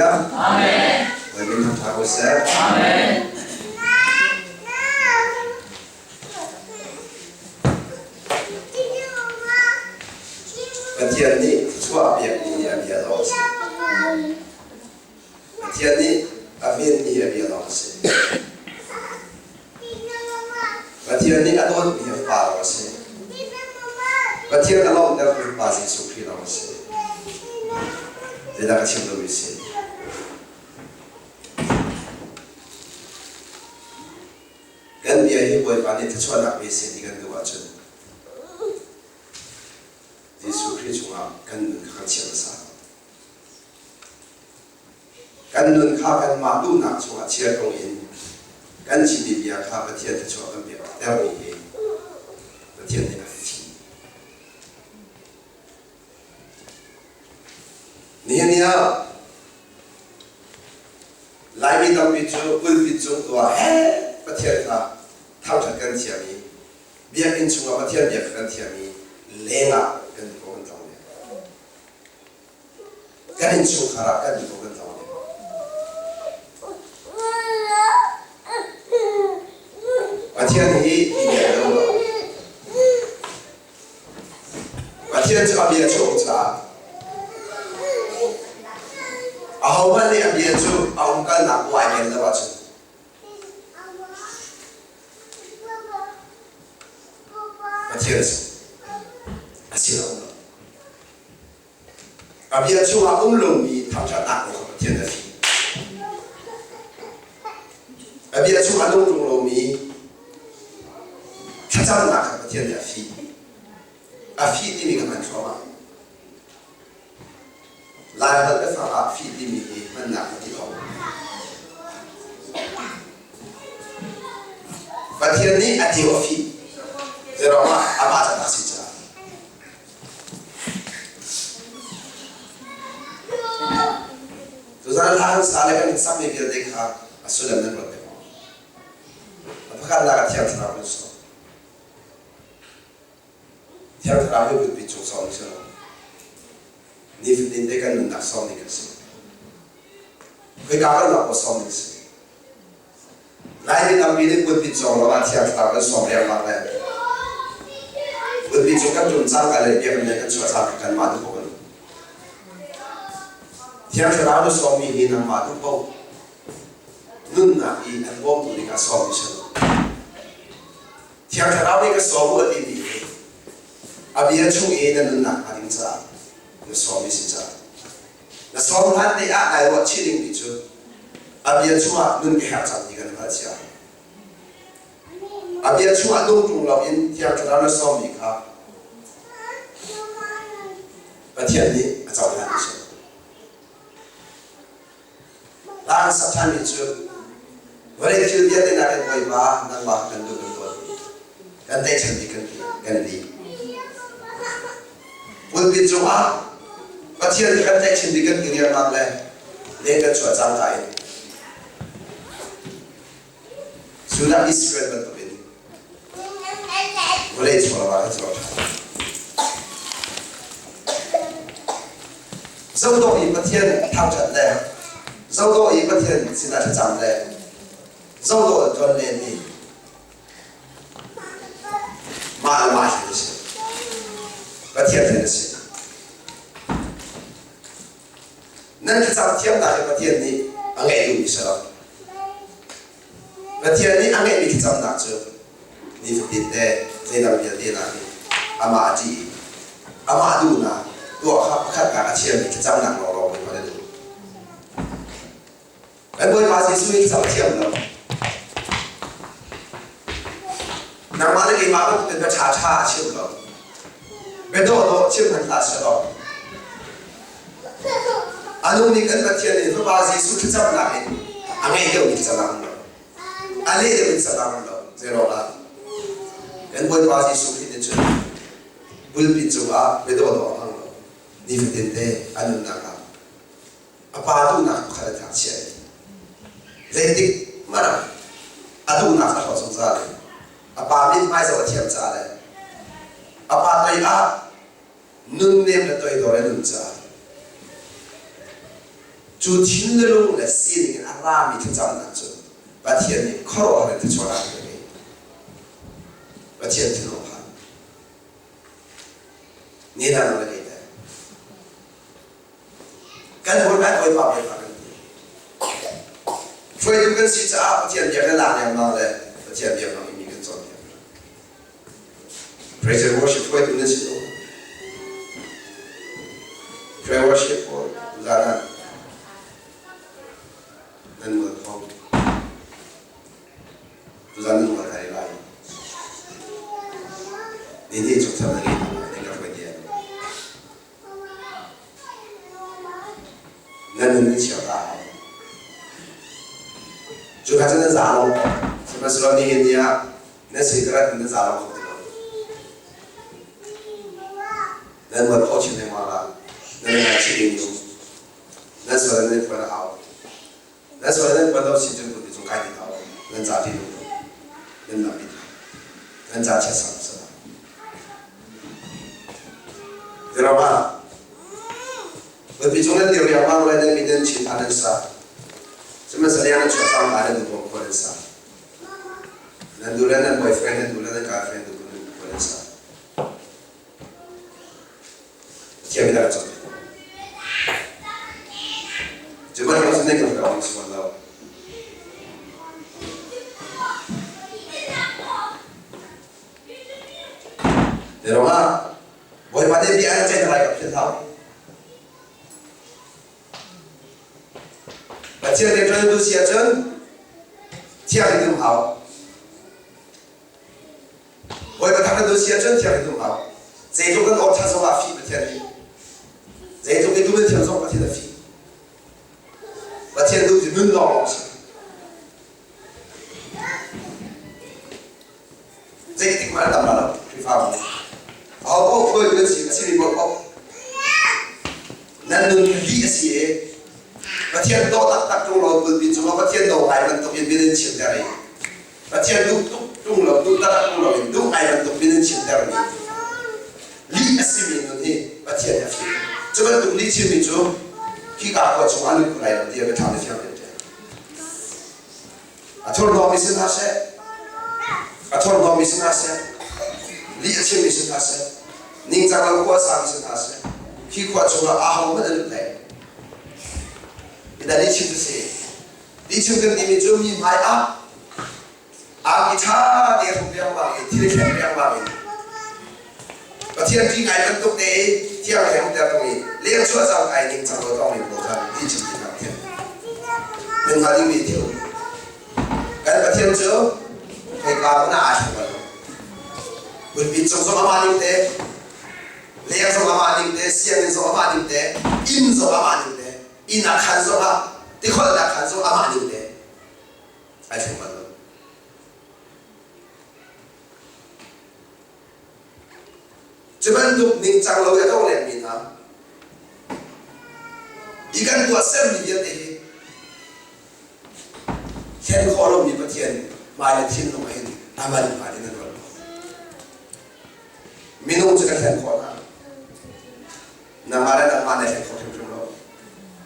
Hallelujah. Amen. Bawi min thangṭha ko seh. Amen. Pathian nih thluachuah a pekmi hi a bia lawng a si. Pathian nih a venmi hi a bia lawng a si. Pathian nih a dawtmi hi a fapa lawng a si. Pathian a lawmhtertu Fapa Jesuh Khrih lawng a si. Zeidah ka chim duhmi si? Kan bia hi Bawipa nih thluachuahnak pe seh ti kan duh ahcun Jesuh Khrih chungah kan nun kha kan chiah hmasa. Kan nun kha kanmah duhnak chungah chia tung in kan chimmi bia kha Pathian thluachuah kan pek termi hi Pathian nih a fim. Nihin ni ah Laimi tampi cu pulpit cung tu ah he Pathian kha thangṭhat kan thiam i biakinn chungah Pathian bia kha kan thiam i lengah kan duh kan tlong len. Kan innchungkhar ah kan duh kan tlong len. Pathian hi i bia lo lo. Pathian cu a bia cu a um caah ahohmanh nih a bia cu a umkalnak aw ai ken lo ahcun Pathian cu a sin a um lo. A bia chungah um lomi thangṭhatnak kong kha Pathian a fim. A bia chungah nung ṭung lomi thlacamnak kha Pathian nih a fim. A fih timi ka hman thluahmah. Laiholh biafang ah fih timi hi hmannak ka ti lo. Pathian nih a tio a fih. Zeiruangah amah ca a si caah. Tuzan hla kan sa le kan in sakmi vialte kha a sullam nan ruat te maw? A pakhatnak ah Thiang Thlarau kan sawm. Thiang Thlarau hi pulpit cung sawm si lo. Nifatin te kan nunnak sawm ding kan si. Khoika kan lak maw sawm ding si. Laimi tampi nih pulpit cawng lo ah Thiang Thlarau kan sawm riangmang le pulpit cu kan ṭum cangka le biakinn le kan chuah cangka kanmah duh paoh kan Thiang Thlarau na sawmmi hi nangmah duh paoh nunnak i an bawmtu ding ah sawmmi si lo. Thiang Thlarau nih ka sawm u a timi hi a bia chung i na nunnak hnga ding caah na sawmmi si caah Na sawm hlan te ah nai ruah chih dingmi cu a bia chungah nun ka herh cang ti kan hngalh cia. A bia chungah nung ṭung loin Thiang Thlarau na sawmmi kha Pathian nih a cohlan a si. Hla an sak ṭhanmi cu vawlei thil vialte nakin Bawipa nangmah kan duh kan dawt kan tlaihchan bik kan ti kan ti. Pulpit cungah Pathian kan tlaihchan bik kan ti riangmang le leng kan chuah cangka in Judah Israel bantukin vawlei chung ah kan chuak ṭhan. Zohdawh i Pathian thangṭhat le zohdawh i Pathian sinah thlacam le zohdawh in ṭuan len hi mah le mah thil a si. Pathian thil a si. Nan thlacam thiamnak hi Pathian nih a ngeih duhmi si lo. Pathian nih a ngeihmi thlacamnak cu nifatin te zeidang vialte nakin amah a ṭih i amah duhnak tuah kha pakhatnak a thiammi thlacamnak lawnglawng Bawipa na duh. Kan Bawipa Jesuh hi thlacam a thiam lo. Nangmah le keimah bantukin bia ṭhaṭha a chim lo. Bia dawhdawh chim hmanh hlah seh law a nung nih kan Pathian nih Fapa Jesuh thlacamnak in a ngei deuhmi thlacamnak um lo. A leh deuhmi thlacamnak um lo. Zeiruangah? Kan Bawipa Jesuh Khrih nih cun pulpit cungah bia dawhdawh a hmang lo. Nifatin te a nunnak ah a pa duhnak pakhat a thangchiat i zeitik hmanh ah a duhnak a hlawt zungzal i a pa mithmai zoh a thiam caah le a pa toi ah nunnem le toidor in nun caah. Cu thin le lung le sining in a rami thlacamnak cu Pathian nih khuaruahhar in thluachuahnak a pek i Pathian thinlung a phan. Ni hna nang le kei teh kan hmurka Bawipa Bawipa kan ti. Hruaitu kan si caah Pathian bia kan lak lengmang le Pathian bia hmang in mi kan cawnpiak. Praise and worship hruaitu nan si lo. Prayer worship pawl zan ah nan mual pho. Tuzan nan mual kai lai. Ni ni chuk tham na ngei hna lai, ka hruai tiah. Nan nun nan chia ta hau. Cu kha cu nan za lo. Sihmanhsehlaw nihin ni ah nan cigarette nan za lo kho ti lo. Nan mual pho chin lengmang la. Nan ngaihchih ding um. Nan sual nan phuan a hau. Nan sual nan phuan lo si cun kut cung kai ti hau. Nan za ti lo. Nan lam ti Nan za chiat sang sa. Zirama. Vati cung nan dir riangmang le nan min nan chin nan sa. Sihmanhsehlaw nan chuah cang nan duh khua nan sa. Nan duh le nan boyfriend nan duh le nan girlfriend duh nan khua nan sa. Thiam dah cang. Cuba nak sini kan kau semua tahu. Ruangah Bawipa nih bia an ceih lai ka philh hau. Pathian rianṭuan tu si ahcun thiang in um hau. Bawipa thangṭhat tu si ahcun thiang in um hau. Zeitluk kan awṭha zong ah fih Pathian nih. Zeitluk i tu na thiam zong Pathian a fih. Pathian duh ti nun lawng lawng si. Zeitik hmanh an tam lo Khrihfabu. Aho paoh hruaitu nan si a simi paoh paoh nan nun lih a si i Pathian dawh taktak ṭung lo pulpit cungah Pathian daw ngai bantuk in min an chimter i Pathian duh tuk ṭung lo duh taktak ṭung lo in duh ngai bantuk min an chimter mi lih a simi nun hi Pathian nih a fim. Cu bantuk lih chimmi cu khika khua chungah lut ko lai lo tiah biathlam na fiang te. A thurhnawmmi si hna seh, a thurhnawmmi si hna seh, lih a chimmi si hna seh, ningcang lo khua a sami si hna seh, khi khua chungah ahohmanh an lut hlei. Midang lih chim cu si. Lih chim kan timi cu mi hmai ah angki ṭha te hruk riangmang in thil thleng riangmang in Pathian ṭih ngai bantuk te i thiang he um ter tung i leng chuah cang kai ning cang lo tong mi pawl kha lih chim ti hna Pathian nan hngal dingmi thil kan Pathian cu khoika hmanh ah aa thleng bal lo pulpit cung zong amah ning te leng zong amah ning te sianginn zong amah ning te inn zong amah ning te inn ah khan zong ah tikholhnak khan zong amah ning te ai thleng bal lo Cu bantuk ningcang lo i a tong lengmi hna i kan tuahsermi vialte hi thlen khawh lomi Pathian hmai le thinlung ah hin a man hnga ding an ruat lo. Minung cu kan hlen khawh hna. Nangmah le nangmah na hlen kho hrimhrim lo.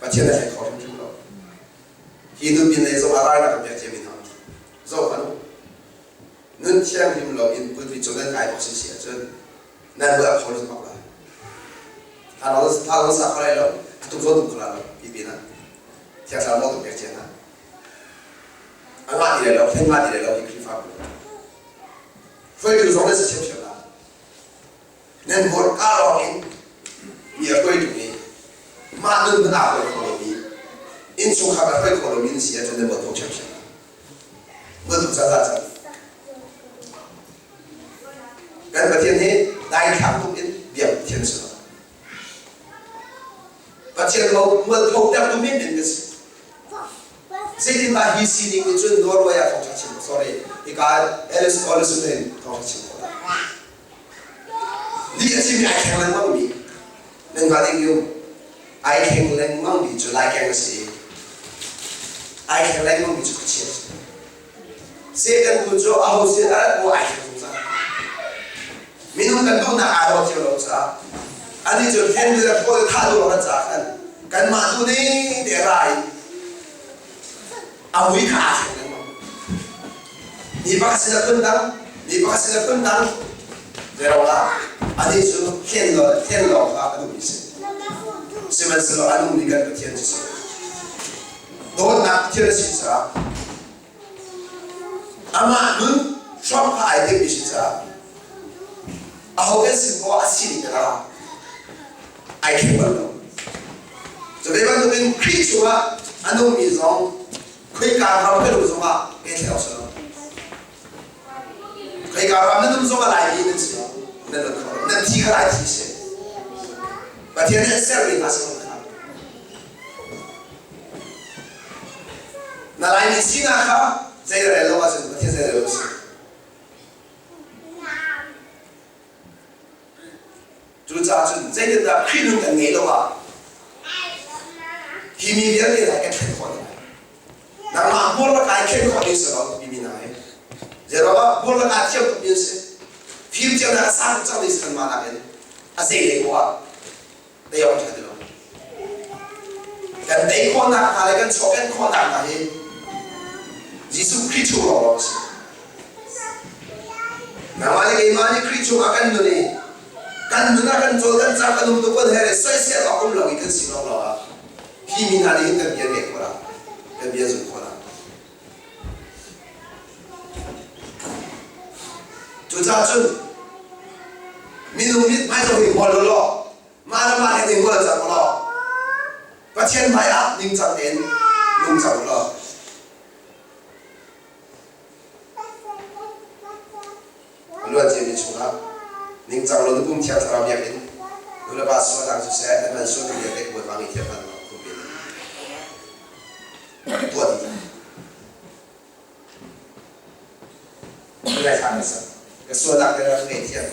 Pathian na hlen kho hrimhrim lo. Hi nunpin lei zong ah rai na kan pek ciami hna. Zoh hmanh u. Nun thianghlim lo in pulpit cu nan kai bak si si ahcun nan ruah a kho bak lai. Tha lo sa kho lai lo, a tum zo tum kho lai lo ti pin ah thiang thlarau nawl kan pek cia hna. A ngah ti lai lo, hlen ngah ti lai lo hi Khrihfabu. Hruaitu zong nan si ṭhiamṭhiam lai. Nan hmurka lawng in mi a hruaitu nih mah nun hmanh aa hruai kho lomi, innchungkhar a hruai kho lomi nan si ahcun nan mualpho ṭhiamṭhiam lai. Mualpho zazah cang. Kan Pathian hi daithlang tuk in biak Pathian a si lo. Pathian mualpho tertu menmen kan si. Zeitindah hi sining nih cun Norway ah thawngṭha chim sorry hika Alice Olesen in thawngṭha chim khawh lai. Lih a chimmi ai thleng lengmang mi nan hngal ding yu ai thleng lengmang mi cu laikeng a si i ai thleng lengmang mi cu khuachia a si. Satan tu cu aho sin a rat maw ai thleng zungzal. Minung kan duhnak aa daw cio lo caah anih cu hlen le thawl le thah duh lo caah khan Kanmah tu nih te ra in a mui kha aa thleng lengmang. Mi pakhat sin a phun dang, mi pakhat sin a phun dang. Zeiruangah anih cu hlen lo hlen lawng kha a duhmi si. Sihmanhsehlaw a nungmi kan Pathian cu si. Dawtnak thil a si caah amah nun hrawng kha ai timhmi si caah aho kan sin poah a sining ka ra ai thleng bal lo. Cu ve bantukin Khrih chungah a nungmi zong khoika ram kan um zongah kan thleng awk si lo. Khoika ram nan um zongah Laimi nan si nan rat kho nan thi kha Lai thi si. Pathian nih an sermi hna si kha. Na Laimi sinak kha zei rel lo ahcun Pathian zei rel lo si. Cucaah cun zeitindah Khrih nun kan ngeih lo ah hi mi vialte hna kan thlen khawh hna lai. Nangmah hmur le kai thlen khawh ding si lo timi hna hi. Zeiruangah hmur le kaa thiam tukmi an si. Fim thiamnak a sang tuk cangmi si kanmah nakin a zei lei poah tei awk ṭha ti lo. Kan tei khawhnak hnga le kan chuahken khawhnak hnga hi Jesuh Khrih chung lawnglawng a si. Nangmah le keimah nih Khrih chungah kan nun i kan nun ah kan cawl kan cang kan um tuk kan her i soisel awk um lo i kan si lawnglawng ah hi mi hna nih hin kan bia ngeih khawh la kan bia zumh khawh la. Cucaah cun minung mithmai zoh hi hmual u law mah le mah he ning hmual cang u law Pathian hmai ah ningcang tein nung cang u law a luan ciami chungah ningcang lo na pum thiang thlarau biakinn nu le pa sualnak cu seh na hman sual vialte Bawipa nih thiam hlan kum tuah dih Ka sualnak te rak ngei thiam.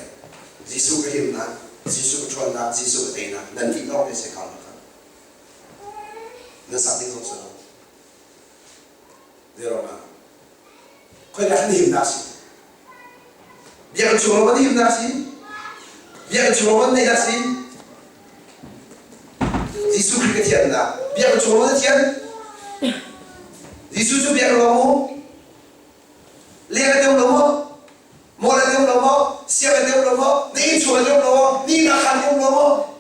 Jesuh ka himnak, Jesuh ka ṭhawnnak, Jesuh ka teinak nan ti lawng te si kha kha. Na sak ding zong si lo. Zeiruang ah? Khoi dah kan himnak si? Biakinn chung lawng kan himnak si? Biakinn chung lawng kan neihnak si? Jesuh Khrih ka thiannak. Biakinn chung lawng na thian? Jesuh cu biakinn lawng mu? Leng a deuh lo maw? Mawl a deuh lo maw? Siang a deuh lo maw? Na innchung a deuh lo maw? Ni na khan um lo maw?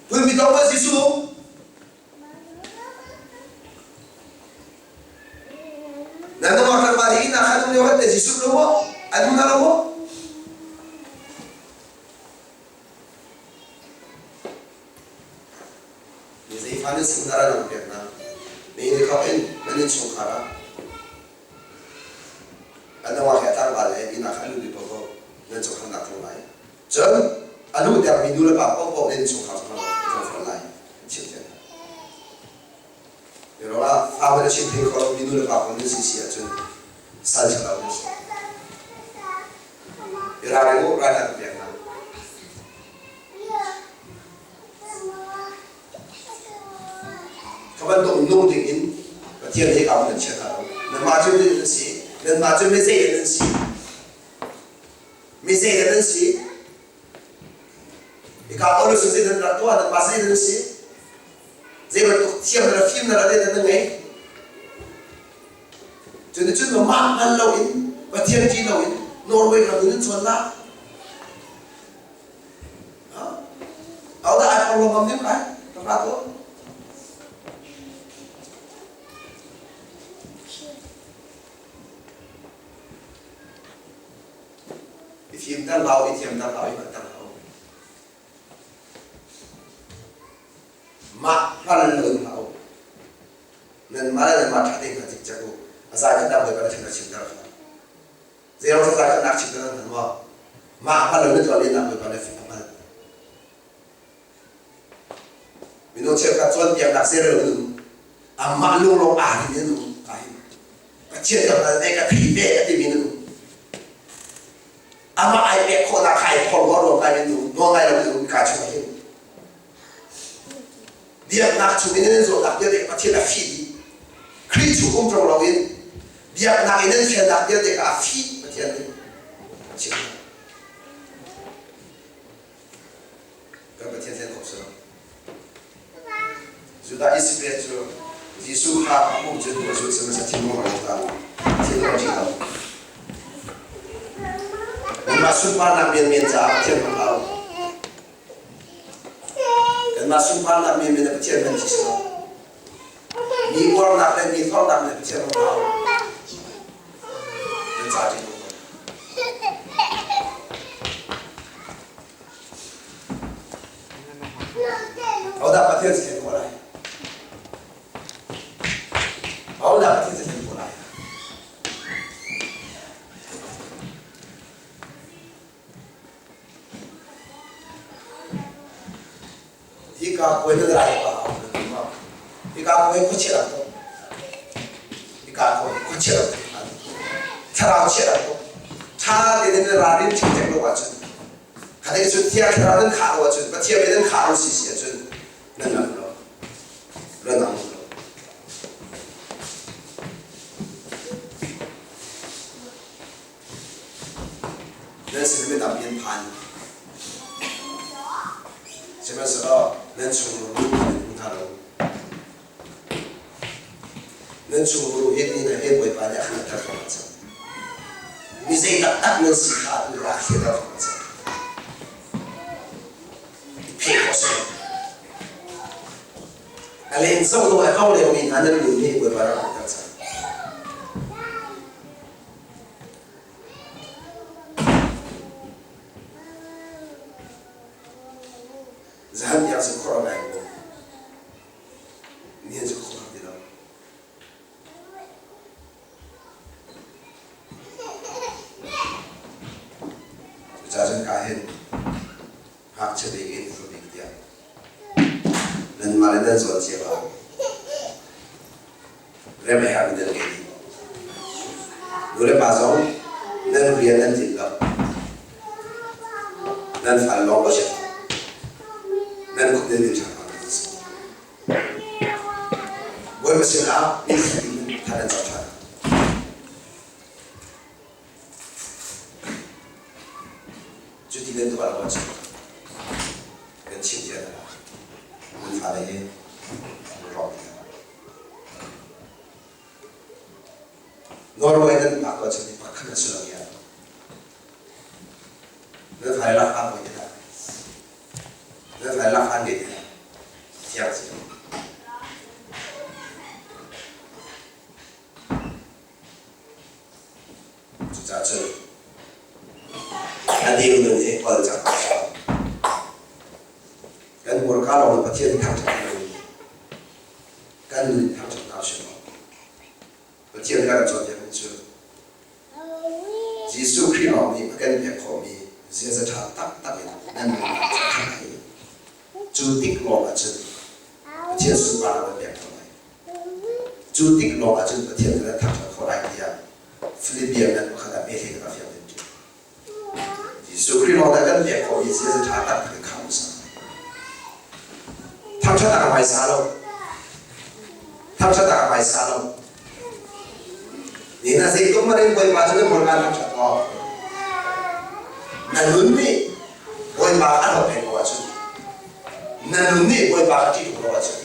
Pulpit lawng ma Jesuh? Na nungak tlangval hi inn ah khan um lio khan Jesuh lo maw? An hmu hna lo maw? Mi zeifa nan sin dah nan pek hna? Mi nih khau in nan innchungkhar ah an nungak he tlangval he inn ah khan an luhpi paohpaoh nan cohlannak tlung lai. Cun a luhtermi nu le pa paohpaoh nan innchungkhar cu nan fawn lai. Chim thiam hna. Ruangah fa hmanh a chim theng kho lomi nu le pa pawl nan si si ahcun sal ṭhalo nan si. I ralring u, ral an pek hna. Kha bantuk nung ding in Pathian he ka nan chiah hna lo. Nanmah cu nan si, nanmah cu mi zei nan si. Mi zei nan si. Hika Paulus cu zei nan rak tuah, nanmah zei nan si. Zei bantuk thiam na fim na rat na ngei. Cun cun mah hngal loin Pathian ṭih loin Norway ram in an chuan la. Ahodah ai porhlaw ngam ning lai? Rak ra tuah. I fimter hlah u, i thiamter hlah u, i hngalhter hlah u. Mah hngal lo in hlah u. Nanmah le nanmah ṭha tein hngal cikcek u. A zai khat dang Bawipa na chim na chimter hlah. Zeirong zai khat nak chimter nan hngal maw? Mah hngal lo na tuah lennak Bawipa na fim a hngalh. Minung cheukhat cawnpiaknak zeirel in um. Amah lunglawng aa rin in um ka hin. Pathian ka hngal ve, ka thei ve a timi in um. Amah ai pek khawhnak kha ai phorhlawt ruang kai in um. Nawl ngai lo in um ka chung hin. Biaknak chung in nan zawtnak vialte Pathian a fih dih. Khrih chung um ṭung loin biaknak in nan fialnak vialte kha a fih Pathian nih a chim. Kan Pathian hlen khawh si lo. Judah Iskariot cu Jesuh kha a hmuh cun a zulh sihmanhsehlaw thinlung a rak thinlung a ṭih lo. Nanmah sunparnak menmen caah Pathian hmang hlah u. Kanmah sunparnak menmen ah Pathian hman ci si lo. Mi uarnak le mi thawngnak nih Pathian hmang hlah u. Nan ca ṭih lo. Hodah Pathian si ko lai? Hodah Pathian si ko lai? Hika koi na rai pa Hika koi khuachia rak to. Hika koi khuachia rak to. Thlarau chia rak to. Tha te na ralrin thing lo ahcun Khating cu Thiang Thlarau nan khah lo ahcun Pathian nih nan khah lo si si ahcun nan nang lo. Nan nang lo. Nan sin mi tampi an phan. Sihmanhsehlaw nan chung ruh nan hmu hna lo. Nan chung ruh hi ni na he Bawipa nih a hngalhter ko hna cang. Mi zei taktak nan si kha atu rak hrialter ko hna cang. I pheh khawh si lo. A len zoh lo a ko lengmi hna nan nun hi Bawipa rak hngalhter cang. Zahan tiang cu khuaruah ngai ko. Nihin cu khuaruah ti lo. Cucaah cun ka hin ngakchia bik in upa bik tiang nanmah le nan zawn cio ah rem a herhmi nan ngei dih. Nu le pa zong nan rian nan tlinh lo. Nan fale lawng va si. Nan khut nan ṭha Bawipa sinah ni in than an cawk ṭhan. Cuti nan tuah lo ahcun kan chim cia hna. Nan fale hi an rawk dih. Norway nan phak ahcun hi pakhat a si lo ya. Nan fale lak ah poi te Nan fale lak an ngei te Thiang si. Cucaah cun a deu nun hi kawl cang Kan hmurka lawng in Pathian thangṭhat lo in kan nun in thangṭhat hna usih law Pathian kan cawnpiakmi cu Jesuh Khrih lawng nih a kan pek khawhmi ziaza ṭha taktak in nan nunnak cu a ṭha lai i cu tik lawng ah cun Pathian sunparnak nan pek khawh lai. Cu tik lawng ah cun Pathian kan thangṭhat khawh lai tiah Philippian ngan pakhat ah mehlei kan fiang in ṭi. Jesuh Khrih lawng dah kan pek khawhmi ziaza ṭha taktak in kham usah. Thangṭhat ah ka hmaisa lo. Thangṭhat ah ka hmaisa lo. Ni na zeitluk man in Bawipa cu na hmurka thangṭhat awk. Na nun nih Bawipa a hlawt peng ko ahcun na nun nih Bawipa a ṭih ko ahcun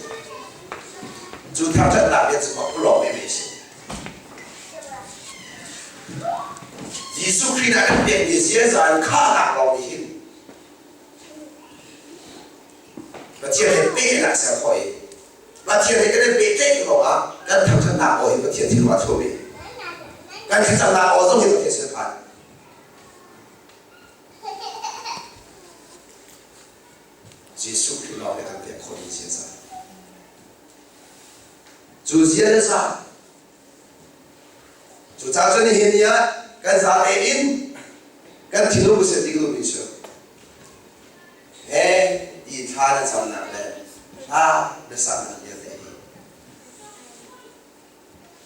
cu thangṭhatnak bia cu pakpalawng men a si. Jesuh Khrih nih a kan pekmi ziaza in khahnak lawng nih hin Pathian he pehnak ser khawh i Pathian he kan i pehtlaih ruangah kan thangṭhatnak aw hi Pathian thil ah thuam i kan thlacamnak aw zong hi Pathian sin a phan. Jesuh Khrih lawng nih kan pek khawhmi ziaza. Cu ziaza Cucaah cun nihin ni ah kan zate in kan thinlung usih ti duhmi cu he ti thla na camnak le hla na saknak vialte hi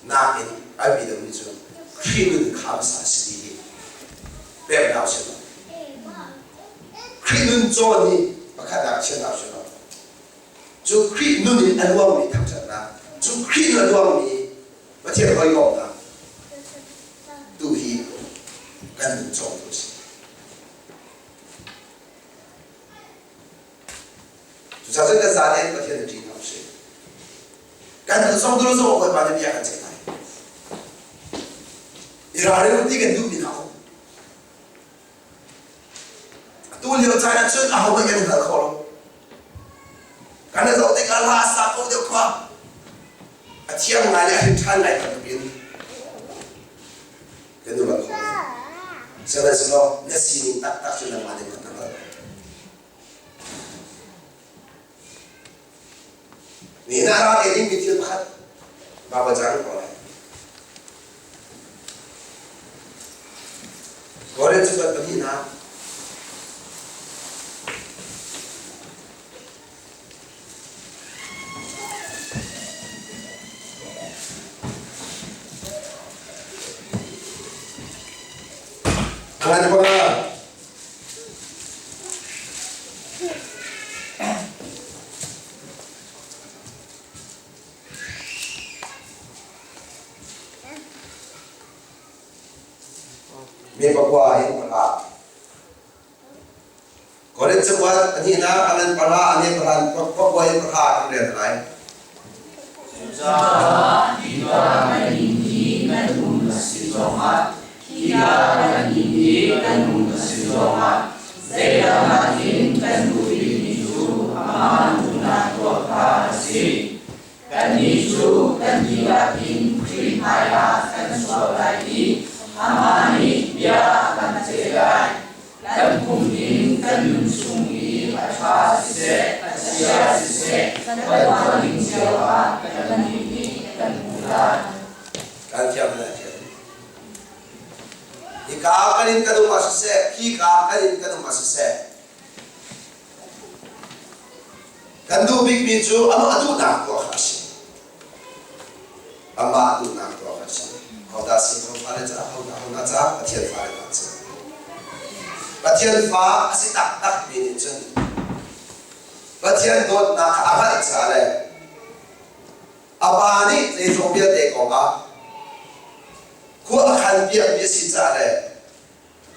nakin a bi deuhmi cu Khrih nun khamsa si ti hi pek hna usih law Khrih nun cawn hi pakhat ah chia hna usih law cu Khrih nun in a luangmi thangṭhatnak cu Khrih nun a luangmi Pathian hawikomhnak tu hi kan nun cawngtu a si. Cucaah cun kan zaten Pathian a ṭih hna usih. Kan zong dul zong Bawipa nih bia kan ceih lai. I ralring ti kan duhmi hna um. Atu lio caan ah cun ahohmanh kan i hngal kho lo. Kan i zoh tikah hla a sa ko deuh khua. A thiam ngai le a hrin ṭhan ngai bantukin kan i ruat kho. Sihmanhsehlaw na sining taktak cu nangmah nih na hngalh. Nihin ah ral ei dingmi thil pakhat Baibal cang ko lai. Korin cakuat pahnihnak Angan panga Mi pakua in panga. Korin cakuat pahnihnak a ngan panga a ne pahra pakua in pahra kan rel lai. Cucaah hika kan inn i kan um a si zongah, hika kan inn i kan um a si zongah, zeidang nakin kan duh bikmi cu amah duhnak tuah kha a si. Kannih cu kan dihlak in Khrih hmaiah kan chuak lai i amah nih bia a kan ceih lai. Kan pum in kan nun chung i a ṭha siseh, a chia siseh, kan tuah ning cio ah kannih nih kan hmuh lai. Kan thiam na thiam. Hika kan in kan um ah siseh, hika kan in kan um ah siseh, Kan duh bikmi cu amah duhnak tuah kha a si. Amah duhnak tuah kha a si. Hodah si ho fale ca hodah hodah ca Pathian fale hna cu. Pathian fa a si taktak mi nih cun Pathian dawtnak kha a hngalh ca le a pa nih zeizong vialte kong ah khua a khan piakmi a si ca le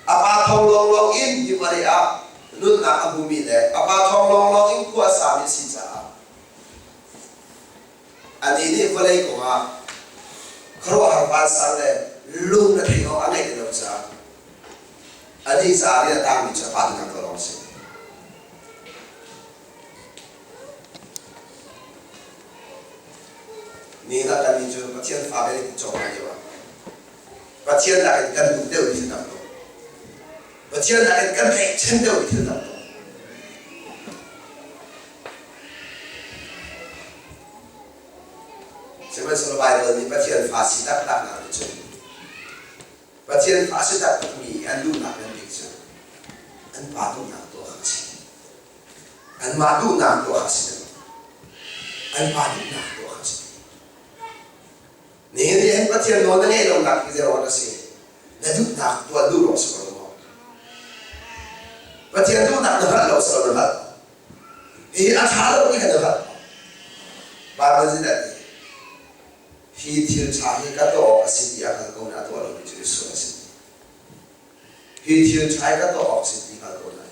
A pa thawng lawnglawng in hi vawlei ah nunnak a hmumi le a pa thawng lawnglawng in khua a sami a si caah anih nih vawlei kongah khuaruahhar vansang le lung na theih awk a ngeih ti lo caah anih caah rian a tangmi cu a pa duhnak tuah lawng a si. Nihin ah kannih cu Pathian fa kan i cawk lio ah Pathian nakin kan duh deuh mi thil tam tuk. Pathian nakin kan tlaihchan deuh mi thil tam tuk. Sihmanhsehlaw Baibal nih Pathian fa si taktak nak nih cun Pathian fa si taktak mi an duhnak ngan bik cu an pa duhnak tuah kha a si. Anmah duhnak tuah kha a si lo. An pa duhnak tuah kha a si. Nihin ni hin Pathian nawl na ngeih lonak hi zeiruang a si? Na duhnak tuah duh ruang si ko lo maw? Pathian duhnak na hngalh lo si lo na hngalh. Hi a ṭha lo ti kha na hngalh. Bible nih dah ti? Hi thil ṭha hi ka tuah awk a si ti a hngal ko na tuah lomi cu sual a si. Hi thil ṭha hi ka tuah awk a si ti hngal ko na.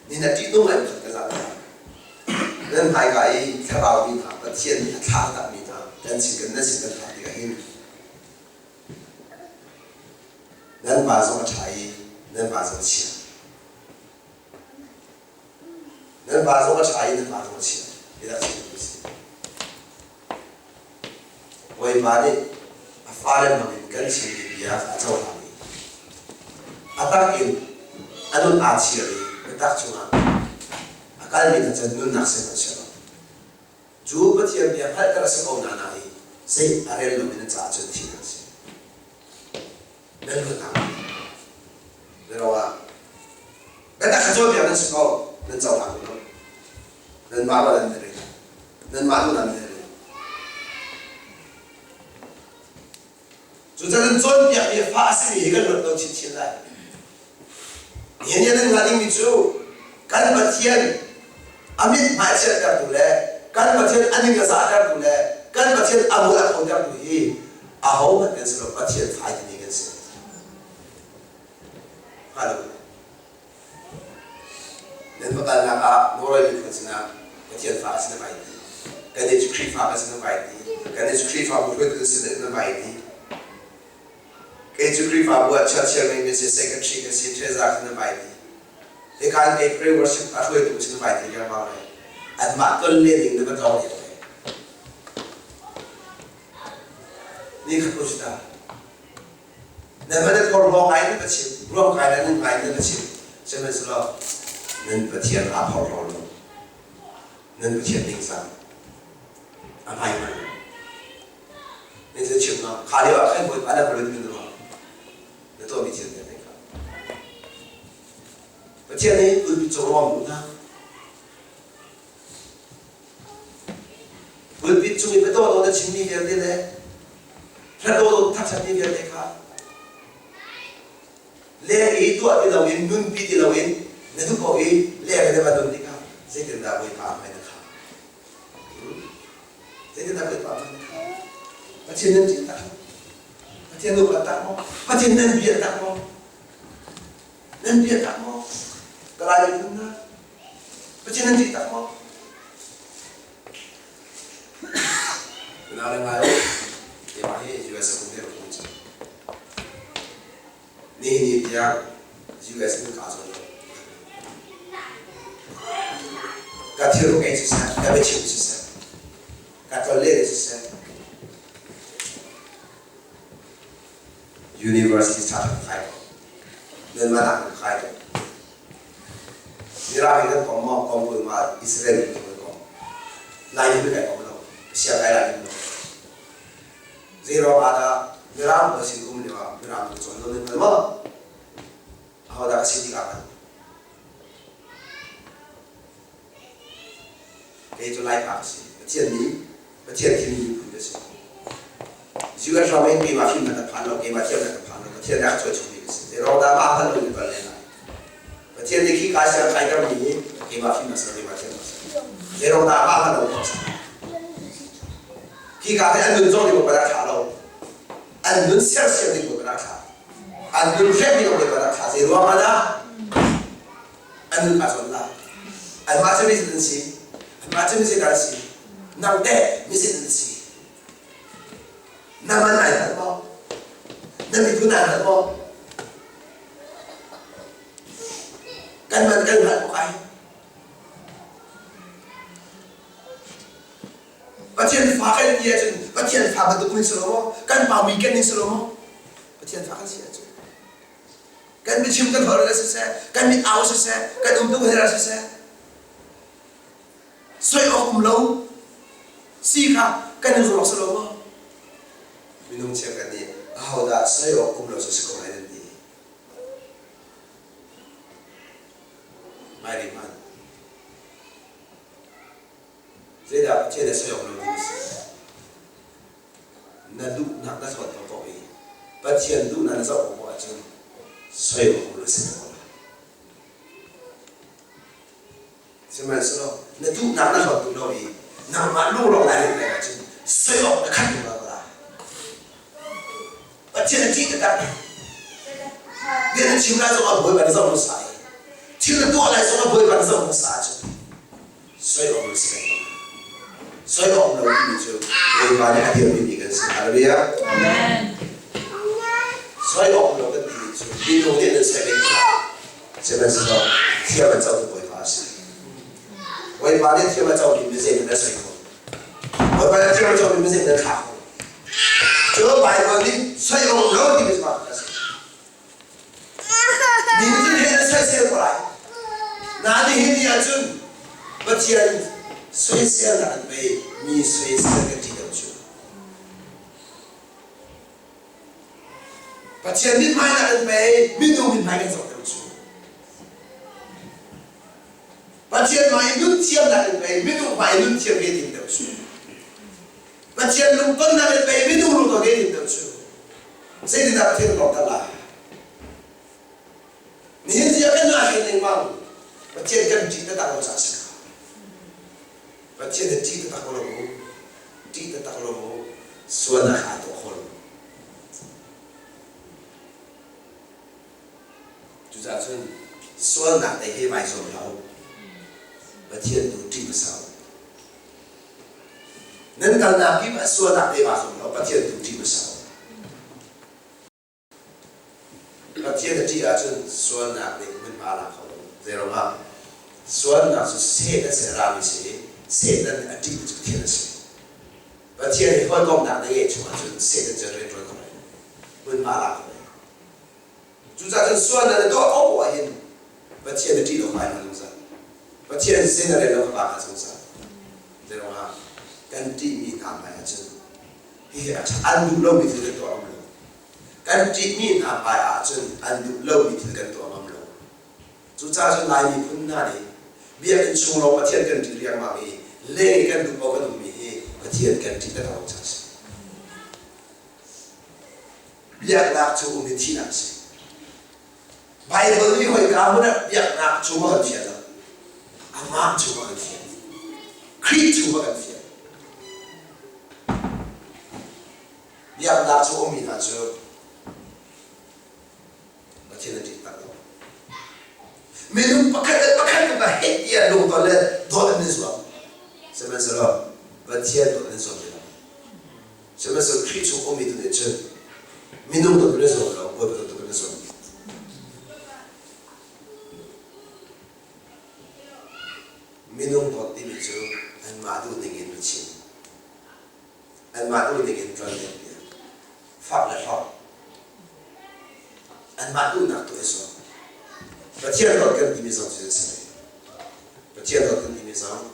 Ni na ṭihnung lai khat ka zah hna. Nan hmaika i thlarau mi hna Pathian nih a thlah takmi hna kan sin kan nan sin kan thlah tikah hin nan pa zong a ṭha i nan pa zong a chia. Nan pa zong a ṭha i nan pa zong a chia. Hi dah chim a si. Bawipa nih a fale hmangin kan chimmi bia a cohlang i a tak in a nun aa chir i biatak chungah a kalmi hna cu nunnak sihmanhsehlaw cu Pathian bia hngalhter a si ko na na i zei a rel lomi na caah cun thihnak a si. Nan luatnak Biaruah biatak kha cawnpiak nan si ko nan cohlang lo. Nanmah ruah nan i Nanmah duh nan i Cucaah nan cawnpiakmi a fa a simi hi kan ruat lo chinchin lai. Nihin ni nan hngalh dingmi cu kan Pathian a mithmai chiattertu le kan Pathian a ning a zahtertu le kan Pathian a mul a thotertu hi ahohmanh kan si lo Pathian fai timi kan si. Hngal u. Nan va kalnak ah Norway miphun sinah Pathian fa a si na vai ti. Kannih cu Khrihfa kan si na vai ti. Kannih cu Khrihfabu hruaitu si na vai ti. Kei cu Khrihfabu ah church chairman ka si, secretary ka si, treasurer ka na vai ti. Hika in kei prayer worship a hruaitu si na vai ti lengmang le anmah ton le ning na va tlawng lio ve. Ni khat ko ta. Nan va na thor ngai na va chim, ruang kai na nun ngai na va chim. Sihmanhsehlaw nan Pathian aa phorhlaw lo. Nan Pathian ningcang a hmai hman lo. Nan thil chim ma kha lio ah khan Bawipa na ka lut ruang na tuahmi thil vialte kha Pathian nih ulpi cung ruang mu hna ulpi cung i biataw na chimmi vialte le hla thangṭhatmi vialte kha leng i tuah ti loin nunpi ti loin na duh ko i leng i na va nun tikah zeitindah Bawipa a hmai na kham Zeitindah Bawipa a hmai na kham? Pathian nan ṭih tak Pathian upat tak maw? Pathian nan bia tak maw? Nan bia tak maw? Ka lai miphun hna Pathian nan ṭih tak maw? Nau le ngai u, keimah hi US a um ve ko cu. Nihin ni tiang US in kaa cawn lo. Ka thil ngei siseh, ka biachim siseh, ka tlonlen siseh, university ṭha ṭha kai ko. Nanmah nak in kai ko. Mirang in kan kong maw, kong kul ma Israel in kan kong. Lai in kai kong lo. Sia kai lai in lo. Zeiruang ah dah Mirang pawl sin um lio ah Mirang pawl cawn lo nan hngal maw? Ahodah ka si tikah kan Kei cu Laipa ka si. Pathian nih Pathian thimmi miphun ka si. US ram in keimah fimnak ka phan lo, keimah thiamnak ka phan lo, Pathian nih a ka cawi chungmi ka si. Zeiruang dah mah hngal lo in ka kal len lai? Pathian nih khi ka siang kaitermi hi keimah fimnak si lo, keimah thiamnak si. Zeiruang dah mah hngal lo in ka Hi ka hi an nun zong nih Bawipa dah thlah lo. An nun sersiam ding Bawipa dah thlah. An nun hrem ding Bawipa dah thlah. Zei ruang ah dah? An nun aa zawn la. Anmah cu mizit an si. Anmah cu mizit an si. Nang teh mizit an si. Na man ai hngalh maw? Na miphun ai hngalh maw? Kan man kan hngalh maw ai? Pathian fa kan ti ahcun Pathian fa bantuk in si lo maw? Kan pa mi kan in si lo maw? Pathian fa kan si ahcun kan biachim kan holh siseh, kan mit au siseh, kan umtu her siseh, soi awk um lo si kha kan in ruak si lo maw? Minung cheukhat nih ahodah soi awk um lo cu si ko lai nan ti. Ngai rih hmanh. Zeidah Pathian a soi awk lo ti a si? Na duhnak na hlawt paohpaoh i Pathian duhnak na zoh paohpaoh ahcun soi awk lo si ko lai. Sihmanhsehlaw na duhnak na hlawt duh lo i nangmah lunglawng naa rinh peng ahcun soi awk na khat tung lo lai. Pathian a ṭih taktak. Bia na chim lai zongah Bawipa na zoh hmasa i thil na tuah lai zongah Bawipa na zoh hmasa ahcun soi awk na si peng ko. Soi awk lo timi cu Bawipa nih a dirpimi kan si. Hallelujah. Amen. Soi awk lo kan timi cu minung nih nan soi men ko lai. Sihmanhsehlaw thiam a cotu Bawipa a si. Bawipa nih thiam a comi mi zeihmanh na soi kho. Bawipa nih thiam a comi mi zeihmanh na thlah kho. Cu Baibal nih soi awk lo timi cu a si. Mi nih hin an soisel ko lai. Na nihin ni ahcun Pathian soiselnak an pei mi soisel kan ṭih deuh cu. Pathian mithmai nak an pei minung mithmai kan zoh deuh cu. Pathian hmai nun thiamnak in pei minung hmai nun thiam ve ding deuh cu. Pathian lungtonnak in pei minung lungton ve ding deuh cu. Zeitindah Pathian lawng kan lai? Nihin tiang kan ngah lengmang. Pathian kan ṭih taktak lo caah a si kha. Pathian na ṭih taktak lo mu. Ṭih taktak lo mu. Sualnak aa tuah kho lo. Cucaah cun sualnak te hi vai zuam hlah u. Pathian tu ṭih hmasa u. Nan kalnak kip ah sualnak te ma zong lo Pathian tu ṭih hmasa u. Pathian a ṭih ahcun sualnak nih hmunhma a la kho lo. Zeiruangah? Sualnak cu Satan sin a rami si i Satan nih a ṭihmi cu Pathian a si. Pathian hi hawikomhnak na ngeih chung ahcun Satan cu rian ṭuan kho lai lo. Hmunhma a la kho lai lo. Cucaah cun sualnak na tuah paohpaoh ahhin Pathian na ṭih lo kha ai hman zungzal. Pathian sin a rel lo kha pa kha zungzal. Zeiruangah? Kan ṭihmi hna hmai ahcun hihi a ṭha an duh lomi thil kan tuah ngam lo. Kan ṭihmi hna hmai ahcun an duh lomi thil kan tuah ngam lo. Cucaah cun Lai miphun hna nih biakinn chung lawng Pathian kan ṭih riangmang i leng i kan duh paoh kan ummi hi Pathian kan ṭih taktak lo caah a si. Biaknak cu um hi thihnak a si. Baibal nih khoika hmun ah biaknak cu a kan fial lo. Amah cu a kan fial. Khrih cu a kan fial. Biaknak cu ummi hna cu Pathian a ṭih tak lo. Minung pakhat le pakhat ka heh tiah lungton le dawt an i zuam. Sihmanhsehlaw Pathian dawt an i zuam ti lo. Sihmanhsehlaw Khrih chung ummi tu nih cun minung dawt an i zuam lo, Bawipa dawt an i zuam. Minung dawt timi cu anmah duh ning in chim. Anmah duhning in ṭuan piak. Fak le hlawk. Anmah duhnak tu i zuam. Pathian dawt kan timi zong cu si ve. Pathian dawt kan timi zong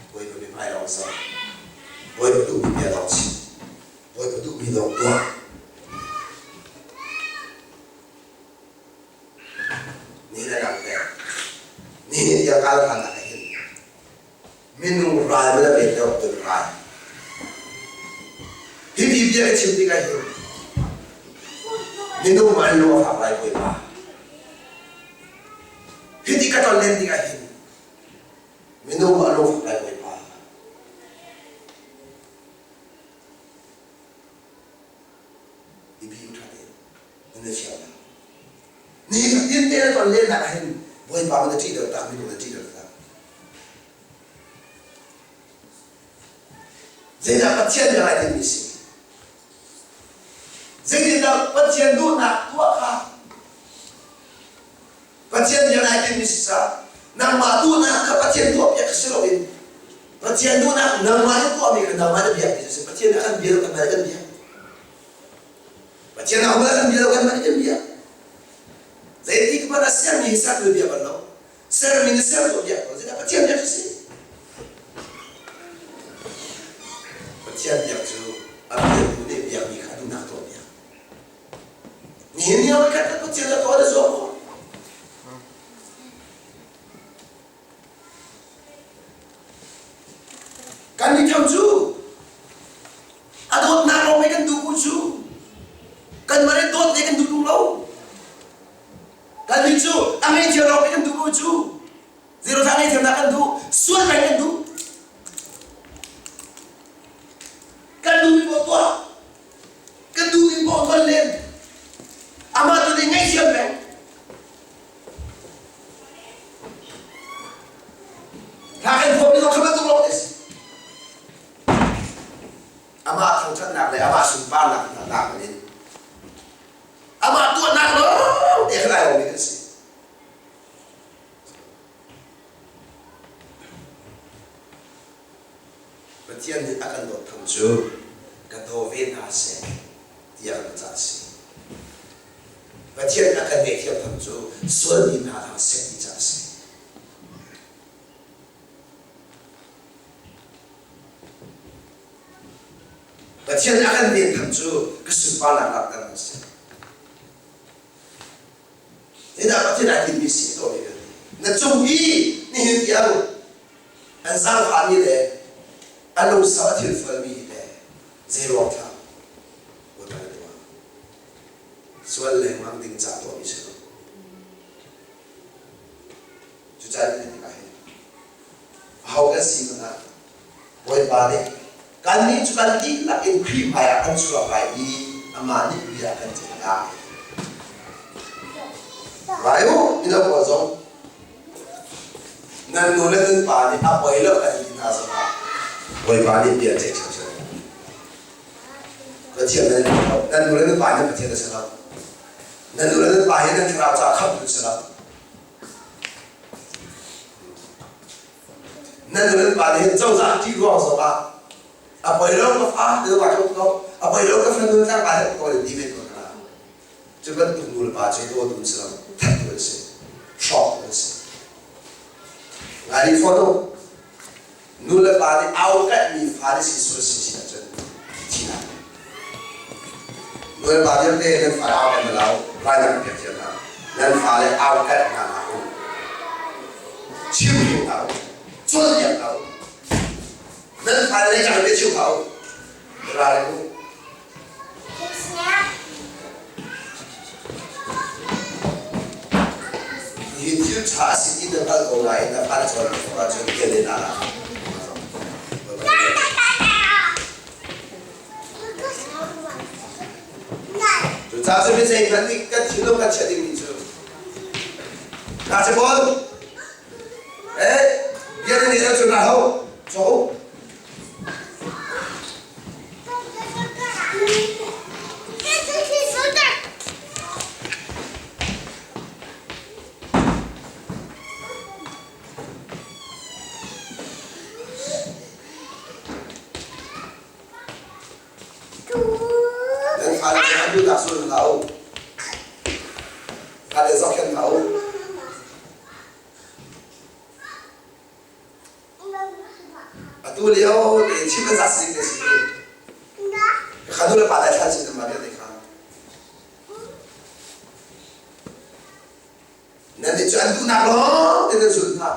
Bawipa mithmai lawng zoh. Bawipa duhmi bia lawng chim. Bawipa duhmi lawng tuah. Ni le dang te. Ni ni tiang kal hlan ah hin minung ral na ven deuh tuk ral. Hi ti bia ka chim tikah hin minung an lung a fak lai Bawipa. Hi ti ka ton len tikah hin minung an lung fak lai Bawipa. I bi u ṭha tein nan i fiang Ni fatin te na ton lennak ah hin Bawipa na ṭih deuh tak minung na ṭih deuh tak. Zeidah Pathian bia ngai timi si? Zeitindah Pathian duhnak tuah kha Pathian bia ngai timi si caah nangmah duhnak kha Pathian tuahpiak si loin Pathian duhnak nangmah na tuahmi kha nangmah na biak ti si. Pathian a kan bia lo kan kan biak. Pathian a kan bia lo kan kan biak. Zeitik hmanh ah sermi hi ser bia bal lo. Sermi na ser ko biak ko. Zeidah Pathian biak cu si? Pathian biak cu a biatu nih biakmi kha duhnak tuah biak. Nihin ni ah khat Pathian na tuah na zuam ko. Kan nih tham cu a dawtnak lawng mei kan duh ku cu kan mah dawt le kan duh tung lo. Kan nih cu a ngei lawng mei kan duh ku cu zero thla ngei thiam kan duh sual peng kan duh. Kan duh mi paoh tuah kan duh mi paoh tuan len amah tu nih ngaihthiam peng. Hla kan phuahmi zong kha bantuk lawng te si. Amah thangṭhatnak le amah sunparnak hna lak in amah tuahnak lawng te kha lai mi kan si. Pathian nih a kan dawt tham cu ka daw ve hna seh tiah kan cah a si. Pathian a kan ngaihthiam tham cu sualmi hna hlah seh ti cah a si. Pathian a kan ven tham cu ka sunparnak langhter an si. Zeidah Pathian ai tinhmi si to mi na cung i nihin tiang an zaangfahmi le an lungsau a thilfualmi le zeiruang thlah Bawipa na tuah. Sual lengmang ding ca tuahmi si lo. Cucaah na tikah hin aho kan si hmanh ah Bawipa nih kannih cu kan dihlak in Khrih hmaiah kan chuak lai i amah nih bia kan ceih lai. Rai u, mino pawl zong nan nu le nan pa nih a poi lo an ti hna zongah Bawipa nih bia ceih ṭhiamṭhiam. Pathian nan lo. Nan nu le nan pa nan Pathian a si lo. Nan nu le nan pa hi nan thlarau caah khamhtu si lo. Nan nu le nan pa nih hin cozah ṭih ruang zongah a poi lo ka fa ti wa ṭhut ko, a poi lo ka fanu tlangval he ko ti men ko hna. Cu bantuk nu le pa cu dawtu an si lo, thattu an si, hrawktu an si. Ngai fawn u. Nu le pa nih au kalhmi fale si sual si si ahcun thihnak. Nu le pa vialte nan fale au kalh lo, rai nan pek cia hna. Nan fale au kalh hna hlah u. Chim hna u. Cawnpiak hna u. Nan fale lei cang te chim hna u. Ral u. Hi thil ṭha a si ti na hngalh ko nain na fa na cawn lo ahcun kel in aa lak. Cucaah cu mizei hmanh nih kan thinlung kan chiah dingmi cu Ngakchia pawl eh bia na nih ahcun aho cho Nan fale cu an duhnak sul hlah u. Fale zohkhenh hlah u. Atu lio te chim kan zat te si. Kha nu le pa dai thlan sin ma te kha. Nan nih cu an duhnak lawng te nan zul hna.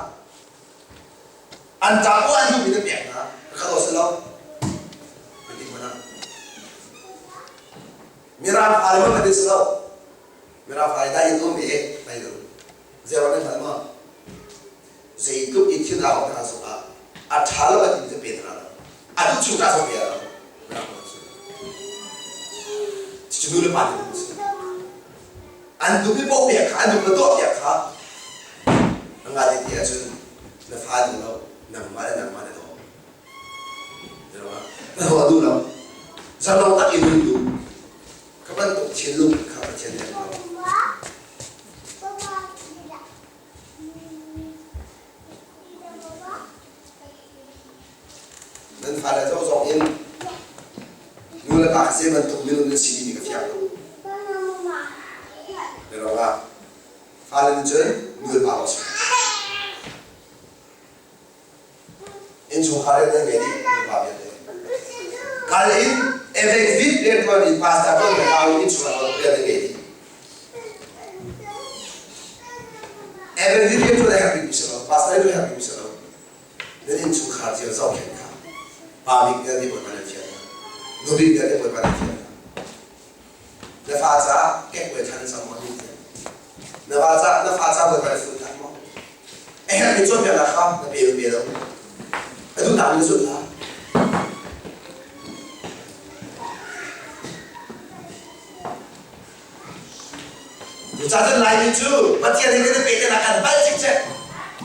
An ta ko an duhmi nan pek hna. Kha do si lo. Ti mana. Mirang fale ma kan si lo. Mirang fale dai in um e dai dum. Zero nan hngal maw? Zeitluk in thil aa awk hna zongah a ṭha lo a timi cu pe hna lo. A duh chung ṭah zong pe lo. Cucu nu le pa nih an si. An duhmi paoh pek kha, an duh na tuah piak kha a ngai ti ahcun na fa duh lo, nangmah le nangmah na daw. Na daw a duh lo. Zalong tak in nun duh. Kha bantuk thinlung kha Pathian nih a duh lo. Nan fale zong zong in nu le pa zei bantuk minung nan si timi ka fiang lo. Biaruang ah fale nih cun nu le pa awk si. Innchungkhar in nan ngei dih nu le pa vialte. Kal in evangel rianṭuan in pastor tuan le hau in innchungkhar rian nan ngei dih. Evangel rianṭuan a herh bikmi si lo, pastor rianṭuan a herh bikmi si lo. Nan innchungkhar cio zohkhenh kha pa bik vialte Bawipa nan fial hna. Nu bik vialte Bawipa nan fial hna. Na fa caah kekkuai than cang maw ni tiah. Na va caah na fa caah Bawipa na fuh than maw? A herhmi cawnpiaknak kha na pe pe lo. A duhnak na zulh hlah. Cucaah cun Laimi cu Pathian he kan i pehtlaihnak kan palh cikcek.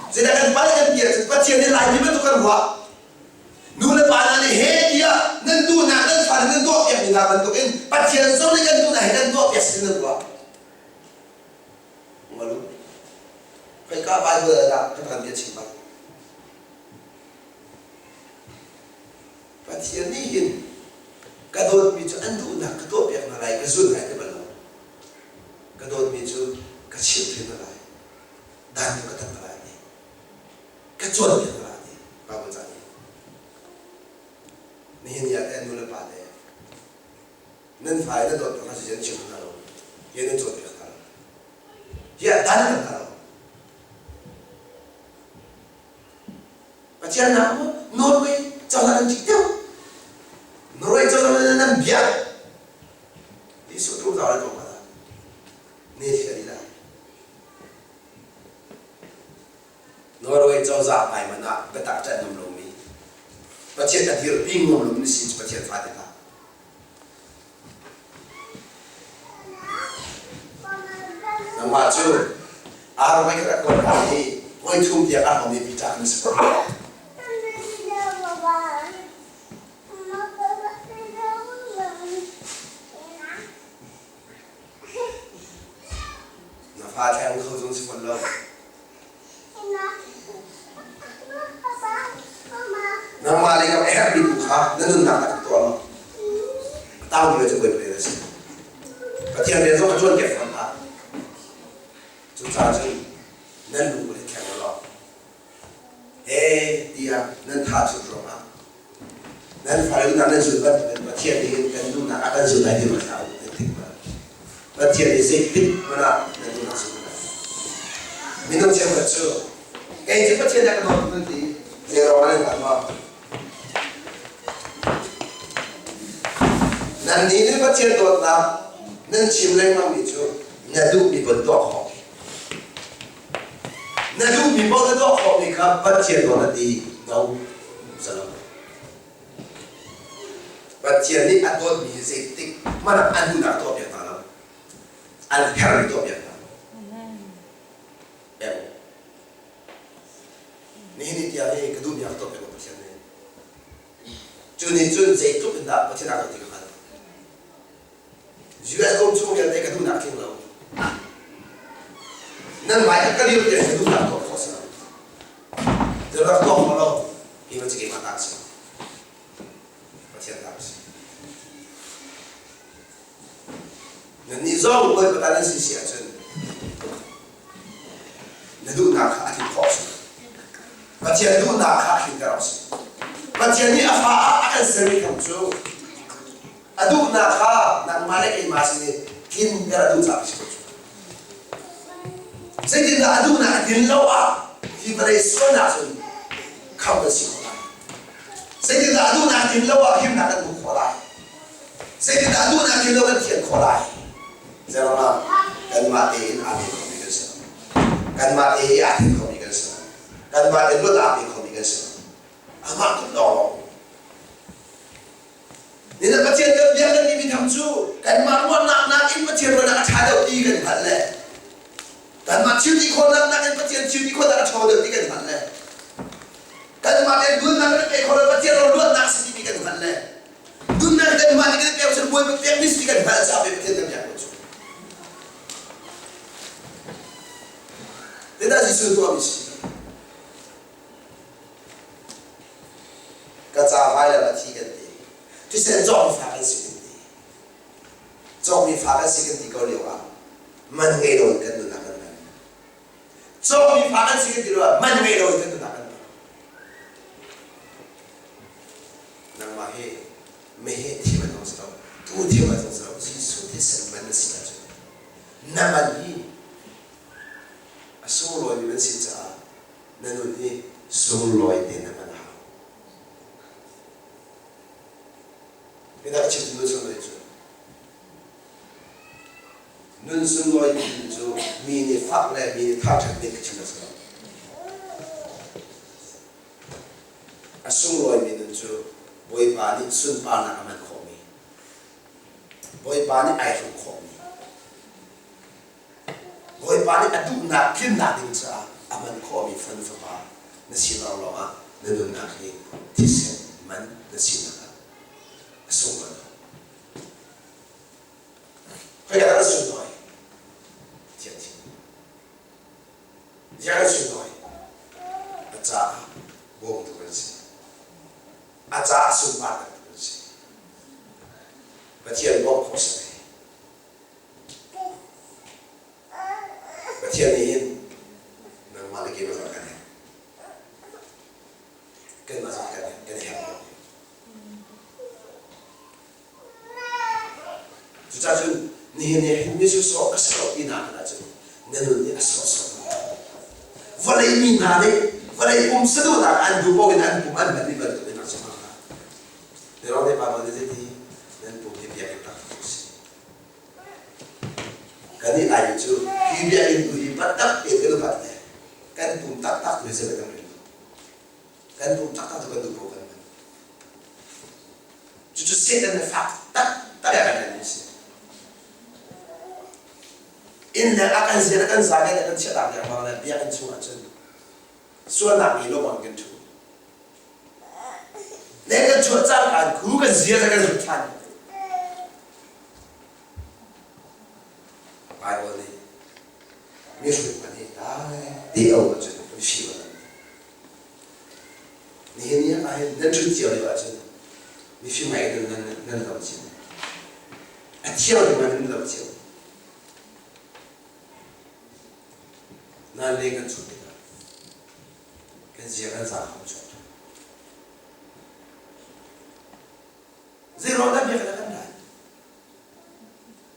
Zeidah kan palh kan ti ahcun Pathian nih Laimi bantuk kan ruah. Nu le pa hna nih he tiah nan duhnak nan fale nan tuahpiakmi hna bantukin Pathian zong nih kan duhnak he kan tuahpiak sin nan ruah. Ngalu. Khoika Bible ah dah kan kan bia chim bal. Pathian nih hin ka dawtmi cu an duhnak ka tuahpiak hna lai, ka zul lai ti bal lo. Ka dawtmi cu ka chimh hna lai, dan tu ka tat hna lai ti, ka cawnpiak hna lai ti Bible ca nih. Nihin ni ah teh nu le pa le nan fale na dawt hna cu nan chim hna lo, ye nan cawnpiak hna lo. Hi ah dan kan hna lo. Pathian nak mu Norway cozah nan ṭih deuh. Norway cozah nan nan biak. Jesuh tu zau le ko ma ne thil ani lai. Norway cozah hmai man ah biatak ṭanh ngam lomi Pathian a dirpi ngam lomi si cu Pathian fa ti hlah. Nangmah cu ar voikhat a kuat hna i voithum tiang a hmangmi Peter na si. Nangmah le a herhmi tu kha na nunnak ah tuah law a taumi cu bawipa rian a si. Pathian rian zong a ṭuan piak fawn hlah. Cucaah cun nan lung le thleng law he tiah nan tha cut ruangah nan fale duhnak nan zul bantukin Pathian nih hin kan duhnak a kan zul lai ti ruat hlah u nan tik hmanh. Pathian nih zeitik hmanh ah nan duhnak zul lai. Minung cheukhat cu kei cu Pathian nih a ka dawt nan ti zei ruangah nan hngal maw? Nannih nih Pathian dawtnak nan chim lengmangmi cu na duhmi bon tuah khawh. Na duhmi paoh na tuah khawhmi kha Pathian dawt na ti no salam. Pathian nih a dawtmi hi zeitik hmanh ah an duhnak tuah piak hna lo. An herhmi tuah piak hna lo. Em. Nihin ni tiang hi ka duhmi a ka tuah piak lo Pathian nih. Cu nih cun zeitluk in dah Pathian aa dawt ti ka hngalh. US um chung vialte ka duhnak tling lo. Nan hmai ka ka dir tiang ka duhnak tuah khawh si lo. Zerak tuah khawh lo, hi ma keimah ta si. Pathian ta si. Nannih zong Bawipa ta nan si si ahcun na duhnak kha a tlin khawh si. Pathian duhnak kha a tlinter awk si. Pathian nih a fa ah a kan sermi tham cu a duhnak kha nangmah le keimah sin i tlinter a duh caah a si ko cu. Zeitindah a duhnak a tlin lo ah hi vawlei sualnak cun khamh kan si khawh lai. Zeitindah a duhnak tlin lo ah himnak kan hmuh khawh lai. Zeitindah a duhnak tlin lo kan thian khawh lai. Zeruangah kanmah tein aa pe khomi kan si lo. Kanmah te i aa thim khomi kan si lo. Kanmah te luat aa pe khomi kan si lo. Amah kut lawnglawng. Nina Pathian kan biak kan timi tham cu kanmah ruahnak nakin Pathian ruahnak a ṭha deuh ti kan hngalh le kanmah thil ti khawhnak nakin Pathian thil ti khawhnak a ṭha deuh ti kan hngalh le kanmah le luatnak kan pek khawh lo Pathian ro luatnak si timi kan hngalh le nunnak kanmah nih kan pek cun Bawipa pekmi si ti kan hngalh caah Pathian kan biak lo cu. Zeidah Jesuh tuahmi si? Ka ca vailam a thi kan ti. Thisen cawkmi fa kan si kan ti. Cawkmi fa kan si kan ti ko lio ah man ngei lo in kan nun ah kan man. Cawkmi fa kan si kan ti lio ah man ngei lo in kan nun ah kan man. Nangmah hi meheh thi man zong si lo, tuu thi man zong si lo, Jesuh thisen man na si ahcun na man hi a sunglawi mi nan si caah na nun hi sunglawi te na hman a hau. Midang chim nun sunglawi cu nun sunglawi ti cu mi nih fak le mi nih thangṭhat nih ka chim a si lo. A sunglawimi nun cu Bawipa nih sunparnak a hman khawhmi, Bawipa nih ai hruk khawhmi, Bawipa nih a duhnak tlinnak ding caah a hman khawhmi fanu fapa na si lawnglawng ah na nunnak hi thisen man na sinak ah a sunglawi ko. Khoika dah na sunglawi? Thiang thin. Ziah na sunglawi? A caah bawmtu kan si. A caah sunparnak kan si. Pathian bawmh khawh si. Pathian nih hin nangmah le keimah zong kan herh. Kanmah zong kan kan i herh lo. Cucaah cun nihin ni hin mi sawsawh ka si lo ti hna hmanh ahcun na nun nih a sawhsawh lo. Vawlei mi hna nih vawlei pum saduhnak an duh paoh in an pum an hman mi bantuk in rak si hna hlah. Mirang nih Baibal nih zeiti nan pum hi biakinn tak a si. Kan i ai cu hi biakinn tu hi taktak te kan upat le kan pum taktak tu hi zei kan rel lo. Kan pum taktak tu kan duh ko kan hman. Cucu Satan nih fak taktak a kan mi si. Inn le a kan zian a kan zaangen a kan chiahtak lengmang le biakinn chungah cun sualnak ngei lo bang kan ṭhu. Le kan chuah cangka in khu kan zia kan zut ṭhan. Bible nih mihrut hmanh hi ti o cun mifim an. Nihin ni ah hin nan ṭhut cio lio ahcun mifim ngai in nan lo cio. A thiang ding nan lo cio. Nan leng kan chuah tikah kan zia kan zaang kho chuah ṭhan. Zeiruang dah biakinn ah kan rat?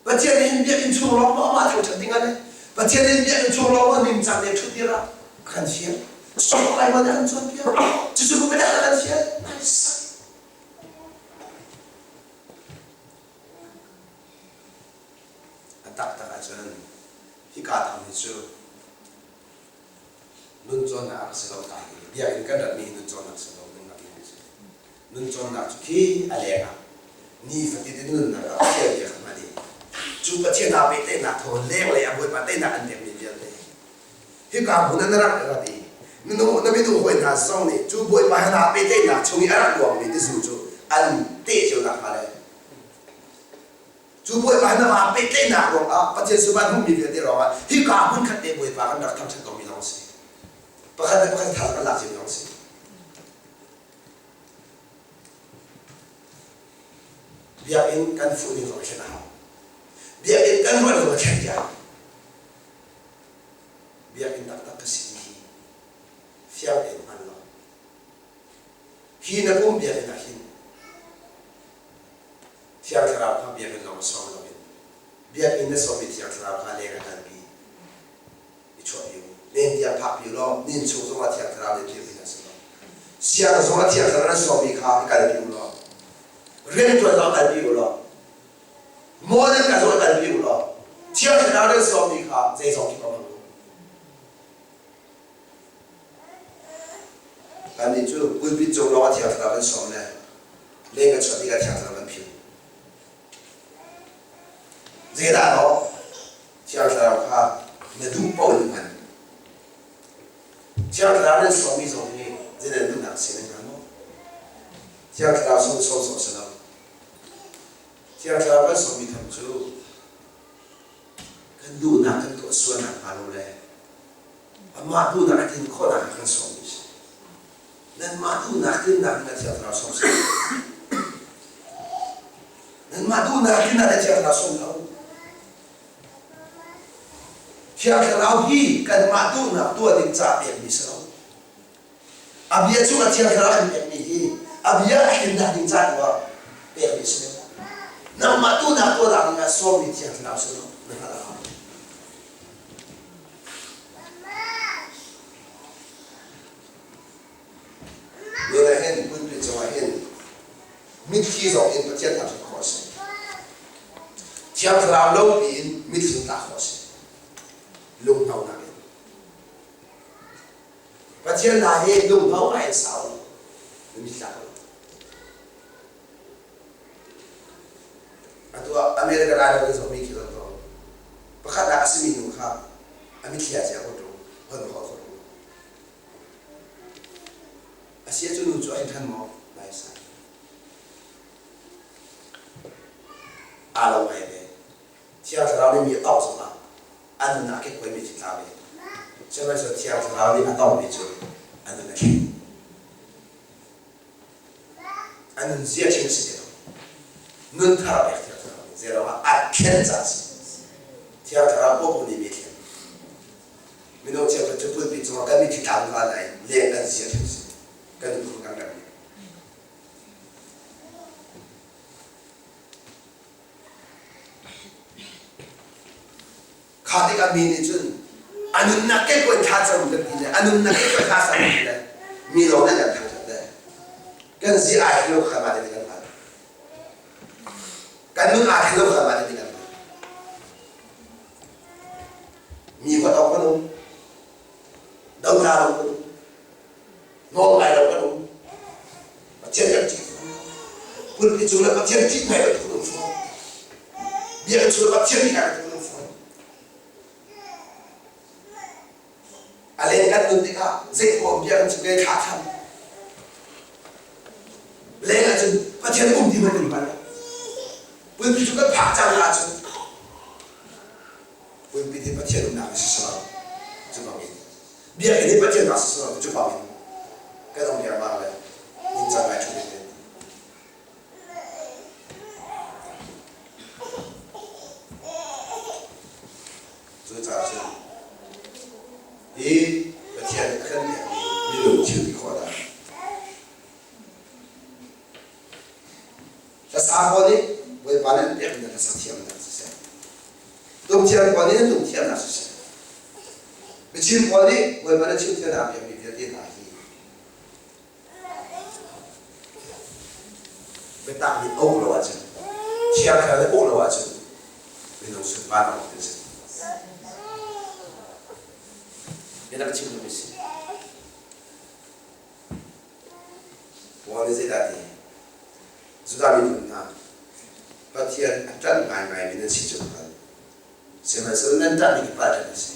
Pathian nih biakinn chung lawng maw amah thangṭhat ding ah le Pathian nih biakinn chung lawng maw ningcang le ṭhutdir ah a kan fial. Sawh lai maw nih a kan cawnpiak. Cucu kum a kan fial. Nice. A taktak ahcun hika tham hi cu nun cawnnak a si lo ta hi biakinn kan ratmi hi nun cawnnak si lo nun rak in si. Nun cawnnak cu khi a leng ah nifatin in nunnak ah Pathian bia kha hman i cu Pathian aa pehtlaihnak thawng lenglei ah Bawipa teinak an pekmi vialte hika hmun ah na rak rat i na minung hawi hna zong nih cu Bawipa he naa pehtlaihnak chung i a rak luangmi tizu cu an teh cio nakhnga le cu Bawipa he na aa pehtlaihnak ruangah Pathian suban hmuhmi vialte ruangah hika hmun khat te Bawipa kan rak thangṭhat komi lawng a si. Pakhat le pakhat thar kan lak cio lawng a si. Biakinn kan fuh ning zong a thlen a hau. Biakinn kan ruah ning zong a thlen dih a Biakinn taktak ka si ti hi fiang tein hngal law hi na pum biakinn ah hin Thiang Thlarau kha biakinn lawng sawm loin biakinn na sawmmi Thiang Thlarau kha leng a kalpi i chuahpi u. Nen tiang phakpi u law nin chung zongah Thiang Thlarau nih dirpi hna seh law siang zongah Thiang Thlarau nan sawmmi kha i kalpi u law rianṭuan zong kalpi u law maw nan kal zong kalpi u law Thiang Thlarau nan sawmmi kha zeizong kip ah hmang u. Kannih cu pulpit cung lawngah Thiang Thlarau kan sawm le leng kan chuah tikah Thiang Thlarau kan philh. Zeidah law Thiang Thlarau kha na duh paoh in hman. Thiang Thlarau nan sawmmi zong hi zei nan duhnak si nan hngal maw? Thiang Thlarau sawm sawm sawh si lo. Thiang Thlarau kan sawmmi tham cu kan duhnak kan tuah sualnak hnga lo le amah duhnak a tlin khawhnak kan sawmmi si. Nanmah duhnak tlinnak in a Thiang Thlarau sawm si. Nanmah duhnak tlinnak in a Thiang Thlarau sawm lo. Thiang Thlarau hi kanmah duhnak tuah ding ca pekmi si lo. A bia cu a Thiang Thlarau kan pekmi hi a bia a tlinnak ding ca tu ah pekmi si lo. Nangmah duhnak tuah ding ah sawmmi Thiang Thlarau si lo. Na hngalh a hau. Nun ah hin pulpit cungah hin mitthli zong in Pathian thangṭhat khawh a si. Thiang Thlarau lo piin mitthli tlak khawh a si. Lunghnonak in. Pathian hna hi lunghno ngai in sau na mittlak lo. Atu ah America Idol in zohmi khi zoh tuah. Pakhatnak a simi nu kha a mitthli ah cia ko ṭung, hon khawh ko ṭung. A si cu nu cu a ṭhan maw? Lai sai. Aa lo ngai ve. Thiang Thlarau nih mi a tawng zongah an nun ah kekkuai mi khi tla ve. Sihmanhsehlaw Thiang Thlarau nih a tawngmi cu an nun a thleng. A nun zia ṭhing a si ti lo. Nun thar a pek Thiang Thlarau nih. Zeiruang ah a thlen caah a si. Thiang Thlarau popo nih mi a thlen. Mino cheukhat cu pulpit cungah kan mitthli tla zungzal nain leng kan zia ṭhing a si. Kan nunphung kan rem. Kha tikah mi nih cun a nunnak kekkuai thla cam kan ti le a nunnak kekkuai thla sam kan ti le mi lawng nih kan thangṭhat le kan zi ai thilo kha mah ti kan hngalh. Kan nun aa thilo kha mah ti kan hngalh. Mi huat awk kan um, dohla lo kan um, nawl ngai lo kan um, Pathian kan ṭih. Pulpit cung le Pathian ṭih ngai lo kan um fawn. Biakinn chung le Pathian ṭih ngai lo kan um fawn. A leng kan nun tikah zeimaw biakinn chung ke thla tham. Leng ahcun Pathian um ti man kan hngal. Pulpit cu kan phak cang ahcun pulpit hi Pathian umnak a si sawm. Cu bangin biakinn hi Pathian nak si sawm cu bangin. Kan um riangmang le ningcang ngai ṭhu in. Cucaah cun hi Pathian nih a kan pekmi minung thil ti khawhnak Hlasa pawl nih Bawipa nih an pekmi hlasa thiamnak siseh, tumthiam pawl nih an tumthiamnak siseh, biachim pawl nih Bawipa nih chimthiamnak pekmi vialte hna hi biatak nih a uk lo ahcun, thiangthlarau nih a uk lo ahcun minung sunparnak an si. Biatak chim duhmi si. Paul nih zeidah a ti? Judah miphun hna, Pathian a ṭanh ngaingaimi nan si cu ka hngalh. Sihmanhsehlaw nan ṭahmi hi pa ṭanh a si.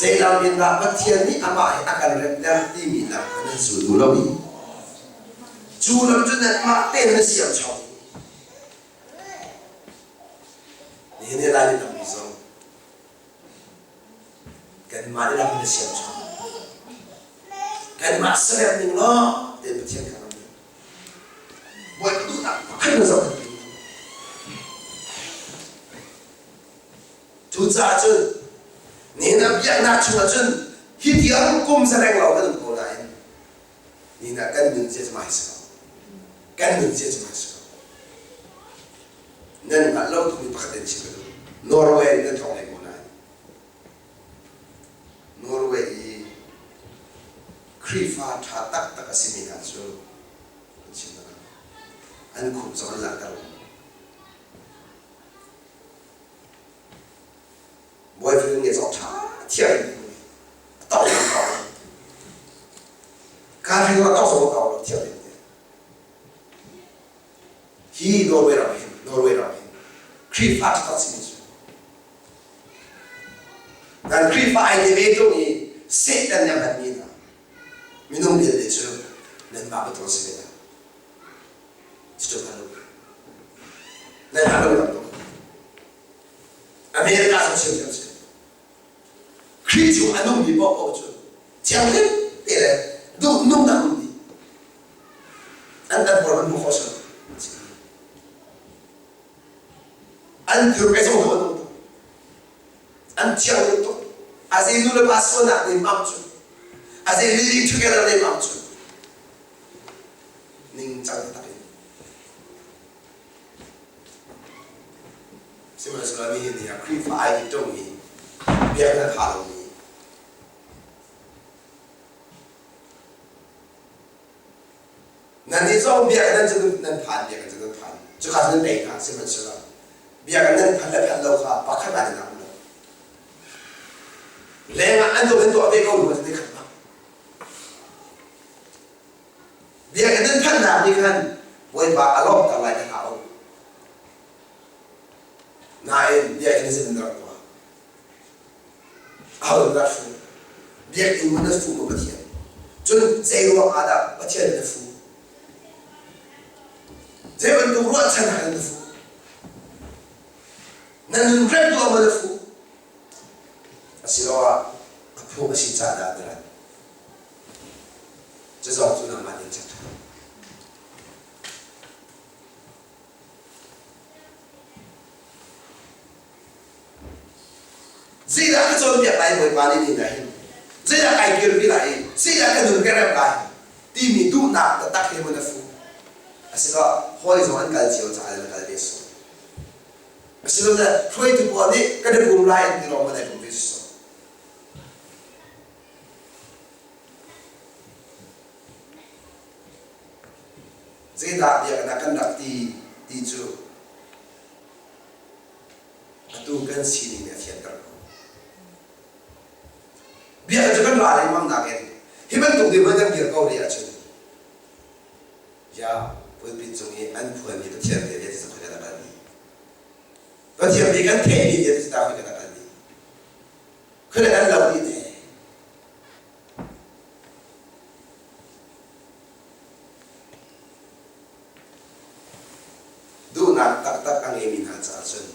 Zei lam in dah Pathian nih amah he a kan remter timi lam kha nan zul duh lo i cu lam cu nanmah tein na siam chom. Nihin ni Laimi tampi zong kanmah nih lam na siam chom. Kanmah serem ning law tein Pathian kha ram Bawipa duhnak pakhat na zoh. Cucaah cun nihin ah biaknak chungah cun hi tiang kum zareng lo kan um ko nain nihin ah kan nun cia cu mai si ko. Kan nun cia cu mai si ko. Nan hngalh lo tukmi pakhat in chim ka duh. Norway nan thawng leng ko nain Norway i Khrihfa ṭha taktak a simi hna cu an chim an khup zong an langhter lo. Boyfriend nge zong ṭha thiam in a tawng zong tawng. Girlfriend a tawng zong tawng lo thiam in. Hi Norway ram hin Norway ram hin Khrihfa ṭha tak simi cu nan Khrihfa ai te ve ṭung i Satan nih a hmanmi hna minung vialte cu nanmah bantuk si ve hna. Cucu hman u. Nan hman lo lam tuk. America zong chim thiam si. Khrih chung a nungmi paohpaoh cu thianghlim te le duh nungnak um dih. An kan pawl kan hmuh khawh sual. An thur kai zong an um tuk. An thiang tuk. A zei nu le pa sualnak nih mam cu. A zei living together nih mam cu. Ningcang taktak in. Sihmanhsehlaw nihin ni ah Khrihfa ai ti ṭung i biaknak ṭha lomi Nan nih zong biakinn nan cu nan phan, biakinn cu nan phan. Cuka cu nan tei hna, sihmanhsehlaw biakinn nan phan le phanh lo kha pakhat ah nan um lo. Lengah an tuah nan tuah ve ko rua cu khat bak. Biakinn nan phanhnak nih khan Bawipa a lawmhter lai ti hlah u. Nain biakinn zin nan rak tuah. Aho dah fu? Biakinn maw na fu maw Pathian? Cun zei ruang ah dah Pathian na fu? Zei bantuk ruahchannak in na fu? Na nun rem tuah maw na fu? Asiloah a phung a si ca dah na rat? Cu zong cu nangmah nih check ṭhan. Zeidah ka cawnpiak lai Bawipa nih ni na hin? Zeidah kai kirpi lai i zeidah ka nun ka remh lai timi duhnak taktak he maw na fu? Asiloah hawi zong an kal cio caah na kal ve sawh. Asilole hruaitu pawl nih kan i pum lai an ti lawng maw na i pum ve sawh. Zeidah biakinn ah kan rak ti ti cu atu kan sining nih a fianter ko. Biakinn cu kan ra lengmang nakin hi bantuk dirhmun kan dir ko rih ahcun ya pulpit cung i an phuanmi Pathian bia vialte cu khoi kan kal dih. Pathian bia kan theihmi vialte cu ta khoi kan kal dih. Khoi kan lo dih ne. Duhnak taktak a ngeimi hna caah cun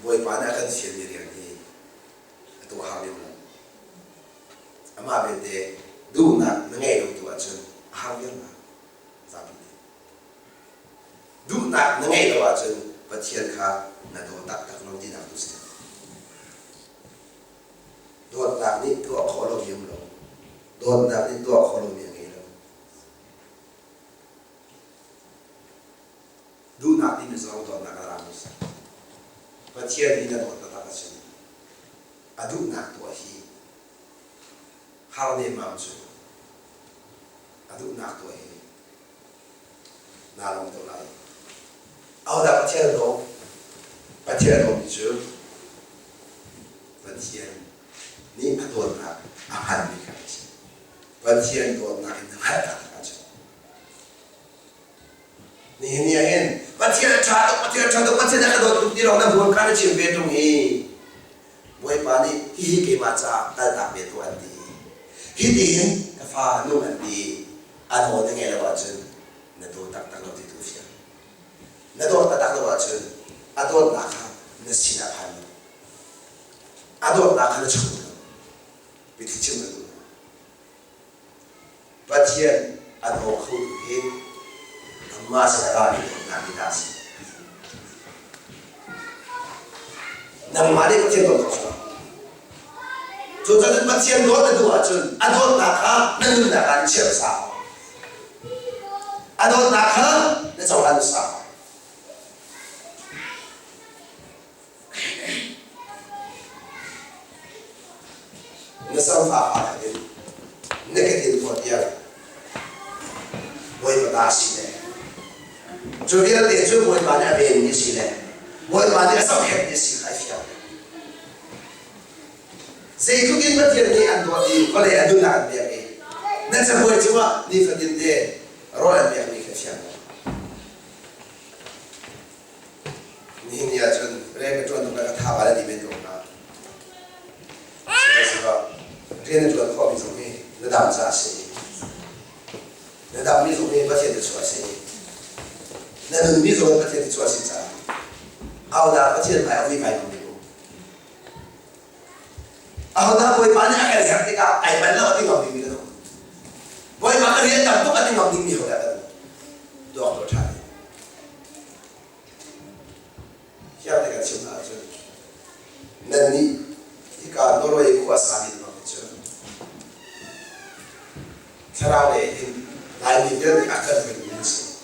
Bawipa nih a kan fialmi rian hi a tuah hau lem lo. Amah belte Duhnak na ngeih lo tu ahcun a har viar la zapi nih. Duhnak na ngeih lo ahcun Pathian kha na daw taktak lo tinak tu si. Dawtnak nih tuah khawh lomi um lo. Dawtnak nih tuah khawh lomi a ngei lo. Duhnak timi zong dawtnak a rami si. Pathian nih na dawt taktak ahcun a duhnak tuah hi har nemmam cu a duhnak tuah hi naa lawm ko lai. Ahodah Pathian a daw? Pathian a dawmi cu Pathian nih a dawtnak a hngalhmi kha a si. Pathian dawtnak in na hngalh taktak ahcun Nihin ni ah hin Pathian a ṭha tuk, Pathian a ṭha tuk, Pathian a ka dawt tuk ti lawng na hmurka na chim ve ṭung i Bawipa nih hihi keimah caah kaltak ve tuah an ti. Hitihin ka fa nung an ti. A daw na ngeih lo ahcun na daw taktak lo ti tu fiang. Na dawt taktak lo ahcun a dawtnak kha na sinah phan lo. A dawtnak kha na chung lo. Biathli chim ka duh. Pathian a daw kho tu hi amah sin a rami dawtnak hi dah a si. Nangmah nih Pathian dawt kho sual. Cucaah Pathian dawt na duh ahcun a dawtnak kha na nunnak ah na chiah hmasa. A dawtnak kha na cohlan hmasa. Na samfa pa in na ka din khawh tiang Bawipa ta si le cu vialte cu Bawipa nih a venmi si le Bawipa nih a zohkhenhmi si kha ai fiang. Zeitluk in Pathian nih an dawt i vawlei a nunnak an pek i na cabuai cungah nifatin te rawl an pekmi kha fiang. Nihin ni ahcun rian ka ṭuan tuk le ka tha bal a ti men ko hnga. Sihmanhsehlaw rian na ṭuan khawhmi zong hi na dam caah a si. Na dammi zong hi Pathian thluachuah a si. Na nunmi zong hi Pathian thluachuah a si caah ahodah Pathian hmai a vuivai ngam ding um. Ahodah Bawipa nih a kan herh tikah ai manh lo a ti ngam dingmi kan um. Bawipa ka rian tam tuk a ti ngam dingmi hodah kan um. Tuak tuah ṭhan. Fiang te kan chim ahcun nannih hika Norway khua sami bang cu thlarau lei hin Laimi vialte a kan hruaitu nan si.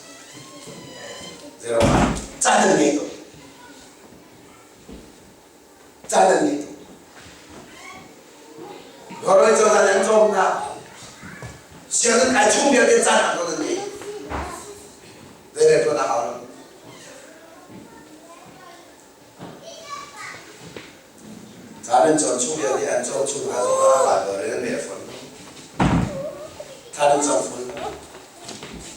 Zeiruangah caan nan ngei tuk. Caan nan ngei tuk. Norway cozah nih an cawmnak sianginn kai chung vialte caan ak nan ngei. Zeirel tuan a hau lo. Caan an cawn chung vialte an cawn chung hna zongah Baibal rel an rel fawn lo. Thla an cam fawn lo.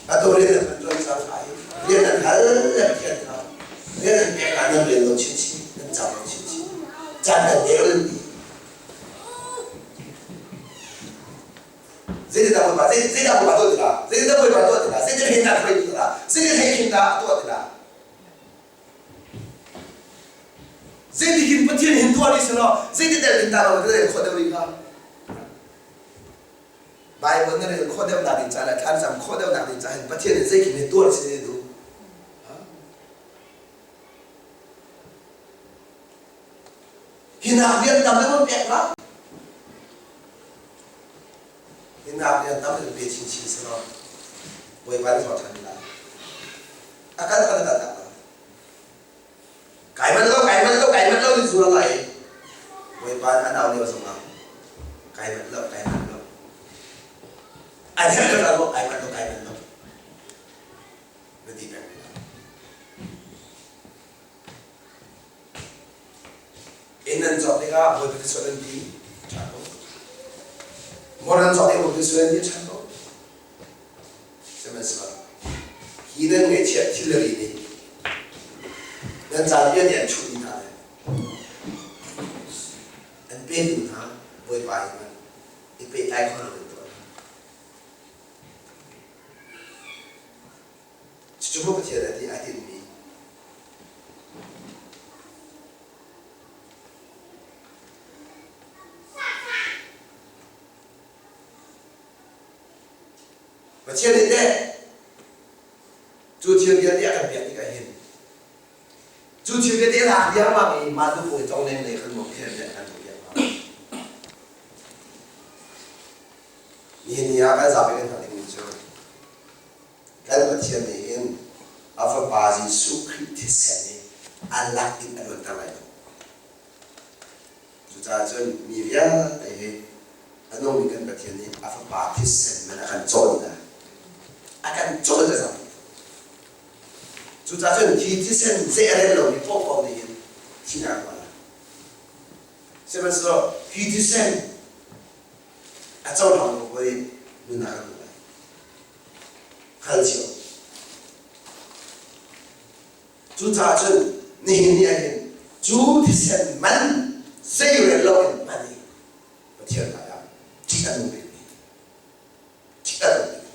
Atu rian an kan ṭuan cang ai. Rian an hal le Pathian kha rian an pek ah nan rel lo chinchin, nan cam lo chinchin. Caan kan deu nan ti. Zeitindah Bawipa zeitindah Bawipa tuah tikah zeitindah Bawipa tuah tikah zeitin hin dah hruai tikah zeitin hei khin dah tuah tikah zeitin hin Pathian hin tuah ni selaw zeitin dah hin ta lo ka rel khawh deuh rih hnga Bible na rel khawh deuh nak ding ca le thlan khawh deuh nak ding ca hin Pathian in zeikin hin tuah si ni duh Hi nak rian tam na pek la. Hi nak rian tam na pe chinchin selaw Bawipa nih ṭhan lai. A kal kan kal tak la. Kai man lo, kai man lo, kai man lo ni zual lai. Bawipa nih an au lio zongah kai man lo, kai man lo. An herh lo, kai man lo, kai man lo. Na ti peng. Inn nan cawk tikah Bawipa thluachuah nan ti ṭha ko. Mor nan cawk tikah Bawipa thluachuah nan ti ṭha ko. Sihmanhsehlaw hi nan ngaihchiat thilri nih nan caan vialte an chuh dih hna le an petu hna Bawipa hi hmanh i pehtlai kho lo in tuah hna. Cucu maw Pathian a ti ai tinhmi? Pathian nih teh cu thil vialte a kan pek tikah hin cu thil vialte lak riangmang i mah nu i tongnem lei khan maw thil vialte kan tuah riangmang. Nihin ni ah kan zapi kan hngalh dingmi cu kan Pathian nih hin a Fapa Jesuh Khrih thisen hi a lak in a luanter lai lo. Cucaah cun mi vialte hi a nungmi kan Pathian nih a Fapa thisen man a kan cawn hna. A kan cawn a zapi. Cucaah cun hi thisen zei a rel lomi paohpaoh nih hin thihnak a lai. Sihmanhsehlaw hi thisen a cohlang lo paoh nih nunnak an hmu lai. Hngal cio. Cucaah cun nihin ni ah hin cu thisen man zeirel loin hman i Pathian hmaiah ṭih a nung bikmi ṭih a nung bikmi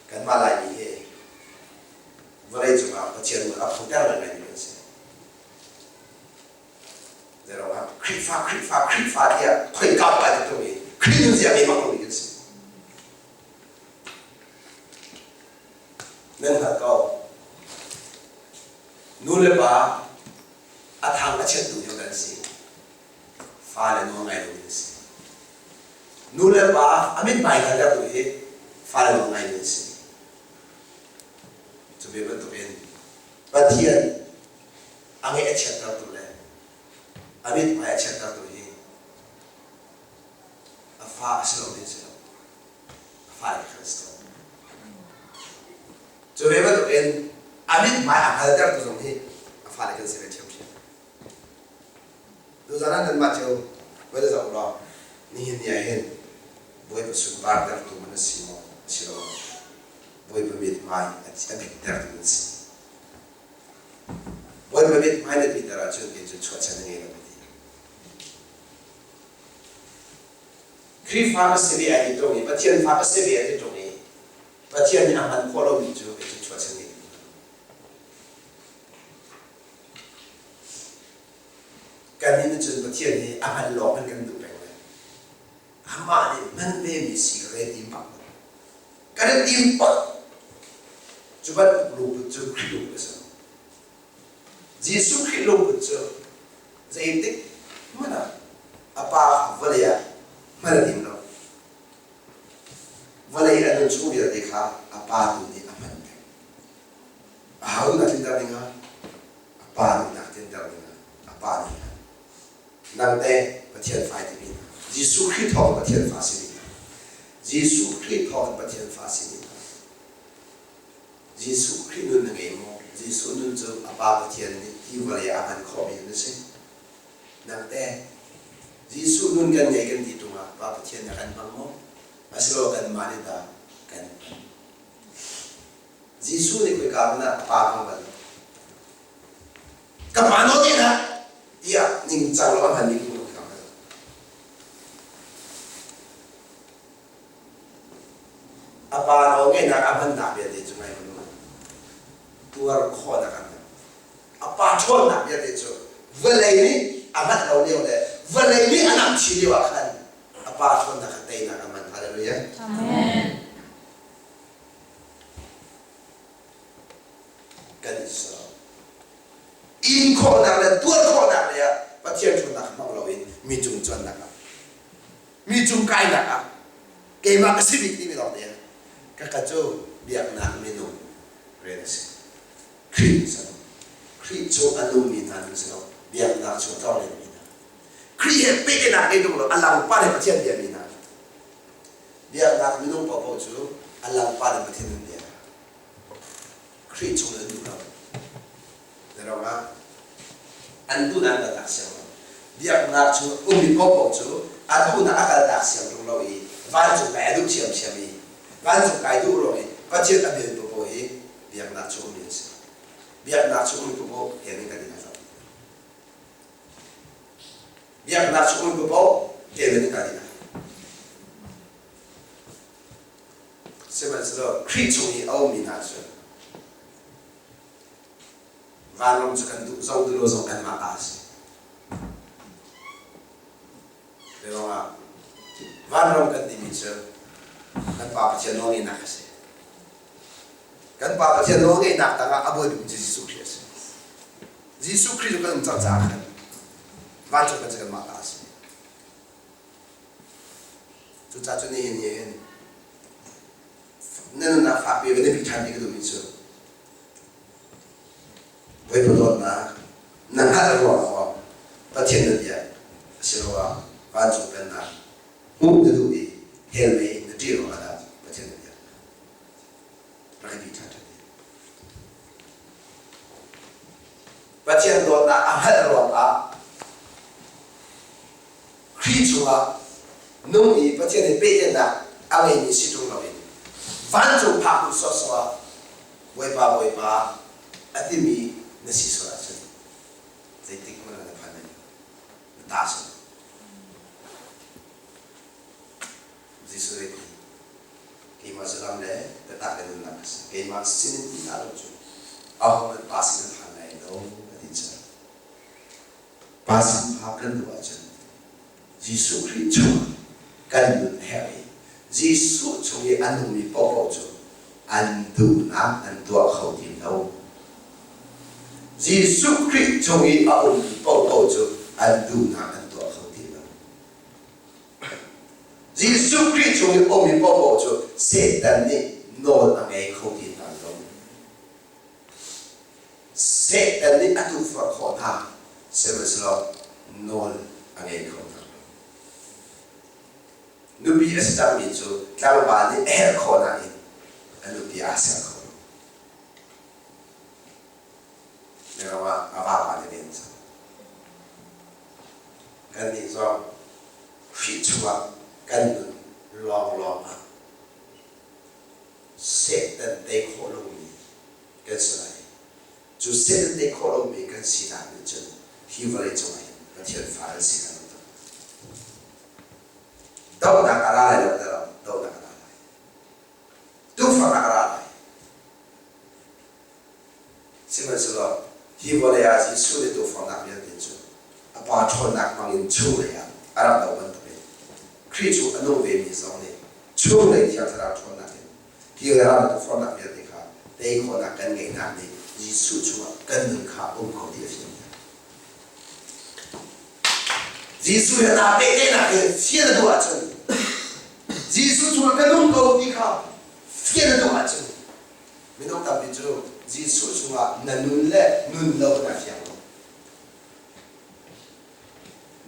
kanmah Laimi hi vawlei cungah Pathian mual a phuter ngaingaimi kan si. Zeiruangah Khrihfa Khrihfa Khrihfa tiah khoika pa ti tung i Khrih nunzia ngei bak lomi kan si. Nan hngalh ko. Nu le pa a thang a chiat duh kan si. Fale nawl ngai lomi an si. Nu le pa a mithmai hngalter tu hi fale nawl ngai mi an si. Cu ve bantukin Pathian a ngeih a chiattertu le a mithmai a chiattertu hi a fa a si lomi an si lo. A fale kha an si lo. Cu ve bantukin a mithmai a hngaltertu zong hi a fale kan si ve ṭhiamṭhiam. Tuzan ah nanmah cio voi zoh law nihin ni ah hin Bawipa sunpartertu man a si maw asiloah Bawipa mithmai a biktertu nan si? Bawipa mithmai na biter ahcun kei cu chuahchan na ngei lo ka ti. Khrihfa ka si ve ai ti ṭung i Pathian fa ka si ve ai ti ṭung i Pathian nih a hman khawh lomi cu kei cu chuahchan ngei lo. Kannih nih cun Pathian hi a hman lawng in kan duh peng lai. Amah nih hman vemi si ka kan i tim bak lo. Kan i tim bak. Cu bantuk lungput cu Khrih lungput a si lo. Jesuh Khrih lungput cu zeitik hmanh ah a Pa kha vawlei ah hman a tim lo. Vawlei a nun chung vialte kha a Pa tu nih a hman peng. Aho na tlinter dingah? A Pa duhnak tlinter dingah a Pa nih a nang teh Pathian fa timi hna Jesuh Khrih thawng Pathian fa si ding hna Jesuh Khrih thawng Pathian fa si ding hna Jesuh Khrih nun na ngei maw? Jesuh nun cu a Pa Pathian nih hi vawlei ah a hman khawhmi nun a si. Nang teh Jesuh nun kan ngei kan ti ṭung ah Pa Pathian nih a kan hmang maw? Asiloah kanmah nih dah kan hman? Jesuh nih khoika hmanh ah a Pa hmang bal lo. Ka pa nawl te hlah tiah ningcang lo a hmanmi phung ka bal. A pa nawl ngeihnak a hmannak vialte cu ngai hmanh u. Tuar khawhnak a hman. A pa ṭhawnnak vialte cu vawlei nih a hngalh lo lio le vawlei nih a namchin lio ah khan a pa ṭhawnnak kha teinak a hman. Hallelujah. Amen. Kan i ser. In khawhnak le tuar khawhnak lei ah Pathian ṭhawnnak hmang loin mi cung cuannak ah mi cung kainak ah keimah ka si bik timi lawng te ka ka cu biaknak minung rian a si. Khrih si lo. Khrih cu a nungmi hna nun si lo. Biaknak cu a tlawng hna. Khrih he pehtlaihnak ngei tung lo a langpar he Pathian biami hna. Biaknak minung paohpaoh cu a langpar in Pathian an biak. Khrih chung an duh lo. Zeiruangah? An duhnak an kaltak siang lo. Biaknak chung ummi paohpaoh cu a duhnak a kaltak siang ṭung lo i vancung kai a duh ṭhiamṭhiam i vancung kai duh ruang i Pathian a biami paohpaoh hi biaknak chung ummi an si. Biaknak chung ummi paohpaoh he nih kan i hna Biaknak chung ummi paohpaoh he nih kan i hna. Sihmanhsehlaw Khrih chung i a ummi hna cu vanram cu kan duh zong duh lo zong kanmah ta a si. Zeiruangah? Vanram kan timi cu kan Pa Pathian nawlngeihnak a si. Kan Pa Pathian nawlngeihnak tangah a bawi bik cu Jesuh Khrih a si. Jesuh Khrih cu kan um cang caah khan vancung kan si kanmah ta a si. Cucaah cu nihin ni hin na nunnak fakpi va na bi ṭhan ti ka duhmi cu Bawipa dawtnak na hngalh ruangah maw Pathian na biak asiloah vancung pennak hmuh na duh i hell mei na ṭih ruangah dah Pathian na biak? Rak i bi ṭhan ṭhan. Pathian dawtnak a hngalh ruangah Khrih chungah nung i Pathian he pehtlaihnak a ngeimi si ṭung loin vancung phak duh sawhsawh ah Bawipa Bawipa a timi na si sual ahcun zeitik hmanh ah na phan lai na ta sual. Jesuh nih keimah cu lam le biatak le nunnak ka si. Keimah sinin ti hlah lo cu ahohmanh pa sin an phan lai lo a ti cang. Pa sin phak kan duh ahcun Jesuh Khrih chung kan nun a herh i Jesuh chung i a nungmi paohpaoh cu an duhnak an tuah kho ti lo. Jesuh Khrih chung i a ummi paohpaoh cu an duhnak an tuah kho ti lo. Jesuh Khrih chung i ummi paohpaoh cu Satan nih nawl a ngei kho ti hna lo. Satan nih a tukforh khawh hna, sihmanhsehlaw nawl a ngei kho hna lo. Nupi a si cangmi cu tlangval nih a herh khawh nain a nupi aa ser kho lo. Mirang ah a vapa nih len cang. Kannih zong Khrih chungah kan nun lawnglawng ah Satan tei khawh lomi kan si lai. Cu Satan tei khawh lomi kan sinak nih cun hi vawlei cungah hin Pathian fa an si kan tuk. Dohnak a ra lai lo ti lo, dohnak a ra lai. Tukforhnak a ra lai. Sihmanhsehlaw hi vawlei ah Jesuh nih tukforhnak vialte cu a Pa ṭhawnnak hmangin chunglei ah a rak doh bantukin Khrih cu a nung vemi zong nih chunglei Thiang Thlarau ṭhawnnak in hi ram tukforhnak vialte kha tei khawhnak kan ngeihnak nih Jesuh chungah kan nun kha um kho ti a fiang. Jesuh he naa pehtlaihnak hi fian a duh ahcun Jesuh chungah ka nung ko ti kha fian a duh ahcun Minung tampi cu Jesuh chungah na nun le nun lo na fiang lo.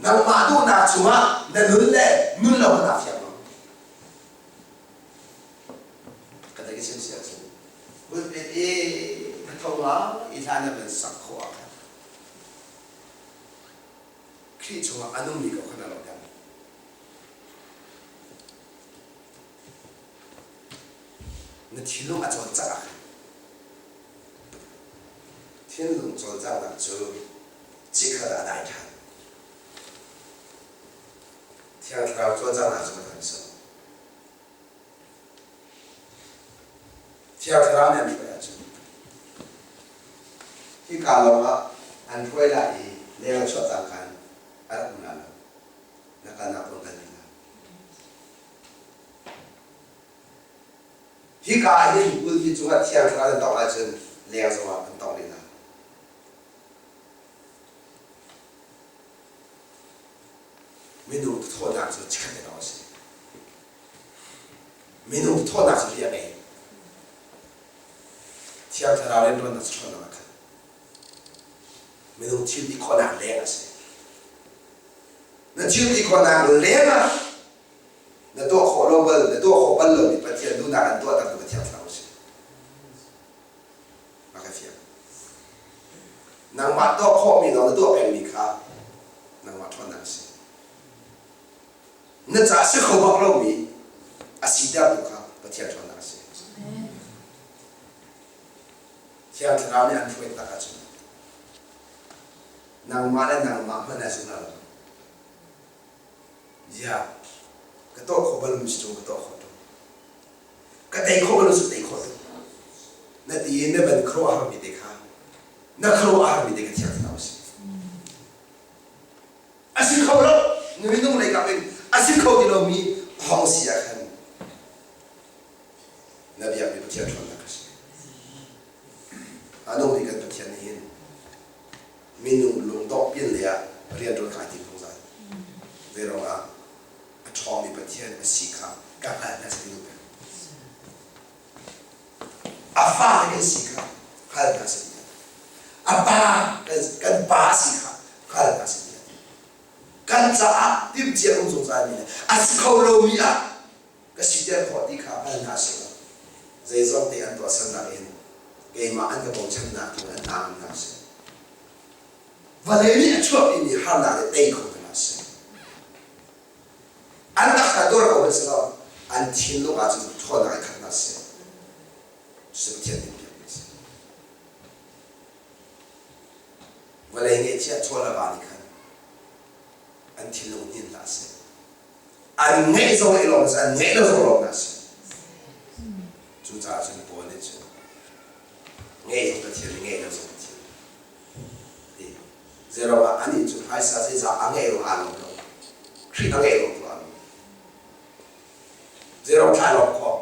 Nangmah duhnak chungah na nun le nun lo na fiang lo. Ka te sim sia cu pulpit i na tho nga i hla na van sak khawh ah khan Khrih chungah a nungmi ko kha na lo dang. Na thinlung a cawlcangh ah khan thinlung cawlcanghnak cu chikkhat ah a dai ṭhan. Thiang Thlarau cawlcanghnak cu ka so. Thiang Thlarau nih an hruai ahcun hika lawngah an hruai lai i leng a chuah cangka in a rak um lai lo. Na kalnak pawl kal ti lai. Hika ah hin pulpit cungah Thiang Thlarau an tongh ahcun leng zongah an tong rih lai. Minung thawhnak cu chikkhat te lawng a si. Minung thawhnak cu ri a ngei. Thiang Thlarau rianṭuannak cu ṭhawnnak a khat. Minung thil ti khawhnak leng a si. Na thil ti khawhnak leng ah na tuah khawh lo bal na tuah khawh bal lomi Pathian duhnak an tuah tak tu Pathian Thlarau a si. A ka fiang. Nangmah tuah khawhmi lawng na tuah pengmi kha nangmah ṭhawnnak a si. Na ca si kho bak lomi a siter tu kha Pathian ṭhawnnak a si. Thiang Thlarau nih an hruai tak ahcun nangmah le nangmah hmanh ah zumh lo. Ziah ka tuah khawh bal mi si ka tuah khawh ṭung. Ka tei khawh bal su tei khawh ṭung. Na ti i na van khuaruahhar mi te kha na khuaruahhar mi te ka thiang thlarau a si. A si kho lo. Na minung lei kap in a si kho ti lomi Pathian a si kha ka hngalh hna seh ti duh peng. A fale kan si kha hngal hna seh ti. A pa kan pa si kha hngal hna seh ti. Kan caah timhcia um zungzal mi le a si kho lomi ah ka siter khawh ti kha hngal hna seh law zeizong te an tuahsernak in keimah an ka bochannak thawng an tang hna seh. Vawlei nih a chuahpimi harnak le tei kho hna seh. An taksa tuar ko hmanh selaw an thinlung ah cun ṭhawnnak in khat hna seh. Cucu Pathian tinhpiakmi a si. Vawlei ngeihchiah chaw le va nih khan an thinlung hnin hlah seh. An ngeih zong i lawm an ngeih lo zong lawm hna seh. Cucaah cun Paul nih cun ngeih zong Pathian nih ngeih lo zong Pathian ti. Zeiruangah anih cu phaisa zeizah a ngeih ruangah aa lawm lo. Khrih a ngeih ruang tu aa lawm. Zeiruang thla lawm khawh?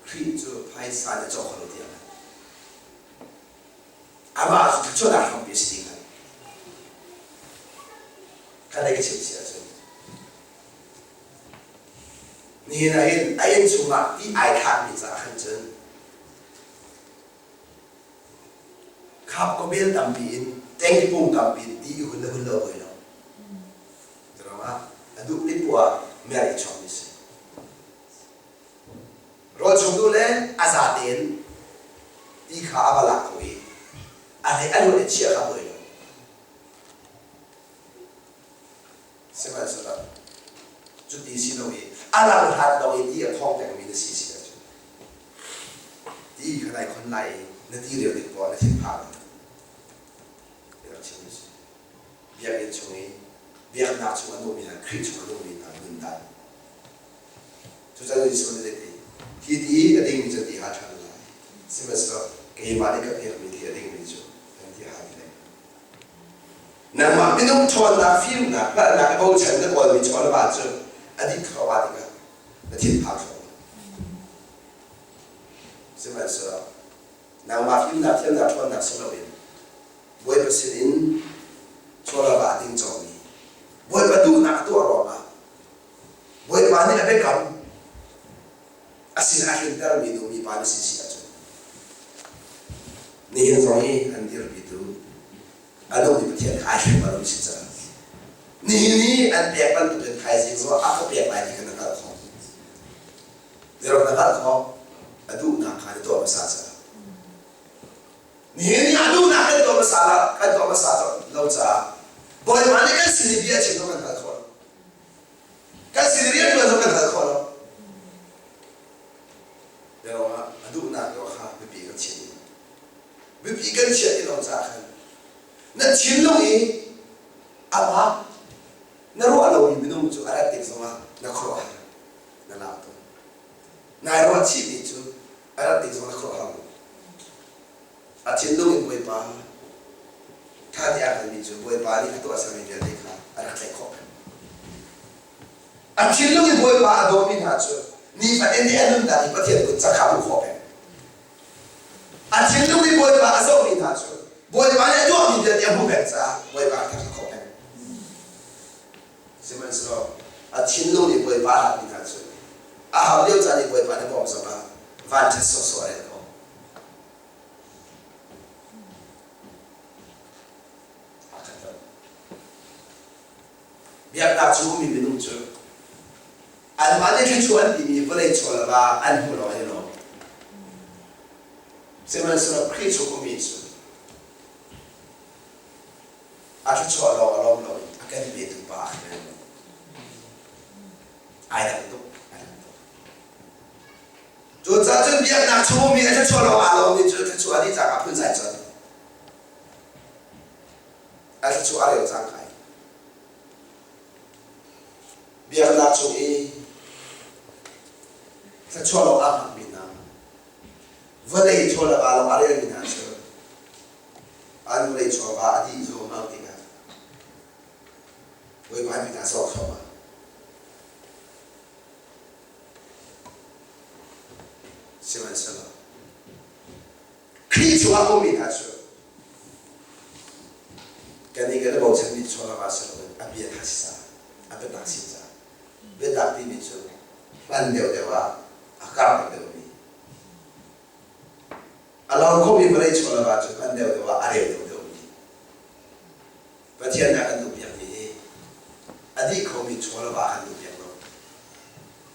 Khrih cu phaisa nih a cawk kho lo tiah amah cu thluachuahnak hrampi a si ti hngalh. Kan ei ka chim si ahcun nihin ah hin a inn chungah ti ai thlakmi caah khan cun khap kawbel tampi in tengki pung tampi in ti i hun le hun lo hoi lo. Ruangah a duh ti poah mer i chawmmi si. Rawl chung duh le a za tein ti kha a va lak ko i a hlei a luat i chiah kha buai lo. Sihmanhsehlaw cuti si lo i a lang hlat lo i ti a thawng pengmi na si si ahcun ti kha nai khon lai i na ti reu tik poah na thinphang i rak chim si. Biakinn chung i biaknak chung a nungmi hna Khrih chung a nungmi hna nun dan. Cucaah Jesuh nih zeiti hi ti a dingmi cu ti ha ṭhan lai. Sihmanhsehlaw keimah nih ka pekmi ti a dingmi cu nan ti ha ti lai. Nangmah minung ṭhawnnak, fimnak, hngalhnak i bochan na kawlmi chaw le va cu a dih thluahmah tikah na thinphang hraw. Sihmanhsehlaw nangmah fimnak, thiamnak, ṭhawnnak si loin Bawipa sinin chaw le va ding cawmi Bawipa duhnak a tuah ruangah Bawipa nih a biakam a sin a tlintermi nu mipa na si si ahcun nihin zong hi an dirpitu a nungmi Pathian kha ai hrem lo si cang. Nihin i an pek bantukin thaizing zong a ka pek lai ti kha na hngalh khawh. Zeirong na hngalh khawh? A duhnak kha na tuah hmasa cang. Nihin i a duhnak kan tuah hmasa kan tuah hmasa lo caah Bawipa nih kan sin i bia chim zong kan hngal khawh lo. Kan sin i rian ṭuan zong kan hngal khawh lo. Biaruang ah a duhnak tuah kha biapi kan chiah. Biapi kan chiah ti lo caah khan na thinlung i amah na ruah lomi minung cu a rat tik zongah na khuaruahhar na lau tawn. Nai ruah chihmi cu a rat tik zong na khuaruahhar lo. A thinlung in Bawipa ṭha ti aa hngalmi cu Bawipa nih a tuahsermi vialte kha a rak tlaih khawh peng. A thinlung in Bawipa a dawmi hna cu nifatin nih a nunnak i Pathian kut cak kha a hmuh khawh peng. A thinlung in Bawipa a zohmi hna cu Bawipa nih a tuahmi vialte a hmuh peng caah Bawipa a thangṭhat khawh peng. Sihmanhsehlaw a thinlung nih Bawipa a hlatmi hna cu a hau lio caan i Bawipa nih bawm zongah vanṭhat sawhsawh a rel ko. Aa khat lo. Biaknak cu mi minung cu anmah nih thluachuah an timi vawlei chaw le va an hmu lawng an i lawm. Sihmanhsehlaw Khrih chung ummi cu a thluachuah lawng a lawm lo i a kan petu pa a kan lawm. Ai dang tuk, ai dang tuk. Cucaah cun biaknak chung ummi a thluachuah lawng aa lawmmi cu thluachuah dih cang ah phunzai cun a thluachuah a reu cang kai. Biaknak chung i thluachuah lawng aa hngakmi hna, vawlei chaw le va lawng a relmi hna cu an vawlei chaw va a dih zuamau tikah Bawipa min ah zawk thluahmah. Sihmanhsehlaw Khrih chungah ummi hna cu kannih kan i bochanmi chawlak ah si loin a bia kha si caah a biatak si caah. Biatak timi cu hman deuhdeuh ah a karh deuhmi. A lo khomi vawlei chawlava cu hman deuhdeuh ah a reu deuhdeuhmi. Pathian nih a kan duhpiakmi hi a dih khomi chawlava a kan duhpiak lo.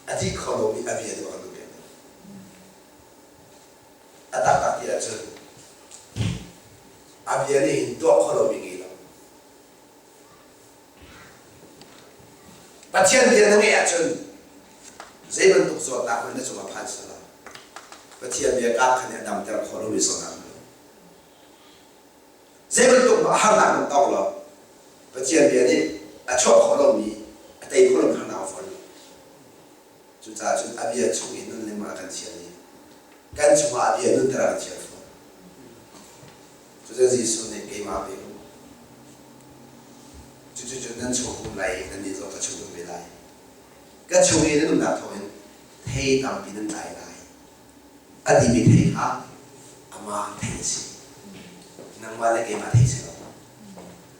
A dih kho lomi a bia tu a kan duhpiak lo. A taktak ti ahcun a bia nih hin tuah kho lomi ngei lo. Pathian bia na ngeih ahcun zei bantuk zawtnak hmanh na cungah phan sehla Pathian bia kaa khan nih a damter khawh lomi zawtnak um lo. Zei bantuk a harnak hmanh tong law Pathian bia nih a chuah khawh lomi a tei khawh lomi harnak a fawn lo. Cucaah cun a bia chung i nun lengmang a kan thiam i kan chungah a bia nunter a kan thiam fawn. Cucu Jesuh nih keimah pe u. Cucu nan chung um lai i nannih zong ka chung um ve lai. Ka chung i nan umnak thawngin thei tampi nan tlai lai. A timi thei kha amah thei a si. Nangmah le keimah thei si lo.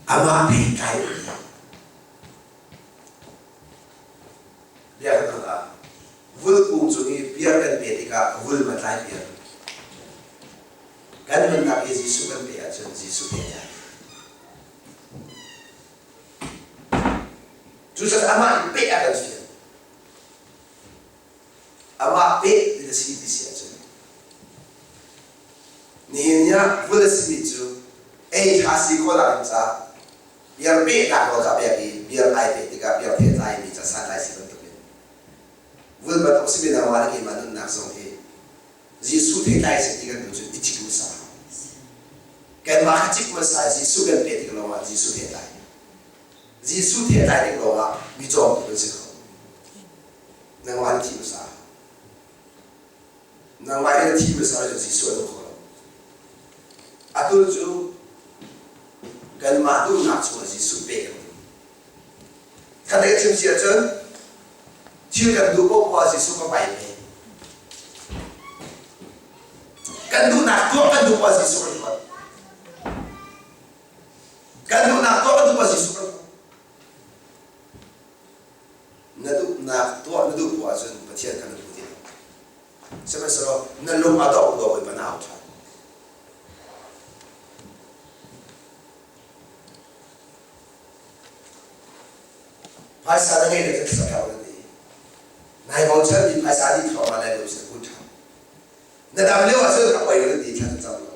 Amah thei tlai u ti. Bia kan hal ah vul kung cung i piar kan pe tikah vul ma tlai piar. Kan nunnak i Jesuh kan pe ahcun Jesuh pe lai. Cucaah amah in peh a kan fial. Amah peh ti na si ti si ahcun nihin ni ah vul a simi cu ei ṭha si khawh nak ding caah biar pehnak nawl kha pek i biar ai peh tikah biar the tlaimi ca santlai si bantukin vul bantuk simi nangmah le keimah nunnak zong hi Jesuh theitlai si ti kan duh cun i cik hmasa. Kanmah kha cik hmasa Jesuh kan peh tik lawngah Jesuh theitlai. Jesuh theitlai tik lawngah mi cawmtu kan si kho. Nangmah na thi hmasa. Nangmah hi na thi hmasa cu Jesuh a nung kho lo. Atu cu kanmah duhnak chungah Jesuh pek kan duh. Khat lei chim si ahcun thil kan duh paoh ah Jesuh ka pai ve. Kan duhnak tuah kan duh paoh Jesuh kan ruat. Kan duhnak tuah kan duh paoh Jesuh kan ruat. Na duhnak tuah na duh paoh ahcun Pathian kan duh ti lo. Sihmanhsehlaw na lung a dongh lo Bawipa na au ṭhan. Phaisa na ngei le cu sakau na ti. Nai bochan mi phaisa dih thluahmah lai lo sin kun ṭhan. Na dam lio ahcun a poi lo na ti thla cam lo.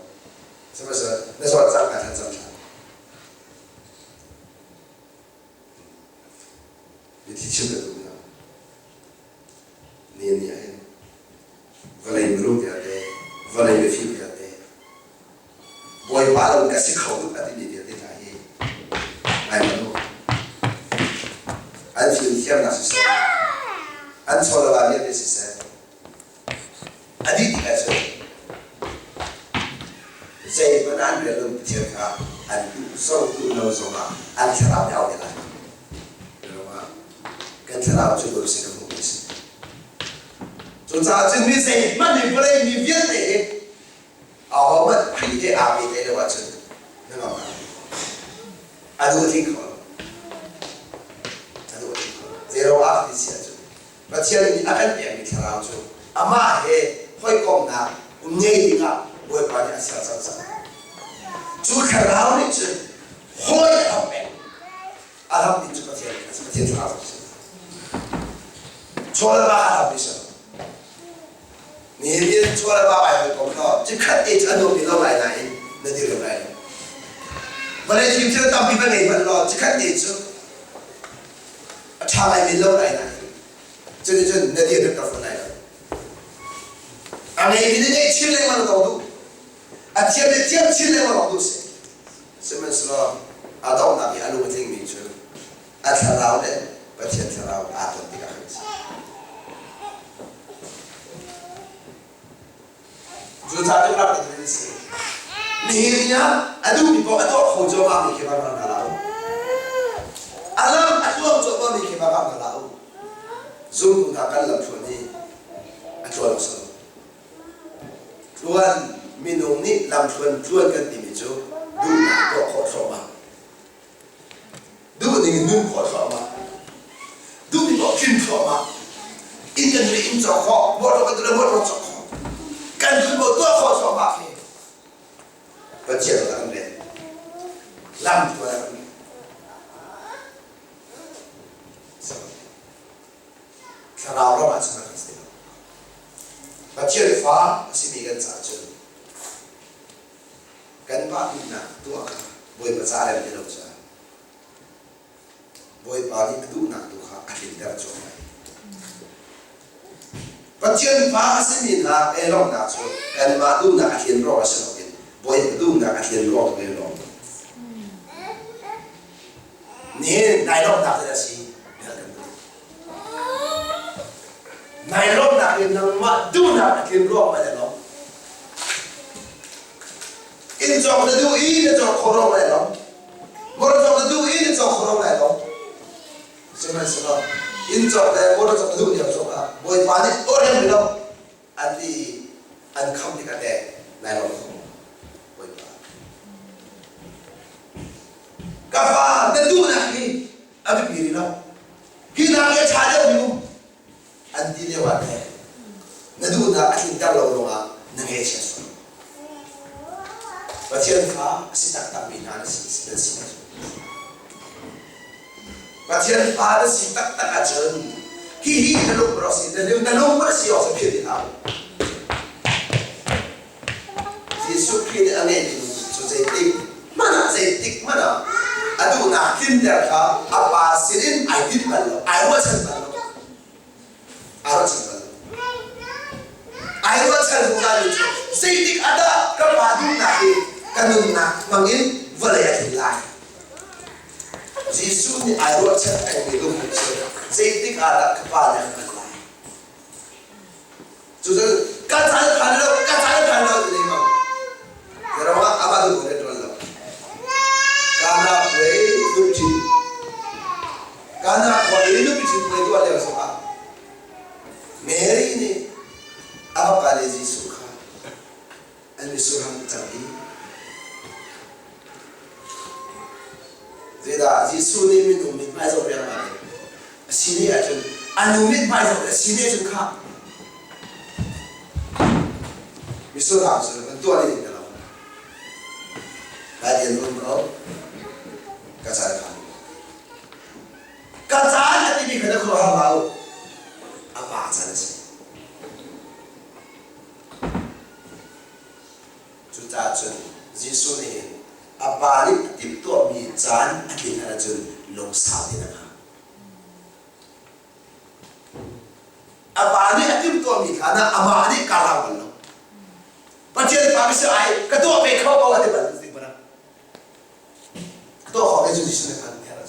Sihmanhsehlaw na zawt cang ka thla cam ṭhan. Mithi chim ka duh hna. Ni ni ah hin vawlei mirum vialte, vawlei mifim vialte, Bawipa lo ka si kho tuk a timi vialte hna hi ngai hmanh u. An fimthiamnak siseh, an chawlava vialte siseh, a dih tik ahcun zeihmanh an rel lo Pathian kha an duh zong duh lo zongah an thlarau nih a auh te lai. Kan thlarau cu Bawipa sin a hmuhmi a si. Cucaah cun mi zeihmanh hi vawlei mi vialte hi ahohmanh Khrih he aa pehtlaih lo ahcun na ngam lai. A duh tling kho lo. A duh tling kho lo. Zei ah ti si ahcun Pathian nih a kan pekmi thlarau cu amah he hawikomhnak ngei dingah Bawipa nih a ser cang cang. Cu thlarau nih cun hawi a hlam peng. A hlammi cu Pathian a si. Pathian thlarau a si. Chawlava a hlammi si. Nihin ni chawlava ai hawikom law cikhat te cu a nuam lo lai nain na dir lo lai lo. Vawlei thil thil tampi va ngei hmanh law cikhat te cu a ṭha lai men lo lai nain cuticun na dir ka fawn lai lo. A ngeimi nih ngeih chin lengmang ko duh. A thiam nih thiam chin lengmang ko duh si. Sihmanhsehlaw a donghnak i a lung a tlingmi cu a thlarau le Pathian thlarau aa ton tikah khan a si. Cucaah cu rak in an si. Nihin ni ah a duhmi paoh a tuah kho cuahmahmi khi va hna hlah u. A lam a tluang cuahmahmi khi va hna hlah u. Zumtu hna kan lamthluan hi a tluan awk si lo. Tluan minung nih lamthluan tluan kan timi cu duhnak tuah khawh thluahmah. Duh ning in nun khawh thluahmah. Duhmi paoh tlin thluahmah. thluahmah. Inn kan duh inn cawk khawh, motor kan duh motor cawk khawh. Kan duh maw tuah khawh thluahmah khi. Pathian kan rian. Lam tuah kan rian. Thlarau ram ah cun a kan si lo. Pathian fa a simi kan caah cun kanmah duhnak tuah kha Bawipa ca rem ti lo caah Bawipa nih a duhnak tu kha a tlinter cuahmah. Pathian fa a simi hna ei lawmhnak cu kanmah duhnak a tlin ruang ah si loin Bawipa duhnak a tlin ruang tu lawm. Nihin nai lawmhnak hi a si. Nai lawmhnak in nangmah duhnak a tlin ruang ah na lawm. Inn cawk na duh i na cawk khawh ruang na lawm. Motor cawk na duh i na cawk khawh ruang na lawm. Sihmanhsehlaw inn cawk le motor cawk na duh lio zongah Bawipa nih aw rem lo an ti i an kham tikah teh nai lawm kho Bawipa. Ka fa na duhnak hi a biapi rih lo. Hi nak hi a ṭha deuhmi um an ti lio ah teh na duhnak a tlinter lo ruangah na ngaihchia sual. Pathian fa a si taktakmi hna na si nan si ahcun Pathian fa na si taktak ahcun hihi na lung rak si na lung na si awk sa philh ti hlah. Jesuh Khrih nih a ngeihmi lungput cu zeitik hmanh ah zeitik hmanh ah a duhnak tlinter kha a Pa sinin ai tinh bal lo, ai ruahchan bal lo. Ai ruahchan bal lo. Ai ruahchan zungzalmi cu zeitik ah dah ka Pa duhnak hi ka nunnak hmangin vawlei a tlin lai. Jesuh nih ai ruahchan pengmi lungput cu zeitik ah dah ka Pa nih a ka hman lai. Cucu ka caan phan lo, ka caan phan lo ti lengmang. Zeruangah amah duh le ṭuan lo. Kana puai lungṭhin. Kana khua i lungṭhin puai tuah lio zongah Mary nih a vapa le Jesuh kha an misurhang cang i zeidah Jesuh nih minung mithmai zoh riangmang in a si ne ahcun a nu mithmai zoh a si ne ahcun kha misurhang cu kan tuah ding ka lo lai tian um ko ka caan phan ka caan a timi kha na khuaruahhar hlah u a pa caan a si. Cucaah cun Jesuh nih hin a Pa nih a timhtuahmi caan a tlin ahcun lungsau tein a hngak. A Pa nih a timhtuahmi kha na amah nih kaa hlang bal lo. Pathian fa ka si ai, ka tuah ve kho ko a ti bal ti bal. Ka tuah khawh ve cu Jesuh nih khan herh a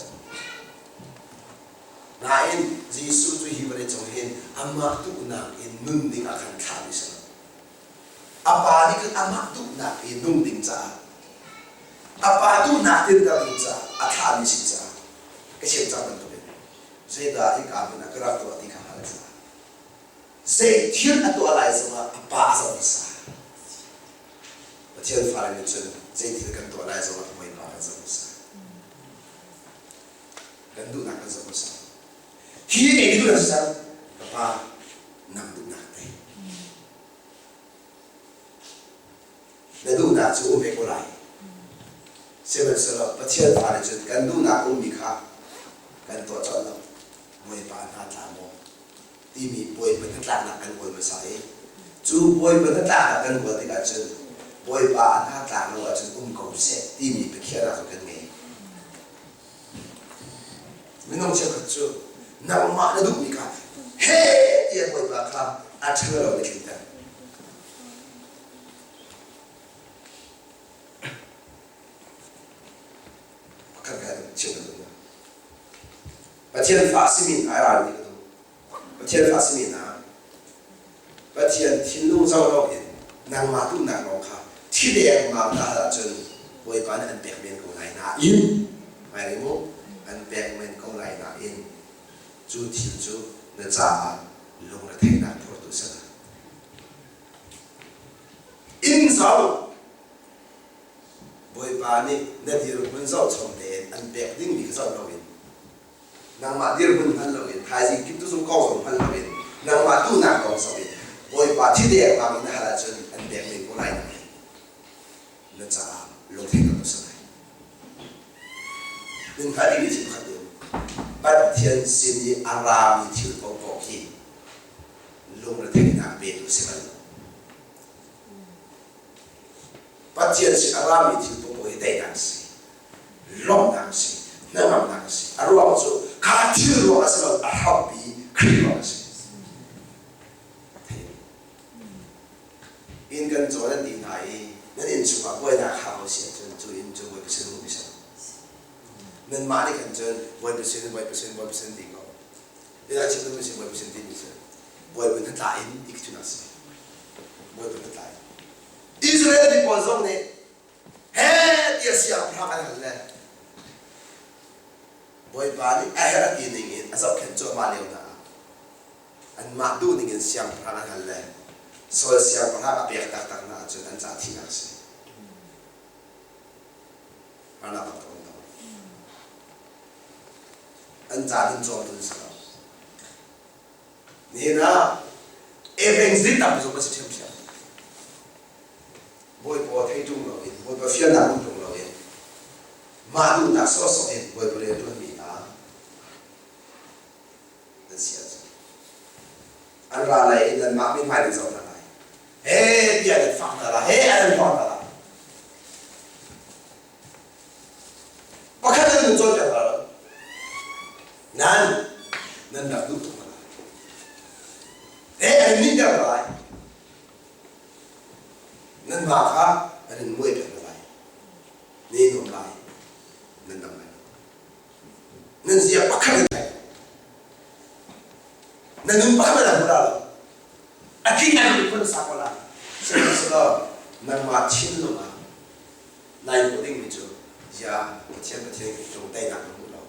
Nain Jesuh cu hi vawlei cung hin amah duhnak in nun ding ah khan thlahmi si lo. A pa nih khan amah duhnak i nung ding caah a pa duhnak tinter ding caah a thlahmi si caah ka chim cang bantukin zeidah hika hmun ah ka rak tuah ti kha hngalh caah zei thil a tuah lai zongah a pa a zoh hmasa. Pathian fale nih cun zei thil kan tuah lai zongah Bawipa kan zoh hmasa. Kan duhnak kan zoh hmasa. Hi kei ka duhnak si cang, ka pa nang duhnak te. Na duhnak cu um ve ko lai. Sihmanhsehlaw Pathian fale cun kan duhnak ummi kha kan tuah colh lo. Bawipa hna tla maw timi Bawipa hnatlaknak kan kawl hmasa i cu Bawipa hnatlaknak kan kawl tikah cun Bawipa a hnatlak lo ahcun um ko seh timi biakhiahnak cu kan ngei. Minung cheukhat cu nangmah na duhmi kha heh tiah Bawipa kha a ṭhalo lo na tlinter. Pakhat kha chim ka duh. Pathian fa simi hna ai ralmi ka duh. Pathian fa simi hna Pathian thinlung zoh loin nangmah duhnak lawng kha thi dengmang na hal ahcun Bawipa nih an pek men ko lai nain ngai mu an pek men ko lai nain cu thil cu na caah lungretheihnak phortu si lai. Inn zoh Bawipa nih na dirhmun zohchom tein an pek dingmi kha zoh loin nangmah dirhmun hngal loin thaizing kip tu zung kong van zoh i Bawipa thi dengmang in na hal ahcun an pek men ko lai nain na caah lungtheihnak a si lai. Nan hngalh dingmi thil pakhat um. Pathian sin i a rami thil paohpaoh hi lungretheihnak petu a si bal lo. Pathian sin a rami thil paohpaoh hi daihnak a si, lawmhnak a si, hnangamnak a si. A ruang cu kha thil ruang a si lo, a hrampi Khrih ruang a si. Inn kan cawn an ti hna i nan inn chungah buainak hau a si ahcun cu inn cu Bawipa sin um seh. Nanmah nih khan cun Bawipa sin, Bawipa sin, Bawipa sin ti ko. Biatak chim duhmi si Bawipa sin timi cu Bawipa hnatla in ti khi cu si. Bawipa hnatla in. Israel mi pawl zong nih he tiah siangpahrang an hal le Bawipa nih a herh a ti ning in a zohkhenh cuahmah lio hna ah anmah duh ning in siangpahrang an hal le Saul siangpahrang a pek taktak hna ahcun an ca thihnak a si. Harnak tam tuk an tong. An ca nun cawmtu an si lo. Nihin ah evangelist tampi zong kan si ṭhiamṭhiam. Bawipa thei ṭung loin, Bawipa fialnak um ṭung loin, mah duhnak sawhsawh in Bawipa rian ṭuanmi hna nan si ahcun an ra lai i nanmah mithmai nan zoh hna lai. He tiah nan fak hna lai, he an hrawk hna lai. Pakhat nan nun cawnpiak hna lo. Nan nan rak duh tuk hna lai. He an nihter hna lai. Nanmah kha an in muaipiak hna lai. Ne nuam lai. Nan dam lai. Nan zia pakhat in thei. Na nun pakhat na hmu lo. A tling an phun sa ko la. Sihmanhsehlaw nangmah thinlung ah nai hmuh dingmi cu zia Pathian Pathian kan tung teinak ka hmu lo.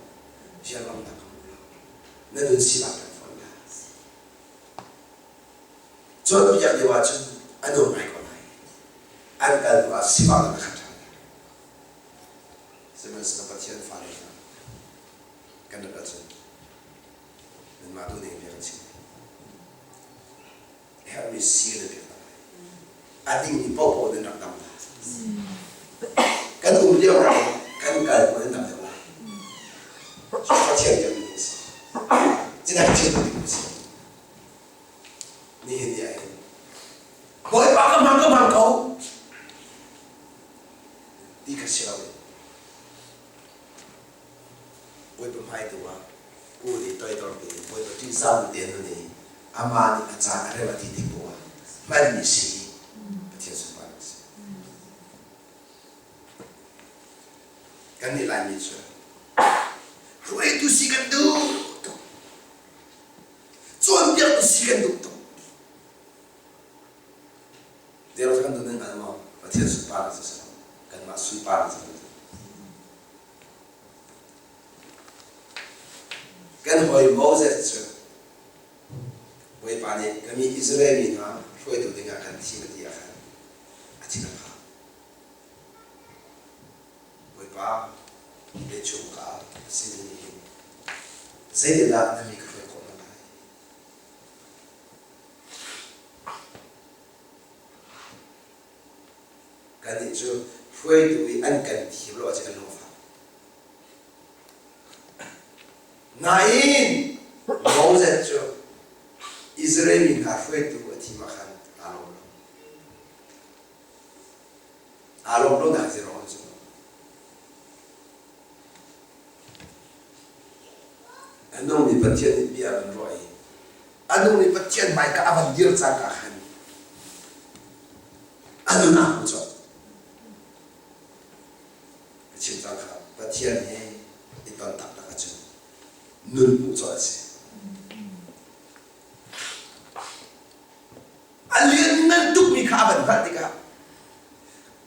Zia lawmnak ka hmu lo. Na nun sinak kan fawn la. Cawnpiak lio ahcun a nuam ngai ko lai. An kal hnu ah sifak na khat ṭhan lai. Sihmanhsehlaw Pathian fale hna kan rat ahcun nanmah duh ning bia kan chim lai. A herhmi sii na pek hna lai. A dingmi paohpaoh nan rak dam hna. Kan um lio ah kan kal hnu nan dam deuh lai. Pathian biak ding a si. Cudah Pathian duh ding a si. Nihin ni ah hin Bawipa ka hmang ka hmang ko ti kha si loin Bawipa hmai tu ah kun i toidor tein Bawipa ṭihzah tein nun i amah nih a caan a rem a ti tik poah ah hmanmi si hi Pathian sunparnak a si. Kannih Laimi cu hruaitu si kan duh tuk. Cawnpiaktu si kan duh tuk. Deu kan duh nan hngal maw? Pathian sunparnak cu si lo. Kanmah sunparnak cu si. Kan hawi Moses cu Bawipa nih ka mi Israel mi hna hruaitu dingah kan thim a ti ah khan a thin a phang. Bawipa, lei ka simi nih hin zeitindah na mi ka hruai khawh hna lai? Kannih cu hruaitu i an kan thim lo ahcun kan lung a fak. Nain Moses cu Israel mi hna hruaitu a thim ah khan aa lawm lo. Aa lawm lonak zei ruang cu a nungmi Pathian nih bia a van ruah i a nungmi Pathian hmaika a van dir cangka khan a nun aa hmu colh. Ka chim cang kha Pathian he i ton taktak ahcun nun hmuh colh a si. A lianngan tukmi kha a van hngalh tikah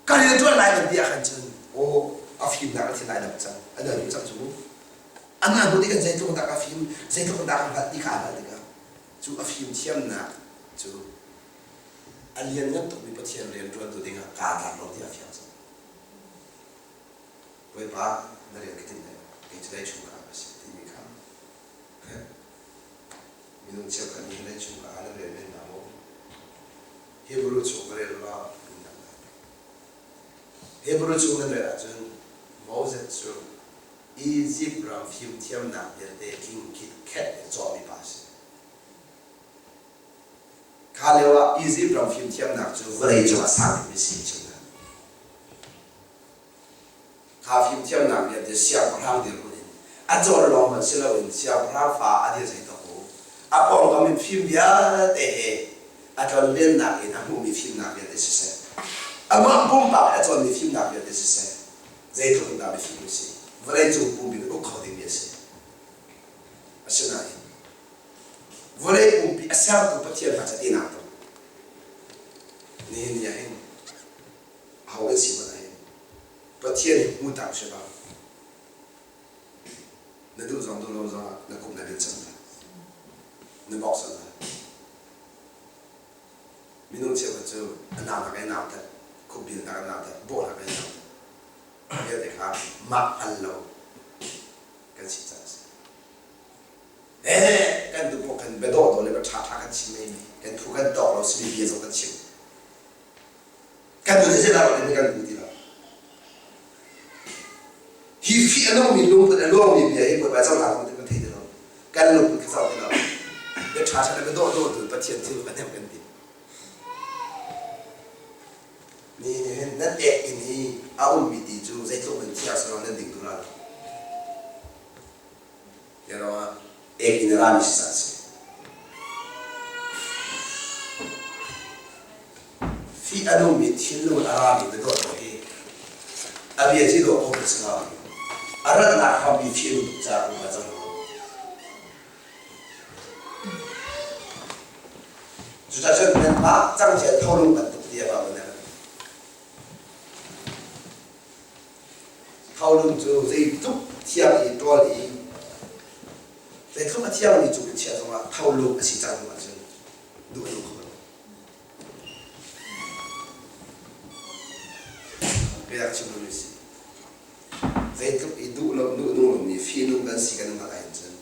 ka rianṭuan lai van ti ah khan cun aw a fimnak a thin ai dap cang a dal cang cu a hna hnu nih kan zeitluk dah ka fim zeitluk dah ka hngalh ti kha a hngalh tikah cu a fim thiamnak cu a lianngan tukmi Pathian rianṭuantu dingah kaa tlak lo ti a fiang cang. Bawipa na rian ka tinh lai kei cu dai chung ka ka si timi kha minung cheukhat nih lei chung ka ah nan rian men hna maw? Hebrew chung va rel law an dang lai. Hebrew chung nan rel ahcun Moses cu Izipt ram fimthiamnak vialte tling khitkhet in cawmi pa a si. Kha lio ah Izipt ram fimthiamnak cu vawlei cung ah sang bikmi si a chim hna. Kha fimthiamnak vialte siangpahrang dirhmun in a cawn lawng hmanh si loin siangpahrang fa a dir zei tawk u. A pawngkam in fim vialte he a tlonlennak in a hmuhmi fimnak vialte siseh, amah pumpak a cawnmi fimnak vialte siseh, zeitluk in dah mifim a si, vawleicung pumpi in uk kho dingmi a si. Asinain vawlei pumpi a sertu Pathian hna catinak tuk nihin ni ah hin aho kan si hmanh ah hin Pathian hi hmu tak si lo. Na duh zong duh lo zong ah na kum na bil cang lai. Na bawk cang lai. Minung cheukhat cu a naunak ai nautat, khupbilnak a nautat, bawhnak ai nautat. Vialte kha mah hngal lo kan si caah a si. Eh, kan duh pawh kan biadawh dawh le bia ṭha ṭha kan chim mei kan phu kan tawk lo simi bia zong kan chim. Kan nun hi zeidah in kan hmu ti lo. Hi fih a nungmi lungput a luangmi bia hi Bawipa cohlang ti kan thei ti lo. Kan lungput kha zoh ti lo. Bia ṭha ṭha le bia dawh dawh tu Pathian thil kan hnemh kan ti. Ni nih hin nan ek inn i a ummi ti cu zeitluk nan thiang selaw nan ding duh la lo. Tiah ek in a rami si caan si. Fih a nungmi thinlung a rami biadawt ko hi a bia ci dawh ko ka si lo. A ratnak hrampi fih a nung tuk caah um a cang lo. Cucaah cun nanmah cangcia tholung bantuk ti a ba Tholung cu zeitluk thiang i ṭawl i zeitluk a thiangmi cung i chiah zongah tholung a si cang hnu ahcun duh a nung kho lo. Biak chim lomi si. Zeitluk i duh lo duh nung lomi fihnung kan si kan hngalh ahhin cun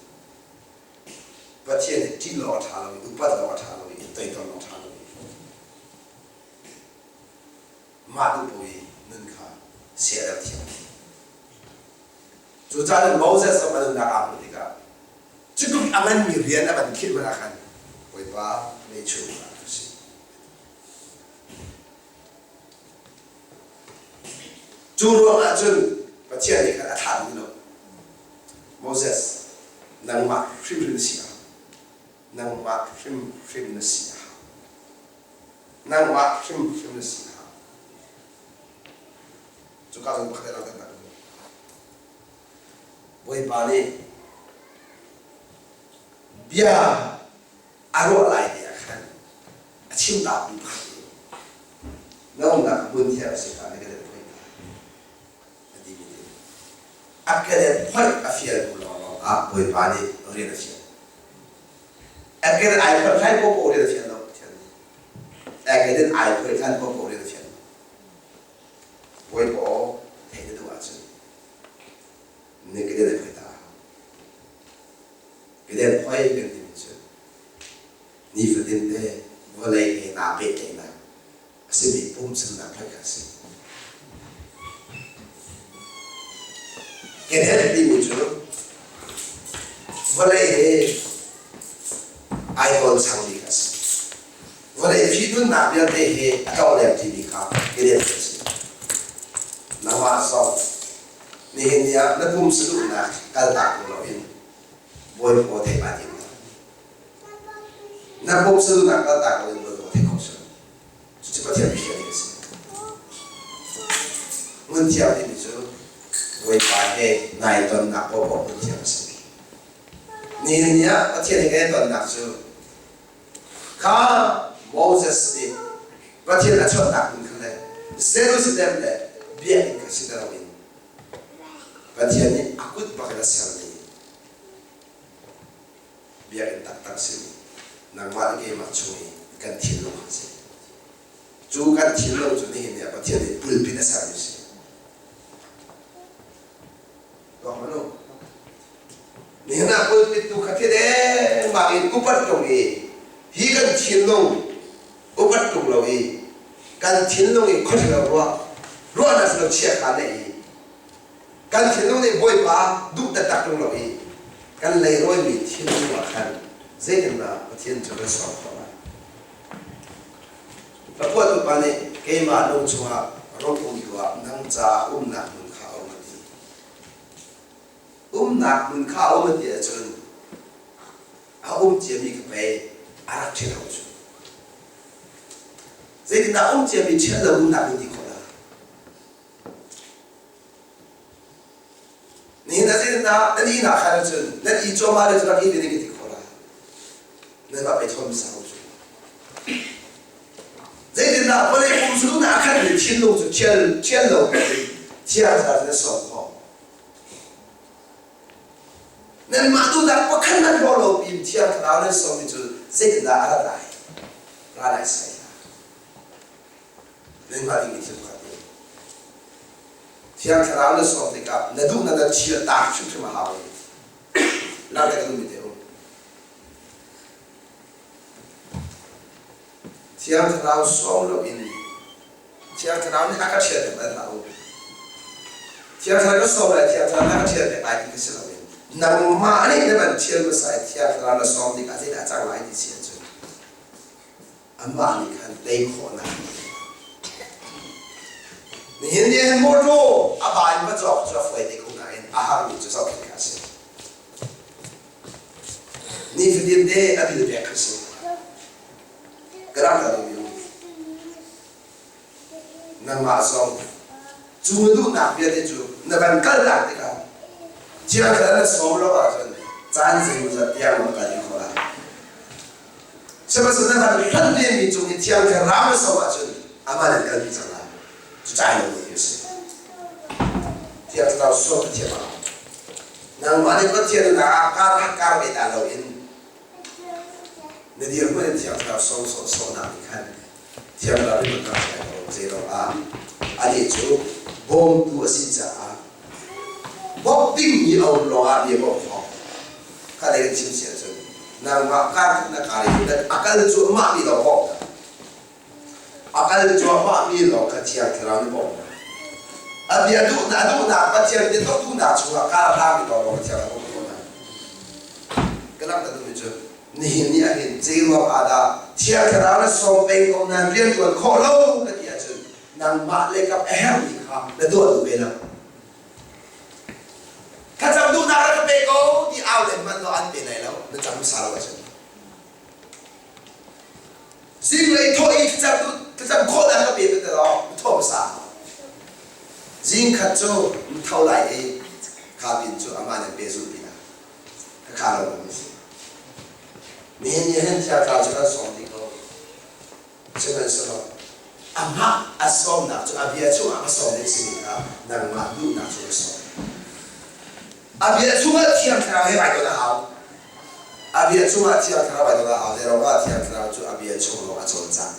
Pathian hi ṭih lawng a ṭha lo i upat lawng a ṭha lo i toidor lawng a ṭha lo i mah duh paoh i nun kha sia a thiam. Cucaah Moses zong a nunnak aa hmuh tikah cutluk a nganmi rian a van khirh hmanh ah khan Bawipa lei chung ah ka si. Cu ruangah cun Pathian nih khan a thlah duh lo. Moses, nangmah hrimhrim si ah, nangmah hrimhrim na si a hau. Nangmah hrimhrim na si a hau. Cuka zawn pakhat lang tak Bawipa nih bia a ruah lai te ah khan a chim ta mi pakhat na umnak hmun thiang a si kha na ka det phoih a ti mi te a ka det phoih a fial hnu lawnglawng ah Bawipa nih rian a fial. Again ai phoih thlai popo rian a fial lo Pathian nih. Again ai phoih than popo rian a fial lo. Bawipa aw theih na duh ahcun ni ka den phoih ta a hau. Ka den phoih kan timi cu nifatin te vawlei he naa pehtlaihnak a simi pumsannak phoih kha a si. Kenet timi cu vawlei he ai tawnchangmi kha a si. Vawlei fihnunnak vialte he a tlongleng ṭimi kha kenet a si. Nangmah zong nihin ni ah na pumsa duhnak kaltak tung loin Bawipa theih aa tim hna. Na pumsa duhnak kaltak loin Bawipa theih khawh si lo. Cucu Pathian bia nih a si. Hmun thiang timi cu Bawipa he nai tonnak paohpaoh hmun thiang a si. Nihin ni ah Pathian he kan i tonnak cu kha Moses nih Pathian a chawnhnak hmun kha le Jerusalem le biakinn kha si ti loin Pathian nih a kut bak in a sermi biakinn taktak simi nangmah le keimah chung i kan thinlung a si. Cu kan thinlung cu nihin ni ah Pathian nih pulpit a sermi a si. Tuak hmanh u. Nihin ah pulpit tu kha thi dengmang in upat tung i hi kan thinlung Upat ṭung lo i kan thinlung i khuahrilo ruah ruahnak si lo chiakha neih i kan thinlung nih Bawipa duh taktak ṭung lo i kan leirawi thinlung ah khan zeitindah Pathian cu kan sawm khawh lai? Ka phuahtu pa nih keimah lung chungah rung um tuah nang caah umnak hmun kha a um a ti. Umnak hmun kha a um a ti ahcun a um ciami kha pei a rak ṭhial ko cu. Zeitindah um ciami ṭhial lo umnak hmun ti khawh la? Nihin ah zeitindah nan ihnak khan ahcun nan i cawma le cu rak i te ding ti khawh la? Nan mah pei thawn hmasa ko cu. Zeitindah vawlei pum sulun ah a khatmi thinlung cu ṭhial ṭhial lo thiang thlarau na sawm khawh? Nanmah duhnak pakhat nan hlawh lo pin Thiang Thlarau nan sawmmi cu zeitindah a rat lai? Ra lai sai hlah. Nan hngalh dingmi thil pakhat a um. Thiang Thlarau na sawm tikah na duhnak na thial taak hrimhrim a hau i langhter ka duhmi te a um. Thiang Thlarau sawm loin Thiang Thlarau nih a ka ṭhial piak lai hlah u. Thiang Thlarau ka sawm lai, Thiang Thlarau nih a ka ṭhial piak lai ti ka si loin nangmah nih na van ṭhial hmasa i Thiang Thlarau na sawm tikah zeidah a cang lai ti si ahcun amah nih khan tei khawhnak Nihin ni hin mawṭaw a ba in va cawk cu a fawi te ko nain a harmi cu zohkhenh kha a si. Nifatin te a bil pek kha si. Ka rak dah duhmi um. Nangmah zong cu na duhnak vialte cu na van kalnak tikah chiakha na sawm lo ahcun caan zeimawzat tiang na kal khawh lai. Sihmanhsehlaw na van hlan vemi cung i thiang thlarau na sawm ahcun amah nan kalpi cang lai. Cucai lo mi a si. Thiang thlarau sawm ka thiam ah nangmah nih Pathian nak ah kar khat kar ve ta loin Na dirhmun in Thiang Thlarau sawngsawh sawhnak nih khan Thiang Thlarau nih kan hruai ko. Zeiruangah anih cu bawmtu a si caah bawmh dingmi a um lawngah mi a bawmh khawh. Kha lei kan chim si ahcun nangmah kar na kar i a kal cuahmah mi lawng bawmh hna. A kal cuahmah mi lawng kha Thiang Thlarau nih bawmh hna. A bia duhnak duhnak Pathian bia duhnak chungah kar hlangmi lawng lawng Thiang Thlarau bawmh khawh hna. Ka langhter duhmi cu nihin ni ah hin zeiruang ah dah Thiang Thlarau na sawm peng ko nain rianṭuan khawh lo ka ti ahcun nangmah le kap a herhmi kha na tuah duh ve lo. Thlacam duhnak rak ka pe ko ti au len hmanh law an pe lai lo na cam hmasa lo ahcun. Zinglei thawh i thlacam thlacam khawhnak ka pe te law na thawh hmasa. Zing khat cu na tho lai i kha pin cu amah nih pe zulh ti Ka kha lo mi si. Nihin ni hin thiangtlau cu kan sawm dih ko. Sihmanhsehlaw amah a sawmnak cu a bia chungah a sawm ding simi kha nangmah duhnak cu na sawm. A bia chungah Thiang Thlarau he vai ton a hau. A bia chungah Thiang Thlarau vai ton a hau. Zeiruangah Thiang Thlarau cu a bia chung lawng a cawlcang.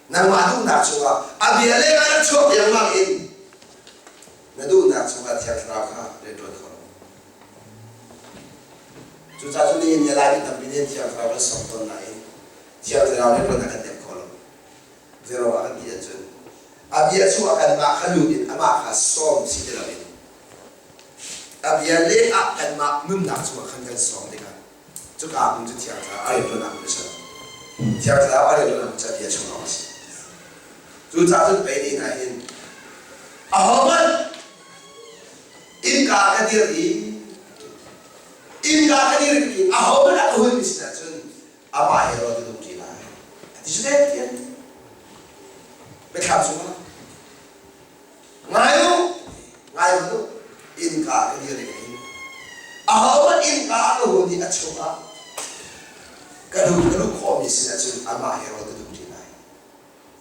Nangmah duhnak chungah a bia lengah na chuak riangmang in na duhnak chungah Thiang Thlarau kha rianṭuan kho lo. Cucaah cu nihin ni Laimi tampi nih Thiang Thlarau kan sok tawn nain Thiang Thlarau rianṭuan a kan tem kho lo. Zeiruangah kan ti ahcun a bia chungah kanmah kha lut in amah kha sawm si ti loin a bia lengah kanmah nunnak chungah khan kan sawm tikah cuka hmun cu Thiang Thlarau a rianṭuannak hmun a si. Thiang Thlarau a rianṭuannak hmun cu a bia chung lawng a si. Cucaah cun pei ni hna hin ahohmanh innka ka dir i innka ka dir i ahohmanh a ka hunmi sinah cun amah he rawl ka dum ṭi lai. A ti cu dek tiah biathlam chungah Ngai u, ngai hmanh u, innka ka dir i ka ing. Ahohmanh innka a ka hun i a chungah ka luh ka luh khawhmi sinah cun amah he rawl ka dum ṭi lai.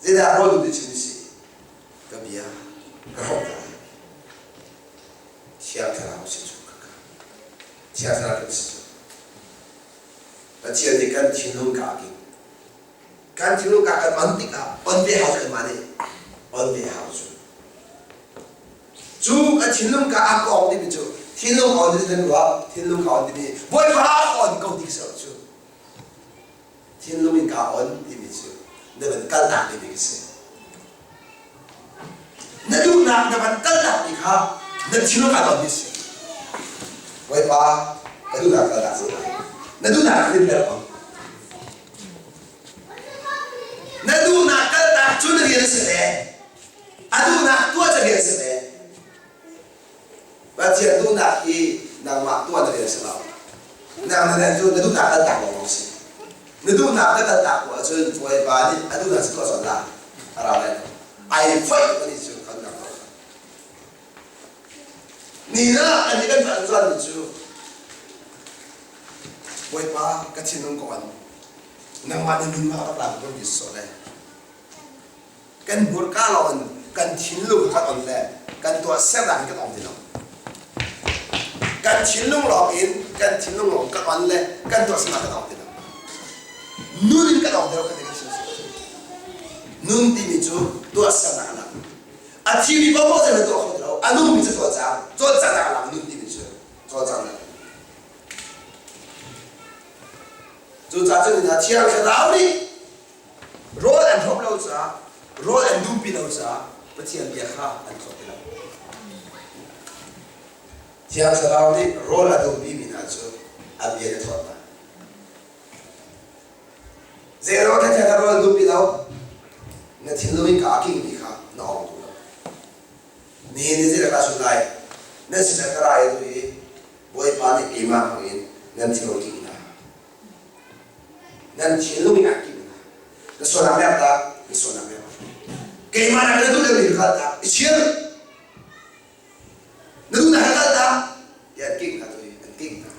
Zeidah rawl dum ti chim si? Ka bia ka hrawk lai. Thiang Thlarau si cu ka ka. Thiang Thlarau si cu. Pathian nih kan thinlung ka king. Kan thinlung ka kan on tikah on ve hau kanmah nih on ve hau cu. Cu a thinlung ka a kong timi cu thinlung on ti kan ruah thinlung ka on timi Bawipa a on ko ti so cu thinlung in ka on timi Na van kaltak ding a si. Na duhnak na van kaltak mi kha na thinlung aa ton mi si. Bawipa, ka duhnak kaltak si. Na duhnak ka tlin ter ko. Na duhnak kaltak cu na rian a si ve. A duhnak tuah cu rian a si ve. Pathian duhnak hi nangmah tuah na rian si lo. Nang na rian cu na duhnak kaltak lawng si. Na duhnak na kaltak ko ahcun Bawipa nih a duhnak cu tuah colh la. A ra lai lo. Ai foih tuk ani cu kan rak tuah. Ni na ani kan tuah zungzal mi cu Bawipa ka thinlung ka on. Nangmah nih nunnak rak la kan ti sawh le. Kan hmurka lawng in kan thinlung kan on le kan tuahsernak in kan ong ti lo. Kan thinlung lawng in kan thinlung lawng kan on le kan tuahsernak kan ong ti lo. Nun in kan ong ti lo kan ti Nun timi cu tuahsernak a lang. A thimi paohpaoh cu na tuah kho ti lo. A nungmi cu cawlcang. Cawlcanghnak a lang nun timi cu cawlcanghnak. Cucaah cun Thiang Thlarau nih Rawl an hrawm lo caah, rawl an dumpi lo caah Pathian bia kha an thawt ti lo. Thiang Thlarau nih rawl a dumpimi hna cu a bia na thawt hna. Zei rawl kha na rawl dumpi lo, na thinlung in ka a kingmi kha na ong duh lo. Nihin ni zei dah ka lai? Nan sinah ka ra i tu i Bawipa nih keimah hmang in nan thinlung king hna. Nan thinlung in aa kim hna. Na sualnak merh ta, na sualnak merh. Keimah nak na duh deuh kal ta, i chir. Na duh nak kal ta, ti an king hna tu hi, an king hna.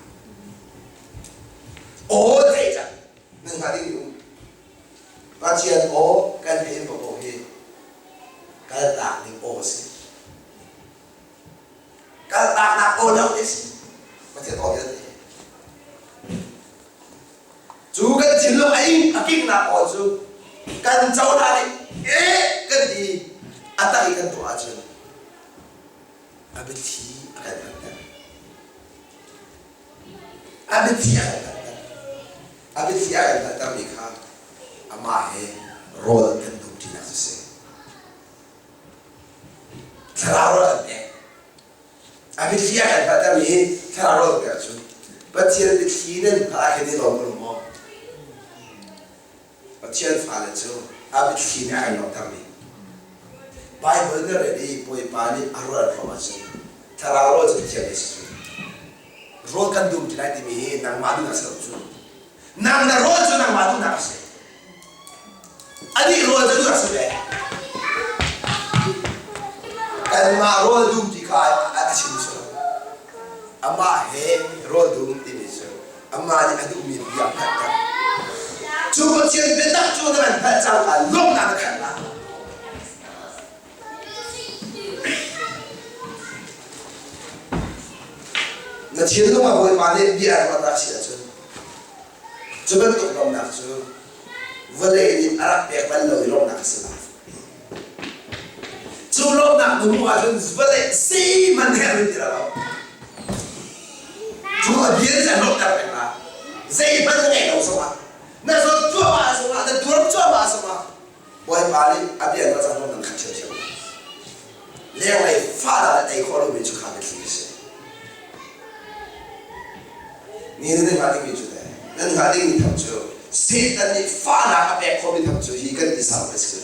Aw thei cang, nan hnga ding um. Pathian aw kan theih paoh hi kaltak ding aw a si. Kaltaknak aw lo ti si. Pathian aw vialte. Cu kan thinlung a ing a kiknak aw cu kan cohlan i eh kan ti a tak i kan tuah ahcun a biathli a kan hngalhter. A biathli a kan hngalhter. A biathli a kan hngalhtermi kha amah he rawl kan dumṭinak cu si. Thlarau rawl an pek. A biathli a kan hngalhtermi hi thlarau rawl pek cu Pathian biathli nan hngalh ah khin i lawm ko maw? Pathian fale cu a biathli nih a kan lawmhtermi. Baibal na rel i Bawipa nih a rual hrawm ahcun thlarau rawl cu Pathian nih si cu. Rawl kan dum ti lai timi hi nangmah duhnak si lo cu. Nang na rawl cu nangmah duhnak a si. Anih rawl cu duh a si ve. Kanmah rawl dum ti kha a chim cu. Amah he rawl dum timi cu amah nih a duhmi bia hngalhter. Cu Pathian biatak cu na van hngalh cangka lawmhnak na khat la. Na thinlung ah Bawipa nih bia a ruat si ahcun cu bantuk lawmhnak cu vawlei nih a rak pek bal lo i lawmhnak a si lai. Cu lawmhnak na hmuh ahcun vawlei zeihmanh herh in ti lo. Cu a bia nih a lawmhter peng la. Zeihmanh na ngeih lo zongah, na zawt cuahmah zongah, na tuar cuahmah zongah Bawipa nih a bia na cang nan khat ṭhiamṭhiam. Lenglei fahnak le tei khawh lomi cu kha biathli a si. Ni nan hngalh dingmi cu teh, nan hngalh dingmi tham cu Satan nih fahnak a pek khawhmi tham cu hi kan tisa lawng si.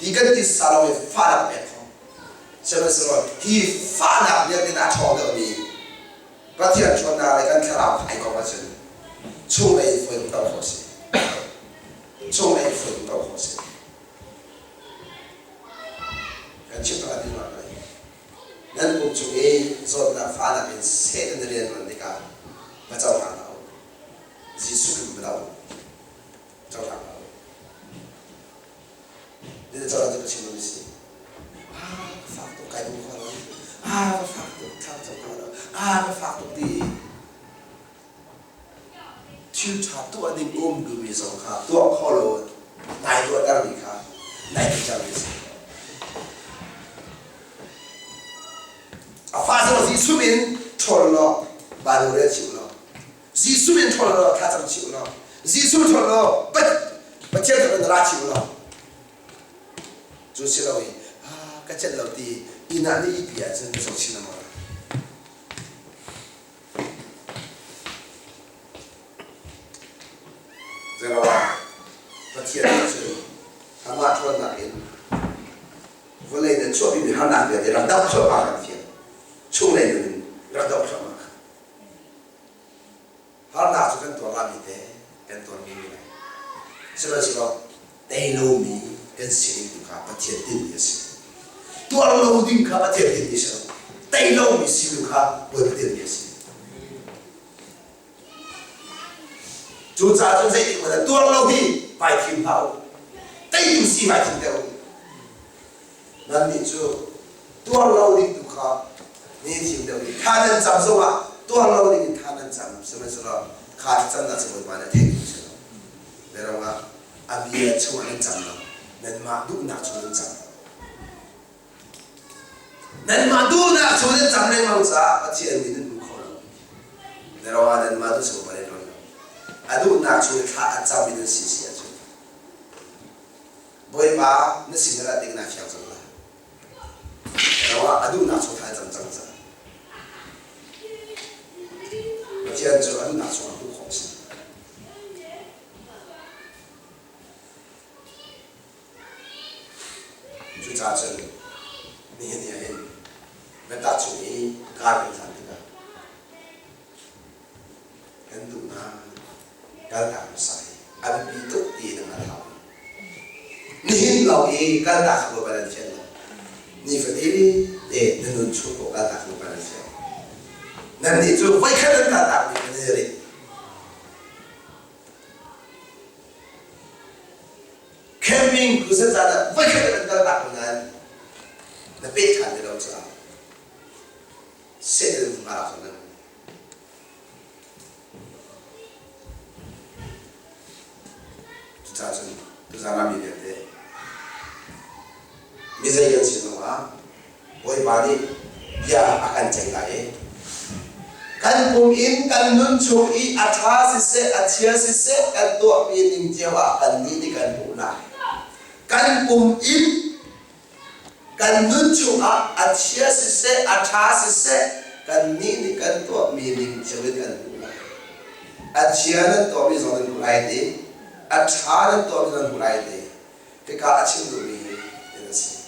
Hi kan tisa lawng hi fahnak a pek khawh. Sihmanhsehlaw hi fahnak vialte a ṭhawng deuhmi Pathian ṭhawnnak le kan thlarau ai kong ahcun chunglei in fawi tuk khawh a si. Chunglei in fawi tuk khawh a si. Kan chim pakhat ding ah nan pum chung i zawtnak fahnak in Satan na rian ṭuan tikah va cohlang hlah u. Jesuh Khrih va do. Cohlang hlah u. Ni cohlang cu ka chim lo mi si. Ah, ka fak tuk kai dum kho lo. Ah, ka fak tuk thla cam kho lo. Ah, ka fak tuk ti thil ṭha tuah ding um duhmi zong kha tuah kho lo nai tuahtermi kha nai tuahtermi a si. A fa zong Jesuh min ṭhawl law Baibal rel chih law Jesuh min ṭhawl law thlacam chih law Jesuh ṭhawl law pat Pathian kha na ra chim lo. Cu si lo i ka celh lo ti inn ah na ihpi ahcun na sung chin lengmang. Zeiruangah Pathian nih cun amah ṭhawnnak in vawlei nan chuahpimi harnak vialte rak doh thluahmah kan fial. Chunglei nun in rak doh thluahmah kha. Harnak cu kan tuar lami te kan tuarmi mi lai. Sihmanhsehlaw tei lomi kan sining tu kha Pathian tinhmi a si. Tuar lo ding kha Pathian tinhmi a si lo. Tei lomi sining kha Bawipa tinhmi a si. Cucaah cun zeitik hmanh ah tuar lo hi vai thim hlah u. Teitu si vai thim deuh u. Nannih cu tuar lo ding tu kha ni thim deuh i thla nan cam zongah tuar lo ding in thla nan cam sihmanhsehlaw kha thlacamnak cu Bawipa nih a theih duh si lo. Zeiruangah a bia chungah nan cam lo, nanmah duhnak chung nan cam. Nanmah duhnak chung nan cam lengmang caah Pathian nih nan hmu kho lo. Zeiruangah nanmah duh chung pa nih ṭuan lo. A duhnak chung i thla a cam i nan si si ahcun Bawipa na sin na rat ding naa fiang cang lai. Zeiruangah a duhnak chung thla a cam cang caah. Pathian cu a duhnak chungah hmuh khawh a si. Cucaah cun nihin ni ahhin biatak chung i kar kan hlan tikah kan duhnak kaltak hmasa hi a biapi tuk ti na hngalh hau. Nihin lawng i kaltak kha Bawipa nan fian lo. Nifatin te na nun chung ko kaltak kha Bawipa nan fian. Nannih cu voikhat nan kaltak mi nan i rit. Camping crusade caan ah voikhat nan kaltak ko nain na peh ṭhan ti lo caah Satan hma ah nan Cucaah cun tuzaan ah mi vialte mi zei kan si zongah Bawipa nih bia a kan ceih lai i kan pum in kan nun chung i a ṭha siseh a chia siseh kan tuahmi ning cio ah kannih nih kan hmuh lai. Kan pum in kan nun chungah a chia siseh a ṭha siseh kannih nih kan tuahmi ning cio in kan hmuh lai. A chia nan tuahmi zong nan hmuh lai ti, a ṭha nan tuahmi zong nan hmuh lai ti. Hika a chim duhmi hi a si.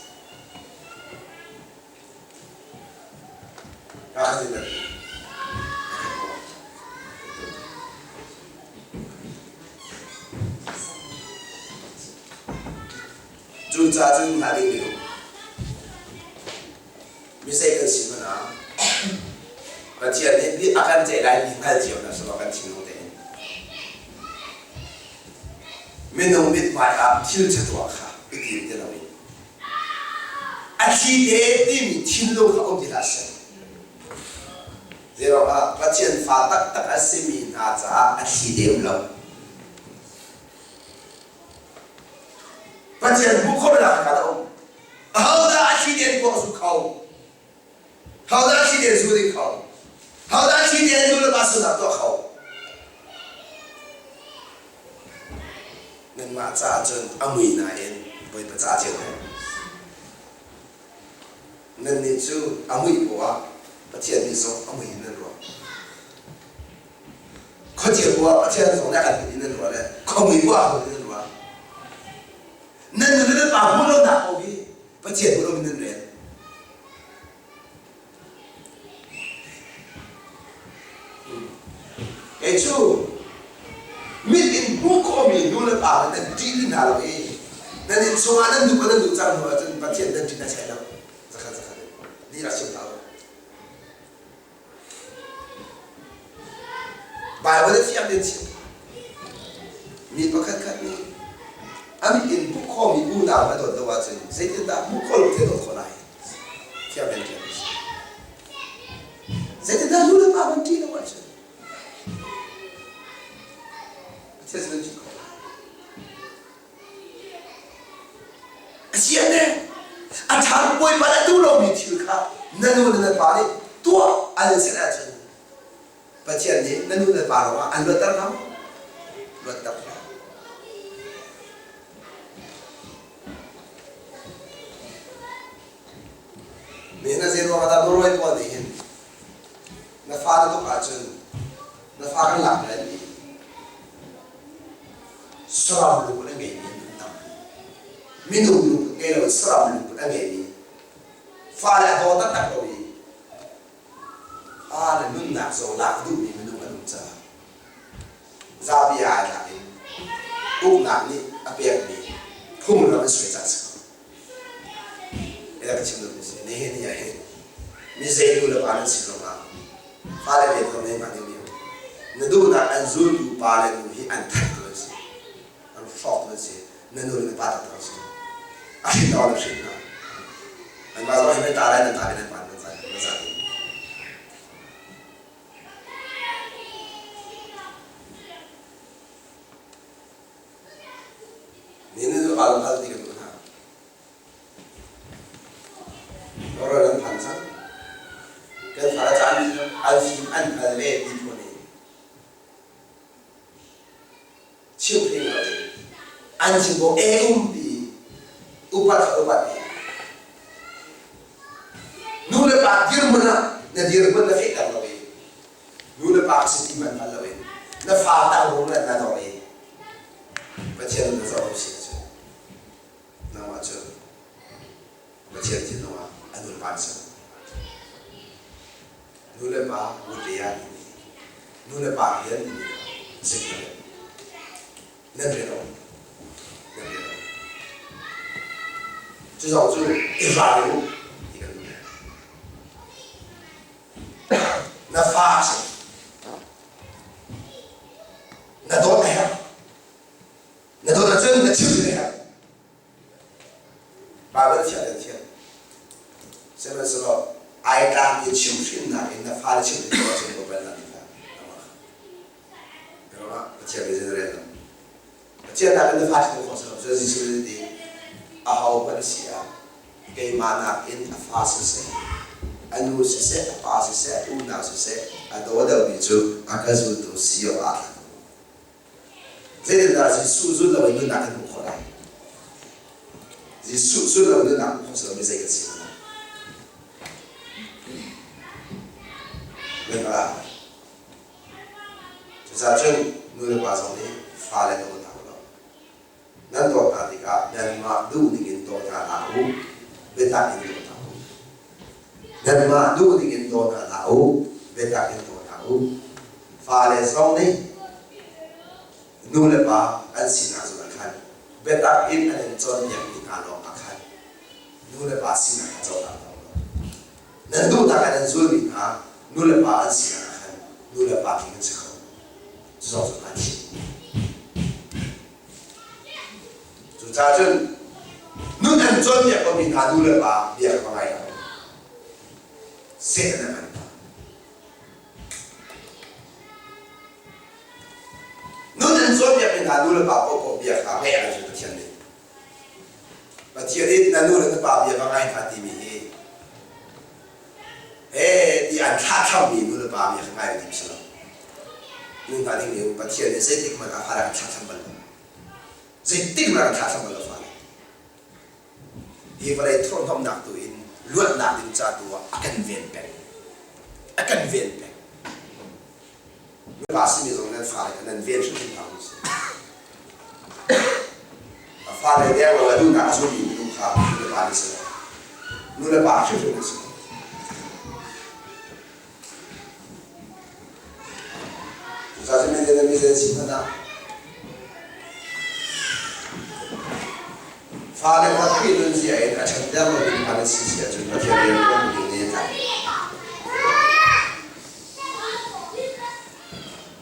Cucaah cun hnga ding minung misei kan si hmanh ah Pathian nih bia a kan ceih lai ti hngal cio hna selaw kan thinlung tein minung mithmai ah thil ṭha tuah kha i tim ti loin A thli te timi thinlung kha um ti hlah seh. Zeiruangah Pathian fa taktak a simi hna caah a thli te um lo. Pathian hmuh khawhnak kha a um. Ahodah a thli te in kuak zu kho? Hodah a thli te in zu ding kho? Hodah a thli te in nu le pa sualnak tuah kho? Nanmah caah cun a mui nain Bawipa ca cio he. Nannih cu a muih poah Pathian nih zong a mui in nan ruah. Khuacia poah Pathian zong nih a kan hmuh in nan ruah le khuamui poah a hmuh in nan ruah. Nan nu le nan pa hmuh lonak paoh hi Pathian hmuh loin nan rel. Kei cu mit in hmuh khawhmi nu le pa nan ṭih ti hna lo i nan inn chungah nan duh nan duh cang hnu ahcun Pathian nan ṭih hna chai lo. Zakhat zakhat in lih rak chim hlah u. Baibal a fiang tein chim. Mi pakhat khat nih a mit in hmuh khawhmi unau a dawt lo ahcun zeitindah hmuh khawh lo thil dawt khawh lai? Fiang tein ṭial a si. Zeitindah nu le pa van ṭih lo ahcun Pathian sin an ṭih khawh lai. A si ne, a ṭha Bawipa nih a duh lomi thil kha na nu le na pa nih tuah an in serh ahcun Pathian nih na nu le pa ruangah an luatter hna maw? Luatter hlah. Nihin ah zei ruangah dah Norway pawl nih hin na fa na tuk ahcun na fa kan lak lai ti saram lungput a ngeimi an tam. Minung lungput ngei lo in saram lungput a ngeimi fale a daw taktak lo i pa le nunnak zong lak duhmi minung an um caah zapi ai tlak in uknak nih a pekmi phunglam an suai caah a si ko. Ila ka chim duhmi si nihin ni ah hin mi zei nu le pa nan si zongah fale ve zong nei hmanh dingmi na duhnak an zultu pa le nu hi an thattu an si an hrawktu an si na nu le na pa taktak an si a hrin awk na hrin hna anmah zong hi nan ta lai nan ta nan pa nan zai nan zai. Nihin cu al hal ti kan duh hna. Rawl an phan cang. Kan fale caan an fim an hngal ve ti phun in chimhring lo in an chim ko e umpi upat upat i nu le pa dirhmun ah na dirhmun na fehter lo i nu le pa si ti hmanh hngal lo in na fa tang rung le na dor i Pathian na zoh si ahcun nangmah cu Pathian thinlung ah a nu le pa na si. Nu le pa wutian nu le pa rian timi kha zik na nan rian a um nan rian a um. Cu zong cu i ral u ti kan duh. Na fa a si. Na dawt a herh. Na dawt ahcun na chimh a herh. Bible thiang kan thiam. Sihmanhsehlaw ai tlak i chimhhrinnak in na fale chimhhrin khawh ahcun Nobel na ti hlah. Pathian nih zei rel lo. Pathian nakin na fa chimh khawh si lo. Cun Jesuh nih ti aho hmanh si ah keimah nakin a fa siseh, a nu siseh, a pa siseh, a unau siseh, a daw deuhmi cu a ka zultu si awk aa tlak. Zeitindah Jesuh zul loin nunnak kan hmuh khawh lai? Jesuh zul loin nunnak hmuh khawh si lomi zei kan si lai? Nan hngalh Cucaah cun nu le pa zong nih fale daw hna u law nan dawt hna tikah nanmah duhning in daw hna hlah u, biatak in daw hna u. Nanmah duhning in daw hna hlah u, biatak in daw hna u. Fale zong nih nu le pa an sinak zongah khan biatak in an in cawnpiakmi hna lawngah khan nu le pa sinak kha cohlang hna u law nan duhnak in an zulmi hna nu le pa an sinak ah khan nu le pa tling an si kho. Cu zong cu an chim. Cucaah cun nun an cawnpiak komi hna nu le pa bia kha ngai hlah u. Satan a hman hna. Nun an cawnpiakmi hna nu le pa paohpaoh bia kha ngaih ah cun Pathian nih Pathian nih na nu le na pa bia va ngai hna timi hi he ti an thlahthlammi nu le pa bia kha ngai ding si lo. Nu hna ding nih Pathian nih zeitik hmanh ah fale an thlahthlam bal lo. Zeitik hmanh ah an thlahthlam bal lo fale. Hi vawlei thurhnomhnak tu in luatnak ding ca tu ah a kan ven peng. A kan ven peng. Pa simi zong nan fale kha nan ven hrimhrim hna u sih. A fale deng lo a duhnak a zulmi minung kha nu le pa nih si lo. Nu le pa hrimhrim an si lo. Cucaah cun mi le mi zei si hmanh ah fale kha Khrih nunzia in a ṭhanter lo ding hna nan si si ahcun Pathian rian ṭuan ding nih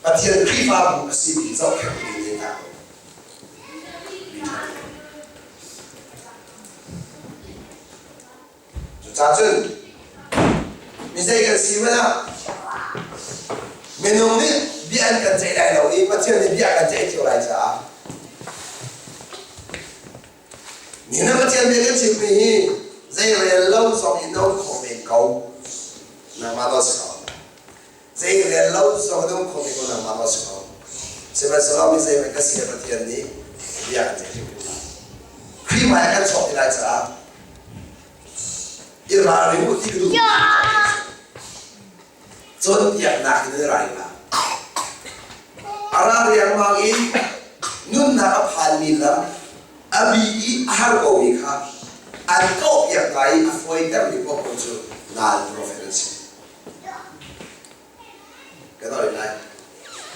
Pathian Khrihfabu a simi zohkhenh ding nih dah Cucaah cun mi zei kan si hmanh ah minung nih bia an kan ceih lai lo i Pathian nih bia kan ceih cio lai caah ni na Pathian bia kan chimmi hi zei rel lo zong in na um khawh men ko nangmah lo si ko zei rel lo zong in na um khawh men ko nangmah lo si ko sihmanhsehlaw mi zeihmanh ka si Pathian nih bia kan ceih hrimhrim lai Khrih hmai ah kan chuak ti lai caah. I ralring u ti ka duh. Cawnpiaknak in an rai hna. A ra riangmang in nunnak a phanmi lam a bi i a har komi kha an kawhpiak hna i a fawitermi paohpaoh cu nal profet an si. Kan oi lai.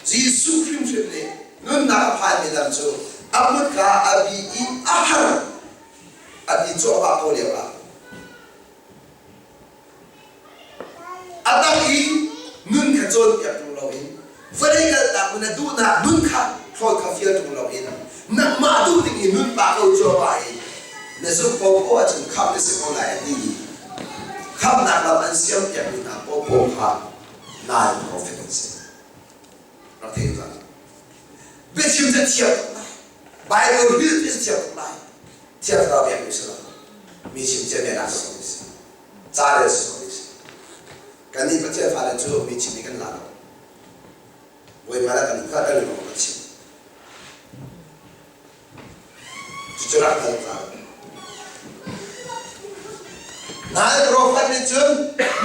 Jesuh hrimhrim nih nunnak a phanmi lam cu a kutka a bi i a har a ti cuahmah ko lio ah A dang i nun kha cawnpiak ṭung loin vawlei kaltak in na duhnak nun kha hlawt kha fial ṭung loin nangmah duh ding i nun pah ko cuahmah i na zumh popoh ahcun khamh na si ko lai a ti i khamhnak lam an siampiakmi hna popoh kha nai profet an si. Rak thei tuah. Biachim cu thiam tuk lai. Bible bil cu thiam tuk lai. Thiang Thlarau pekmi si lo. Mi chim cia bia dah si si. Ca rel si si. Kannih Pathian fale cu mi chim hi kan la lo. Bawipa le kan hngalh kan lawng kan chim. Cucu rak hngal ta. Nai profet nih cun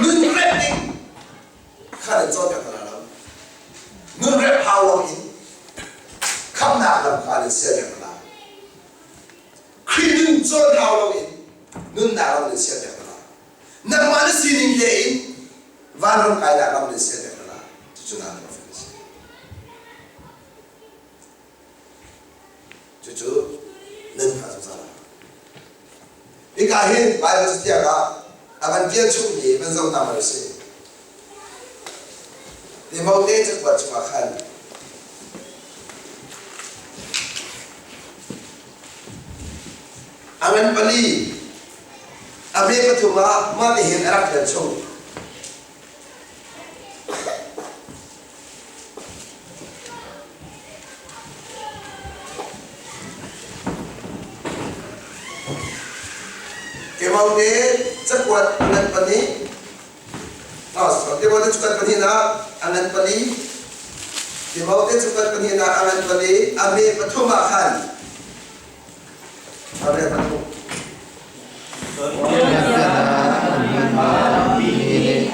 nun rep ding kha nan cawnpiak hna lo. Nun rep hau lo in khamnak lam kha nan sialpiak hna. Khrih nun cawn hau loin nunnak ram nan sialpiak hna. Nangmah na sining le in vanram kainak ram nan sialpiak hna. Cucu na profet a si. Cucu nan hngalh zungzal lai. Hika hin Bible cathiang ah a van tial chungmi van zoh hna hmanh usih. Timote cakuat chungah khan a ngan pali a hme pathum ah mah tihin a rak tial chung. Timote cakuat a ngan pahnih Timote cakuat pahnihnak a ngan pali Timote cakuat pahnihnak a ngan pali a me pathum ah khan a me pathum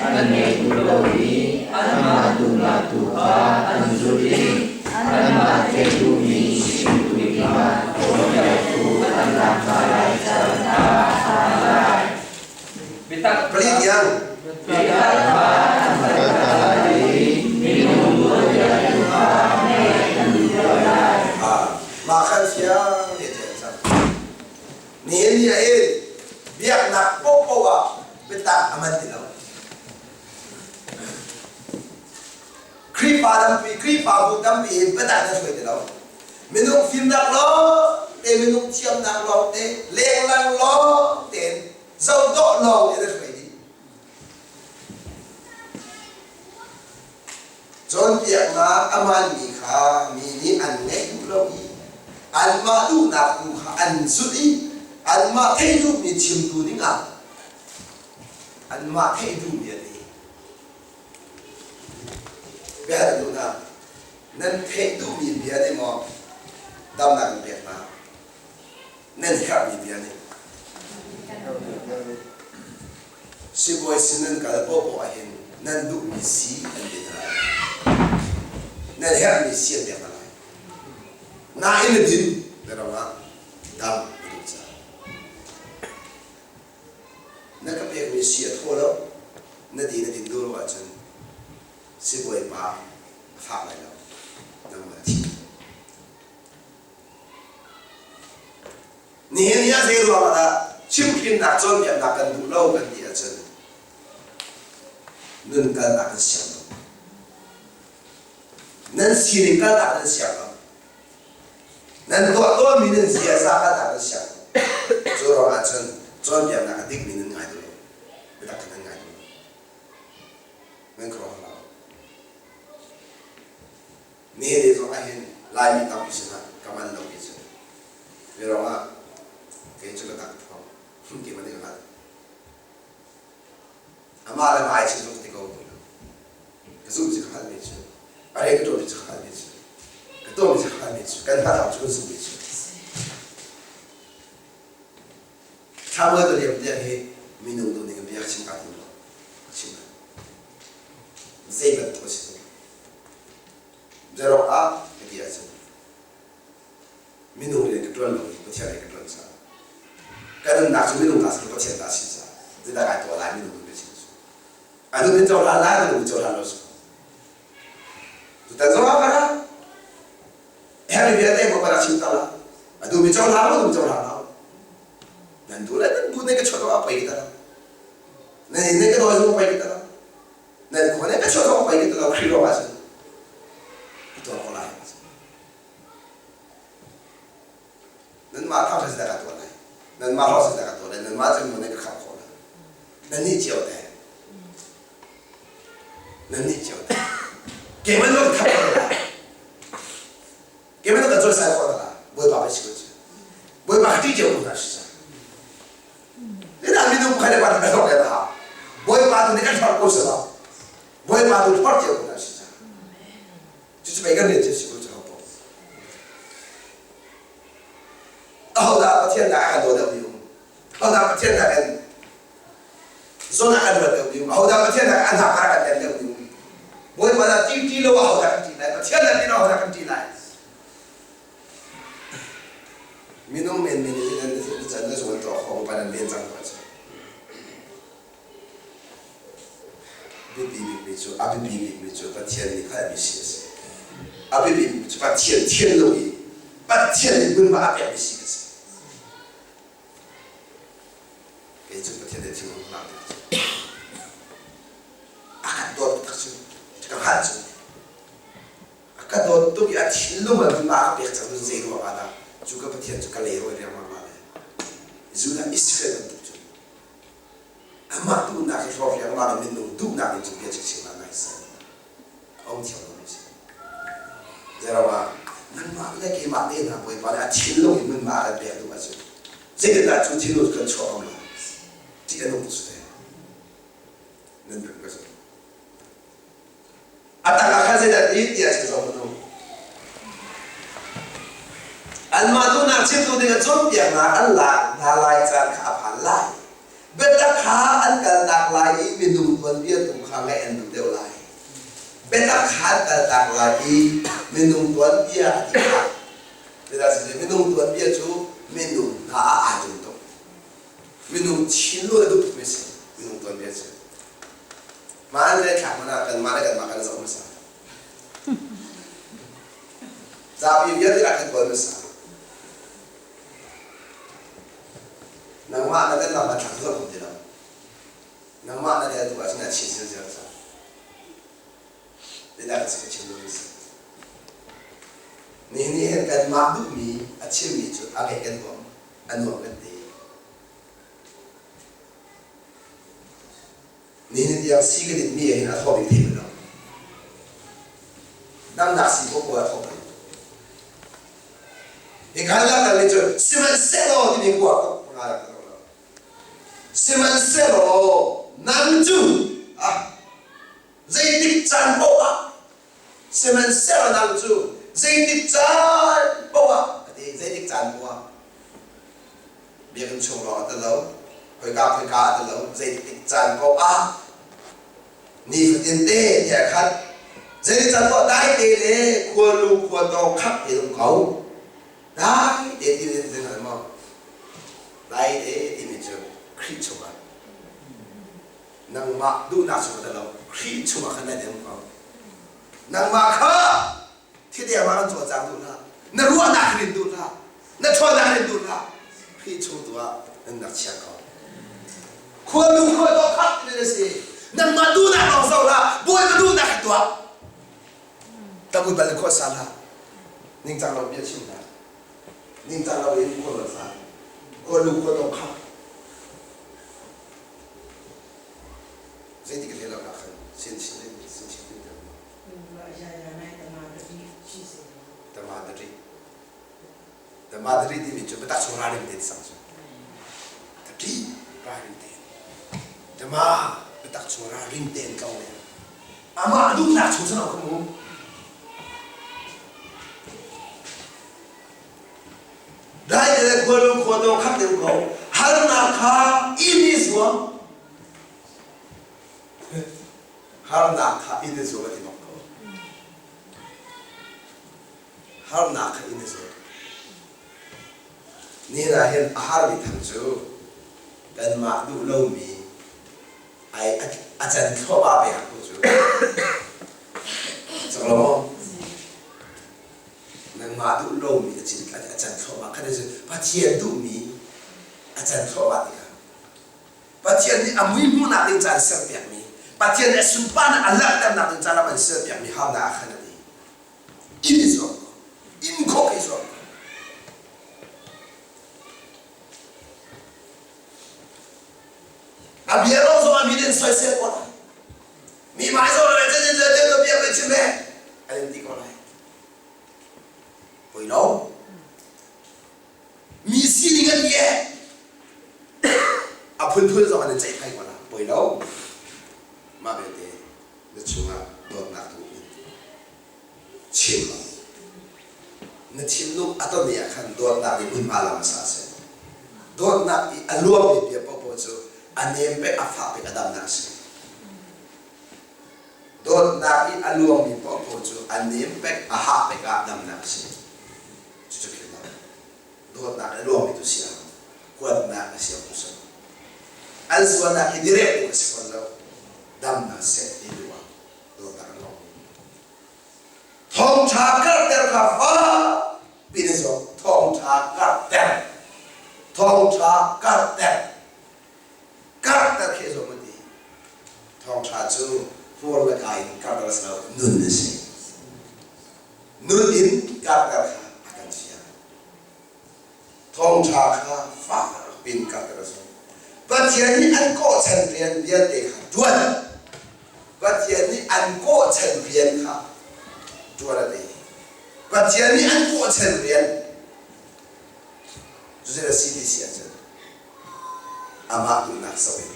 An ngei duh lo i anmah duhnak tu kha an zulh i anmah theih duhmi chimtu dingah cawnpiaktu an lak hna lai caan kha a phan lai. Pali tiang. An kal ta lai i minung tuanbiatu kha ngaih an duh lo lai. Mah khan fiang te tiang cang. Nihin ni ah hin biaknak paohpaoh ah biatak a man ti lo. Khrihfa tampi, Khrihfabu tampi hin biatak na hruai ti lo. Minung fimnak lawng te, minung thiamnak lawng te, lenglang lawng tein zohdawh lawng in a hruai dih. Cawnpiaknak a hmaanmi kha mi nih an ngaih duh lo i anmah duhnak tu kha an zulh i anmah theih duhmi chimtu dingah anmah theih duhmi an i. Bia na duh hna. Nan theih duhmi bia nih maw damnak in pek hna? Nan herhmi bia nih. Sibawi sin nan kal paohpaoh ahhin nan duhmi sii an pe hna lai. Nan herhmi sii an pek hna lai. Nain na din na ram ah dam na duh caah. Na ka pekmi sii a thaw lo, na di na din duh lo ahcun sibawi pa a fak lai lo, nangmah na thi. Nihin ni ah zei ruangah dah chimhhrinnak cawnpiaknak kan duh lo kan ti ahcun nun kalnak kan siang lo. Nan sining kalnak nan siang lo. Nan tuah tawnmi nan ziaza kalnak nan siang lo. Cu ruangah cun cawnpiaknak a dikmi nan ngai duh lo. Biatak nan ngai duh lo. Nan khuaruah hlah. Nihin ni zong ahhin Laimi tampi sinah ka man lo ti cu. Mirong ah kei cu ka tak thawng ti man ka hngalh. Amah le mai chin zong ti ko ko. Ka zumh ci ka hngalh mi cu, a rei ka tuah mi cu ka hngalh mi cu, ka tuah mi cu ka hngalh mi cu, kan hngalh cu kan zumh mi cu. Thla mual ka liam tiang hi minung tu ning bia. chim ka tim lo. Ka chim lai. Zei bantuk a si zong. Zeirong ah ka ti ahcun minung rian ka ṭuan lo i Pathian rian ka ṭuan caah ka nunnak cu minung ta si Pathian ta si caah zeidah kai tuah lai minung ka chim cu. A duh in cohlan lai, a duh in cohlan lo cu. Tutan zong ah ka ra. Herh vialte maw ka rak chim ta la. A duh mi cohlan lo, duh mi cohlan lo. Nan duh le nan bu ne ka chuah zong ah pei ka ta lo. Nan inn ne ka dawi zong pei ka ta lo. Nan khua ne ka chuah zong pei ka ta lo. Khrih ruang ah cun ka tuah ko lai. Nanmah thangṭhat dah ka tuah lai. Nanmah hlawhsin dah ka tuah lai. Nanmah cu maw nan ka khamh khawh lai. Nannih cio te. Nannih cio te. Keimah nih ka khamh khawh lai. Keimah nih ka cawisai khawh lai. Bawipa pei si ko cu. Bawipa ka ṭih cio ko hna si ca. Zeidah minung pakhat le pakhat kan hlawk le hau. Bawipa tu nih kan hlorh ko si lo. Bawipa tu hlorh cio ko hna si ca. Cucu pei kan rian cu a si ko cu ho paoh. Ahodah Pathian dah a kan daw deuhmi um? Ahodah Pathian dah kan zawn a kan ruat deuhmi um? Ahodah Pathian dah an hak a kan den deuhmi um? Bawipa dah ti ti lo ahodah kan ti lai? Pathian dah ti lo ahodah kan ti lai? Minung menmen in nan can na zuan tuah khawh pa nan ven cang ko cu. Biapi bikmi cu a biapi bikmi cu Pathian nih hngalhmi si a si. A biapi bikmi cu Pathian thianlo i Pathian nih hmunhma a pekmi si a si. Kei cu Pathian nih thil hmunhma a pek cu. A kan dawt tak cu ka hngalh cu. A ka dawt tuk i a thinlung ah hmunhma a ka pek cang cun zei ruang ah dah cu ka Pathian cu ka leirawi riangmang la le Judah Israel bantuk cu Amah duhnak hi hlawk riangmang in minung duhnak in cun bia chim ah ngai seh. A um thiam lomi si. Zeiruangah nangmah le keimah te hna Bawipa nih a thinlung in nunmah a kan pek duh ahcun zeitindah cu thinlung cu kan chuah ko lai? Ṭih a nung tuk si. Nan pek ka zumh. A tang ah khan zeidah ti tiah chim zong minung. Anmah duhnak chimtu ding a cawnpiaknak an lak hna lai caan kha a phan lai. Biatak kha an kaltak lai i minung tuanbia tu kha ngaih an duh deuh lai. Biatak kha an kaltak lai i minung tuanbia a ti kha. Zeidah si minung tuanbia cu minung hna ah aa tum tuk. Minung thinlung a duh tukmi a si. Minung tuanbia cu. Hmaan le thlak hmanh ah kanmah le kanmah kan zoh hmasa. Zapi vialte ah kan kawl hmasa. Nangmah na kan lam ah thlak zoh ti lo. Nangmah na tel tu ahcun a chin zirziar cang. Zeidah ka chim duhmi si? Nihin ni hin kanmah duhmi a chimmi cu a ngeih kan huam, a nuam kan ti. Nihin tiang sii ka dinmi ah hin a thaw bik thei bal lo. Damnak sii poah a thaw bal. Hika la kal nih cun sihmanhsehlaw timi kuak ka rak lo. Sihmanhsehlaw nang cu ah zeitik caan paoh ah sihmanhsehlaw nang cu zeitik caan paoh ah ka ti zeitik caan paoh ah Biakinn chung lawng a tel lo, khoika khoika a tel lo, zeitik caan paoh ah nifatin te tiah khat zeitik caan paoh dai te le khualu khuatawng khap te um ko. Dai te ti mi zei hngal maw? Dai te timi cu Khrih chungah nangmah duhnak chungah tel lo, Khrih chungah khan dai te um ko. Nangmah kha Thideng ah kan cawlcang duh hlah. Na ruahnak in duh hlah. Na ṭhawnnak in duh hlah. Khrih chung tu ah nunnak chia ko. Khualu khua dawh khak ti na si. Nangmah duhnak lawng zoh hlah. Bawipa duhnak in tuah. Tabut bal in khua sa hlah. Ningcang lo bia chim hlah. Ningcang lo in khua ruat hlah. Khualu khua dawh khak. Zeitik ka hle lo nak khan sin sin sin sin tin Tamadri. Tamadri timi cu biatak chung ralring tein sang cu. Tati ralring tein. Tama biatak chung ralring tein tlong le. Amah duhnak chung sana ka mu. Dai le khualu khua to khat deuh ko. Harnak kha imi zuam. Harnak kha in i zuam a ti bak ko. Harnak kha in i zuam. Nihin ah hin a harmi thang cu kanmah duh lomi ai a can thluahmah ve ko cu. Cang lo maw? Nangmah duh lomi a cin a can thluahmah kha cu Pathian duhmi a can thluahmah tikah Pathian nih a mui hmuhnak ding caan serpiakmi Pathian nih a sunparnak a langhternak ding caan ah an serpiakmi harnak ah khan a ti. Inn i zuam ko. Inn khawh i zuam ko. A bia lo zong ah mi nih an soisel ko lai. Mi hmai zong ah cun in le bia kan chim he an in ti ko lai. Poi lo. Mi sining an ye. A phunphun zong an in ceihphai ko lai. Poi lo. Mah belte na chungah dawtnak tu in chim lo. Na thinlung a ton ah khan dawtnak nih hmunhma lam sa seh. Dawtnak i a luangmi bia paohpaoh cu a nem pek a fah pek a damnak a si. Dawtnak i a luangmi paohpaoh cu a nem pek a hah pek ah damnak a si. Cucu philh lo. Dawtnak i a luangmi tu si ah huatnak a si tu si. An sualnak hi direk a si fawn lo. Damnak seh ti duh ah dawtnak a luang. Thawngṭha karhter kha fakpi in zoh. Thawngṭha karhter. Thawngṭha karhter. Karhter khi zoh an ti. Thawngṭha cu hmur le ka in karhter a si lo, nun a si. Nun in karhter kha a kan fial. Thawngṭha kha fakpi in karhter a si. Pathian nih an kawhchan rian vialte kha ṭuan. Pathian nih an kawhchan rian kha ṭuan a ti. Pathian nih an kawhchan rian cucu a si ti si ahcun amah duhnak zoh in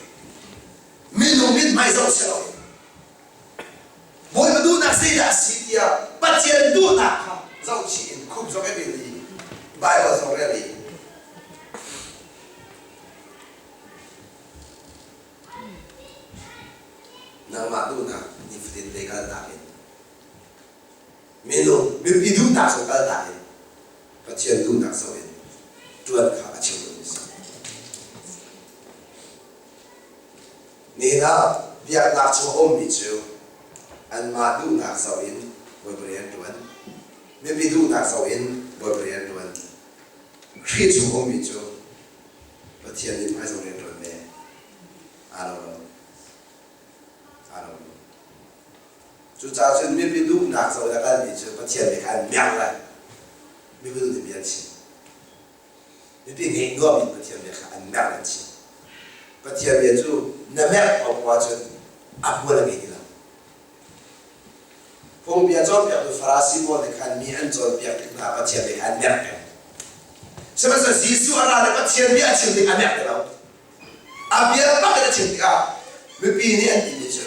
minung mithmai zoh si lo Bawipa duhnak zeidah a si tiah Pathian duhnak kha zohchih in khup zong i bil i Bible zong rel i nangmah duhnak nifatin te kalnak in minung mipi duhnak zong kalnak in Pathian duhnak zoh in ṭuan kha a chim duhmi a si. Nihin ah biaknak chung a ummi cu anmah duhnak zoh in Bawipa rian ṭuan, mipi duhnak zoh in Bawipa rian ṭuan. Khrih chung a ummi cu Pathian nih hmaizong rian ṭuan ve. Aa lo lo. Aa lo lo. Cucaah cun mipi duhnak zoh in a kalmi cu Pathian nih khan merh lai. Mipi duh nih bia an chim. Mipi ngeih nuam in Pathian bia kha an merh an chim. Pathian bia cu na merh paohpaoh ahcun a hmual a ngei ti lo. Phungbia cawnpiaktu Farasi pawl nih khan mi an cawnpiak tik hna Pathian bia kha an merh peng. Sihmanhsehlaw Jesuh a ra le Pathian bia a chim tik a merh ti lo. A bia bak in a chim tikah mipi nih an timi cu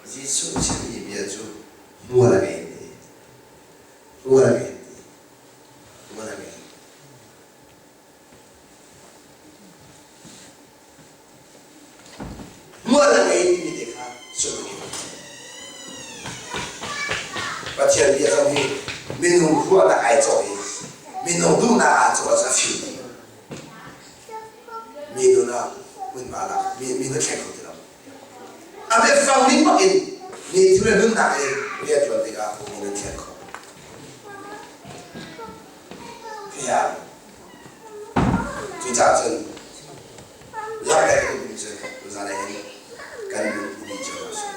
Jesuh chimmi bia cu hmual a ngei ti. Hmual a ngei ti. Hmual a ngei. Hmual a ngei timi te kha sullam a ngei. Pathian bia zong hi minung ruahnak ai cawh i minung duhnak aa cawh ahcun a fim dih. Mi nun ah hmunhma lak mi mi nun thleng kho ti lo. A biafang ning bak in mi thil le nunnak i rian ṭuan tikah mi nun thleng kho. Khiah. Cucaah cun langhter ka duhmi cu tuzan ah hin kan lung i dih cio hna sih.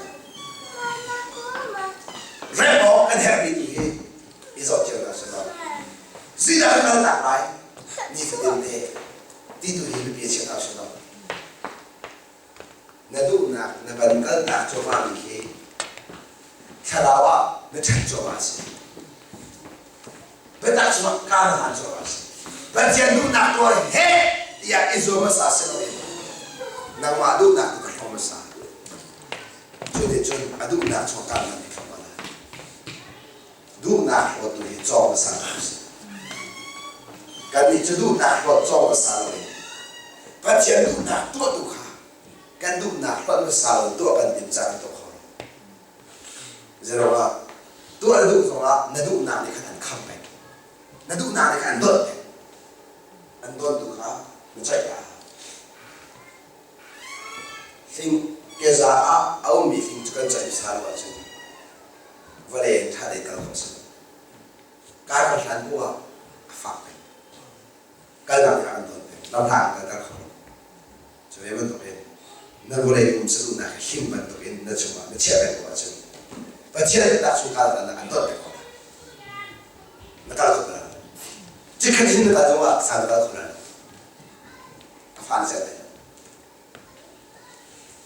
Remh awk kan herhmi tu hi i zoh cio hna sih law zeidah kan kaltak lai nifatin te ti tu hi biapi a chia hna sih law na duhnak na van kaltak cuahmahmi khi thlarau ah na ṭhen cuahmah a si. Biatak cungah kar hlan cuahmah a si. Pathian duhnak tuah heh tiah i zuam hmasa si loin nangmah duhnak tu ka hrawm hmasa. Cu nih cun a duhnak chung kar hlan i hrawm lai. Duhnak hlawt tu hi cawng hmasa hna usih. Kannih cu duhnak hlawt cawng hmasa loin Pathian duhnak tuah tu kha kan duhnak hlawt hmasa lo tuah kan timh caan tuah kho lo. Zeiruangah tuah na duh zongah na duhnak nih khan an kham peng. Na duhnak nih khan an donh peng. An dawntu kha na ceih lai. Hling keza ah a ummi hling cu kan ceih hmasa lo ahcun vawlei in ṭha tein kal khawh a si lo. Kar kan hlan hnu ah a fak peng. Kalnak nih a kan dawn peng. Lamhla kan kalter kho lo. Cu ve bantukin na vawlei pum saduhnak hi hling bantukin na chungah na chiah peng ko ahcun Pathian biaknak chung kal na kan dawt peng ko lai. Na kal kho lai. Cikhat in na kal zongah san na kal kho lai. A fa na ser lai.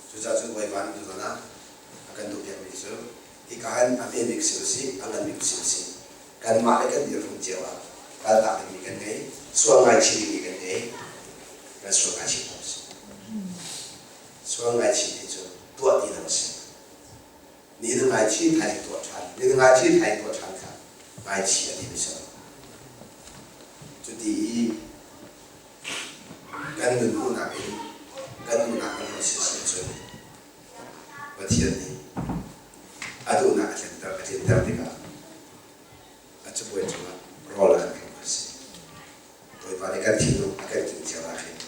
Cucaah cun Bawipa nih tuzan ah a kan duhpiakmi cu hika hin a hme bik si usih, a ngan bik si usih. Kanmah le kan dirhmun cio ah kaltak dingmi kan ngei, sual ngaichih dingmi kan ngei, kan sual ngaichih hna usih. Sual ngaichih ti cu tuah ti lo a si. Ni na ngaichih thaizing tuah ṭhan, ni na ngaichih thaizing tuah ṭhan kha ngaichih a timi si lo. Cuti i kan nun hmuhnak in kan nunnak kan hmuh si cun Pathian nih a duhnak a tlenter a tlinter tikah a cabuai cungah rawl a kan pek a si. Bawipa nih kan thinlung a kan kin cio ah khin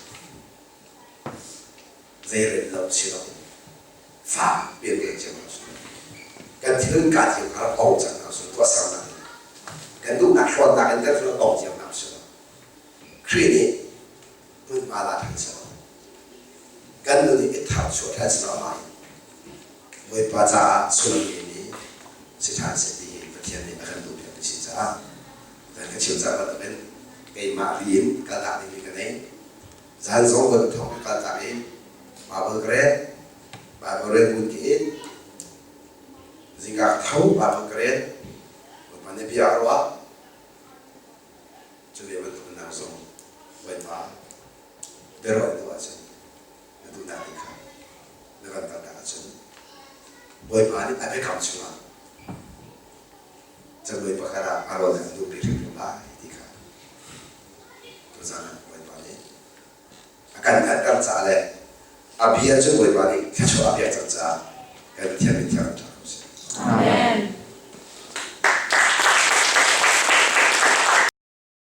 zeirel lo si lo fak pian kan cio hna su. Kan thinlung kaa cio kha ong cang hna su tuahsernak in kan duhnak hlawnnak in kan thinlung ong cio hna su. Khrih nih hmunhma la ṭhan seh kan nun i thar chuah ṭhan seh law Bawipa caah sullam ngeimi si ṭhan seh ti hi Pathian nih a kan duhpiakmi si caah kan ka chim cang bantukin keimah riin kaltak dingmi ka nei. Zan zong kan thawng ka kaltak i Bible ka rel, Bible rel kun ki in zingka ka tho Bible ka rel, Bawipa nih bia a ruah. Cu ve bantuk nang zong Bawipa biaruah duh ahcun na duhnak ding kha na van kaltak ahcun Bawipa nih a biakam chungah cabuai pakhat ah a rawl an duhpi hrimhrim lai ti kha tuzan ah Bawipa nih a kan hngalhter caah le a bia cu Bawipa nih thluachuah a pek cang caah kan Pathian min thiang ṭha ko seh. Amen.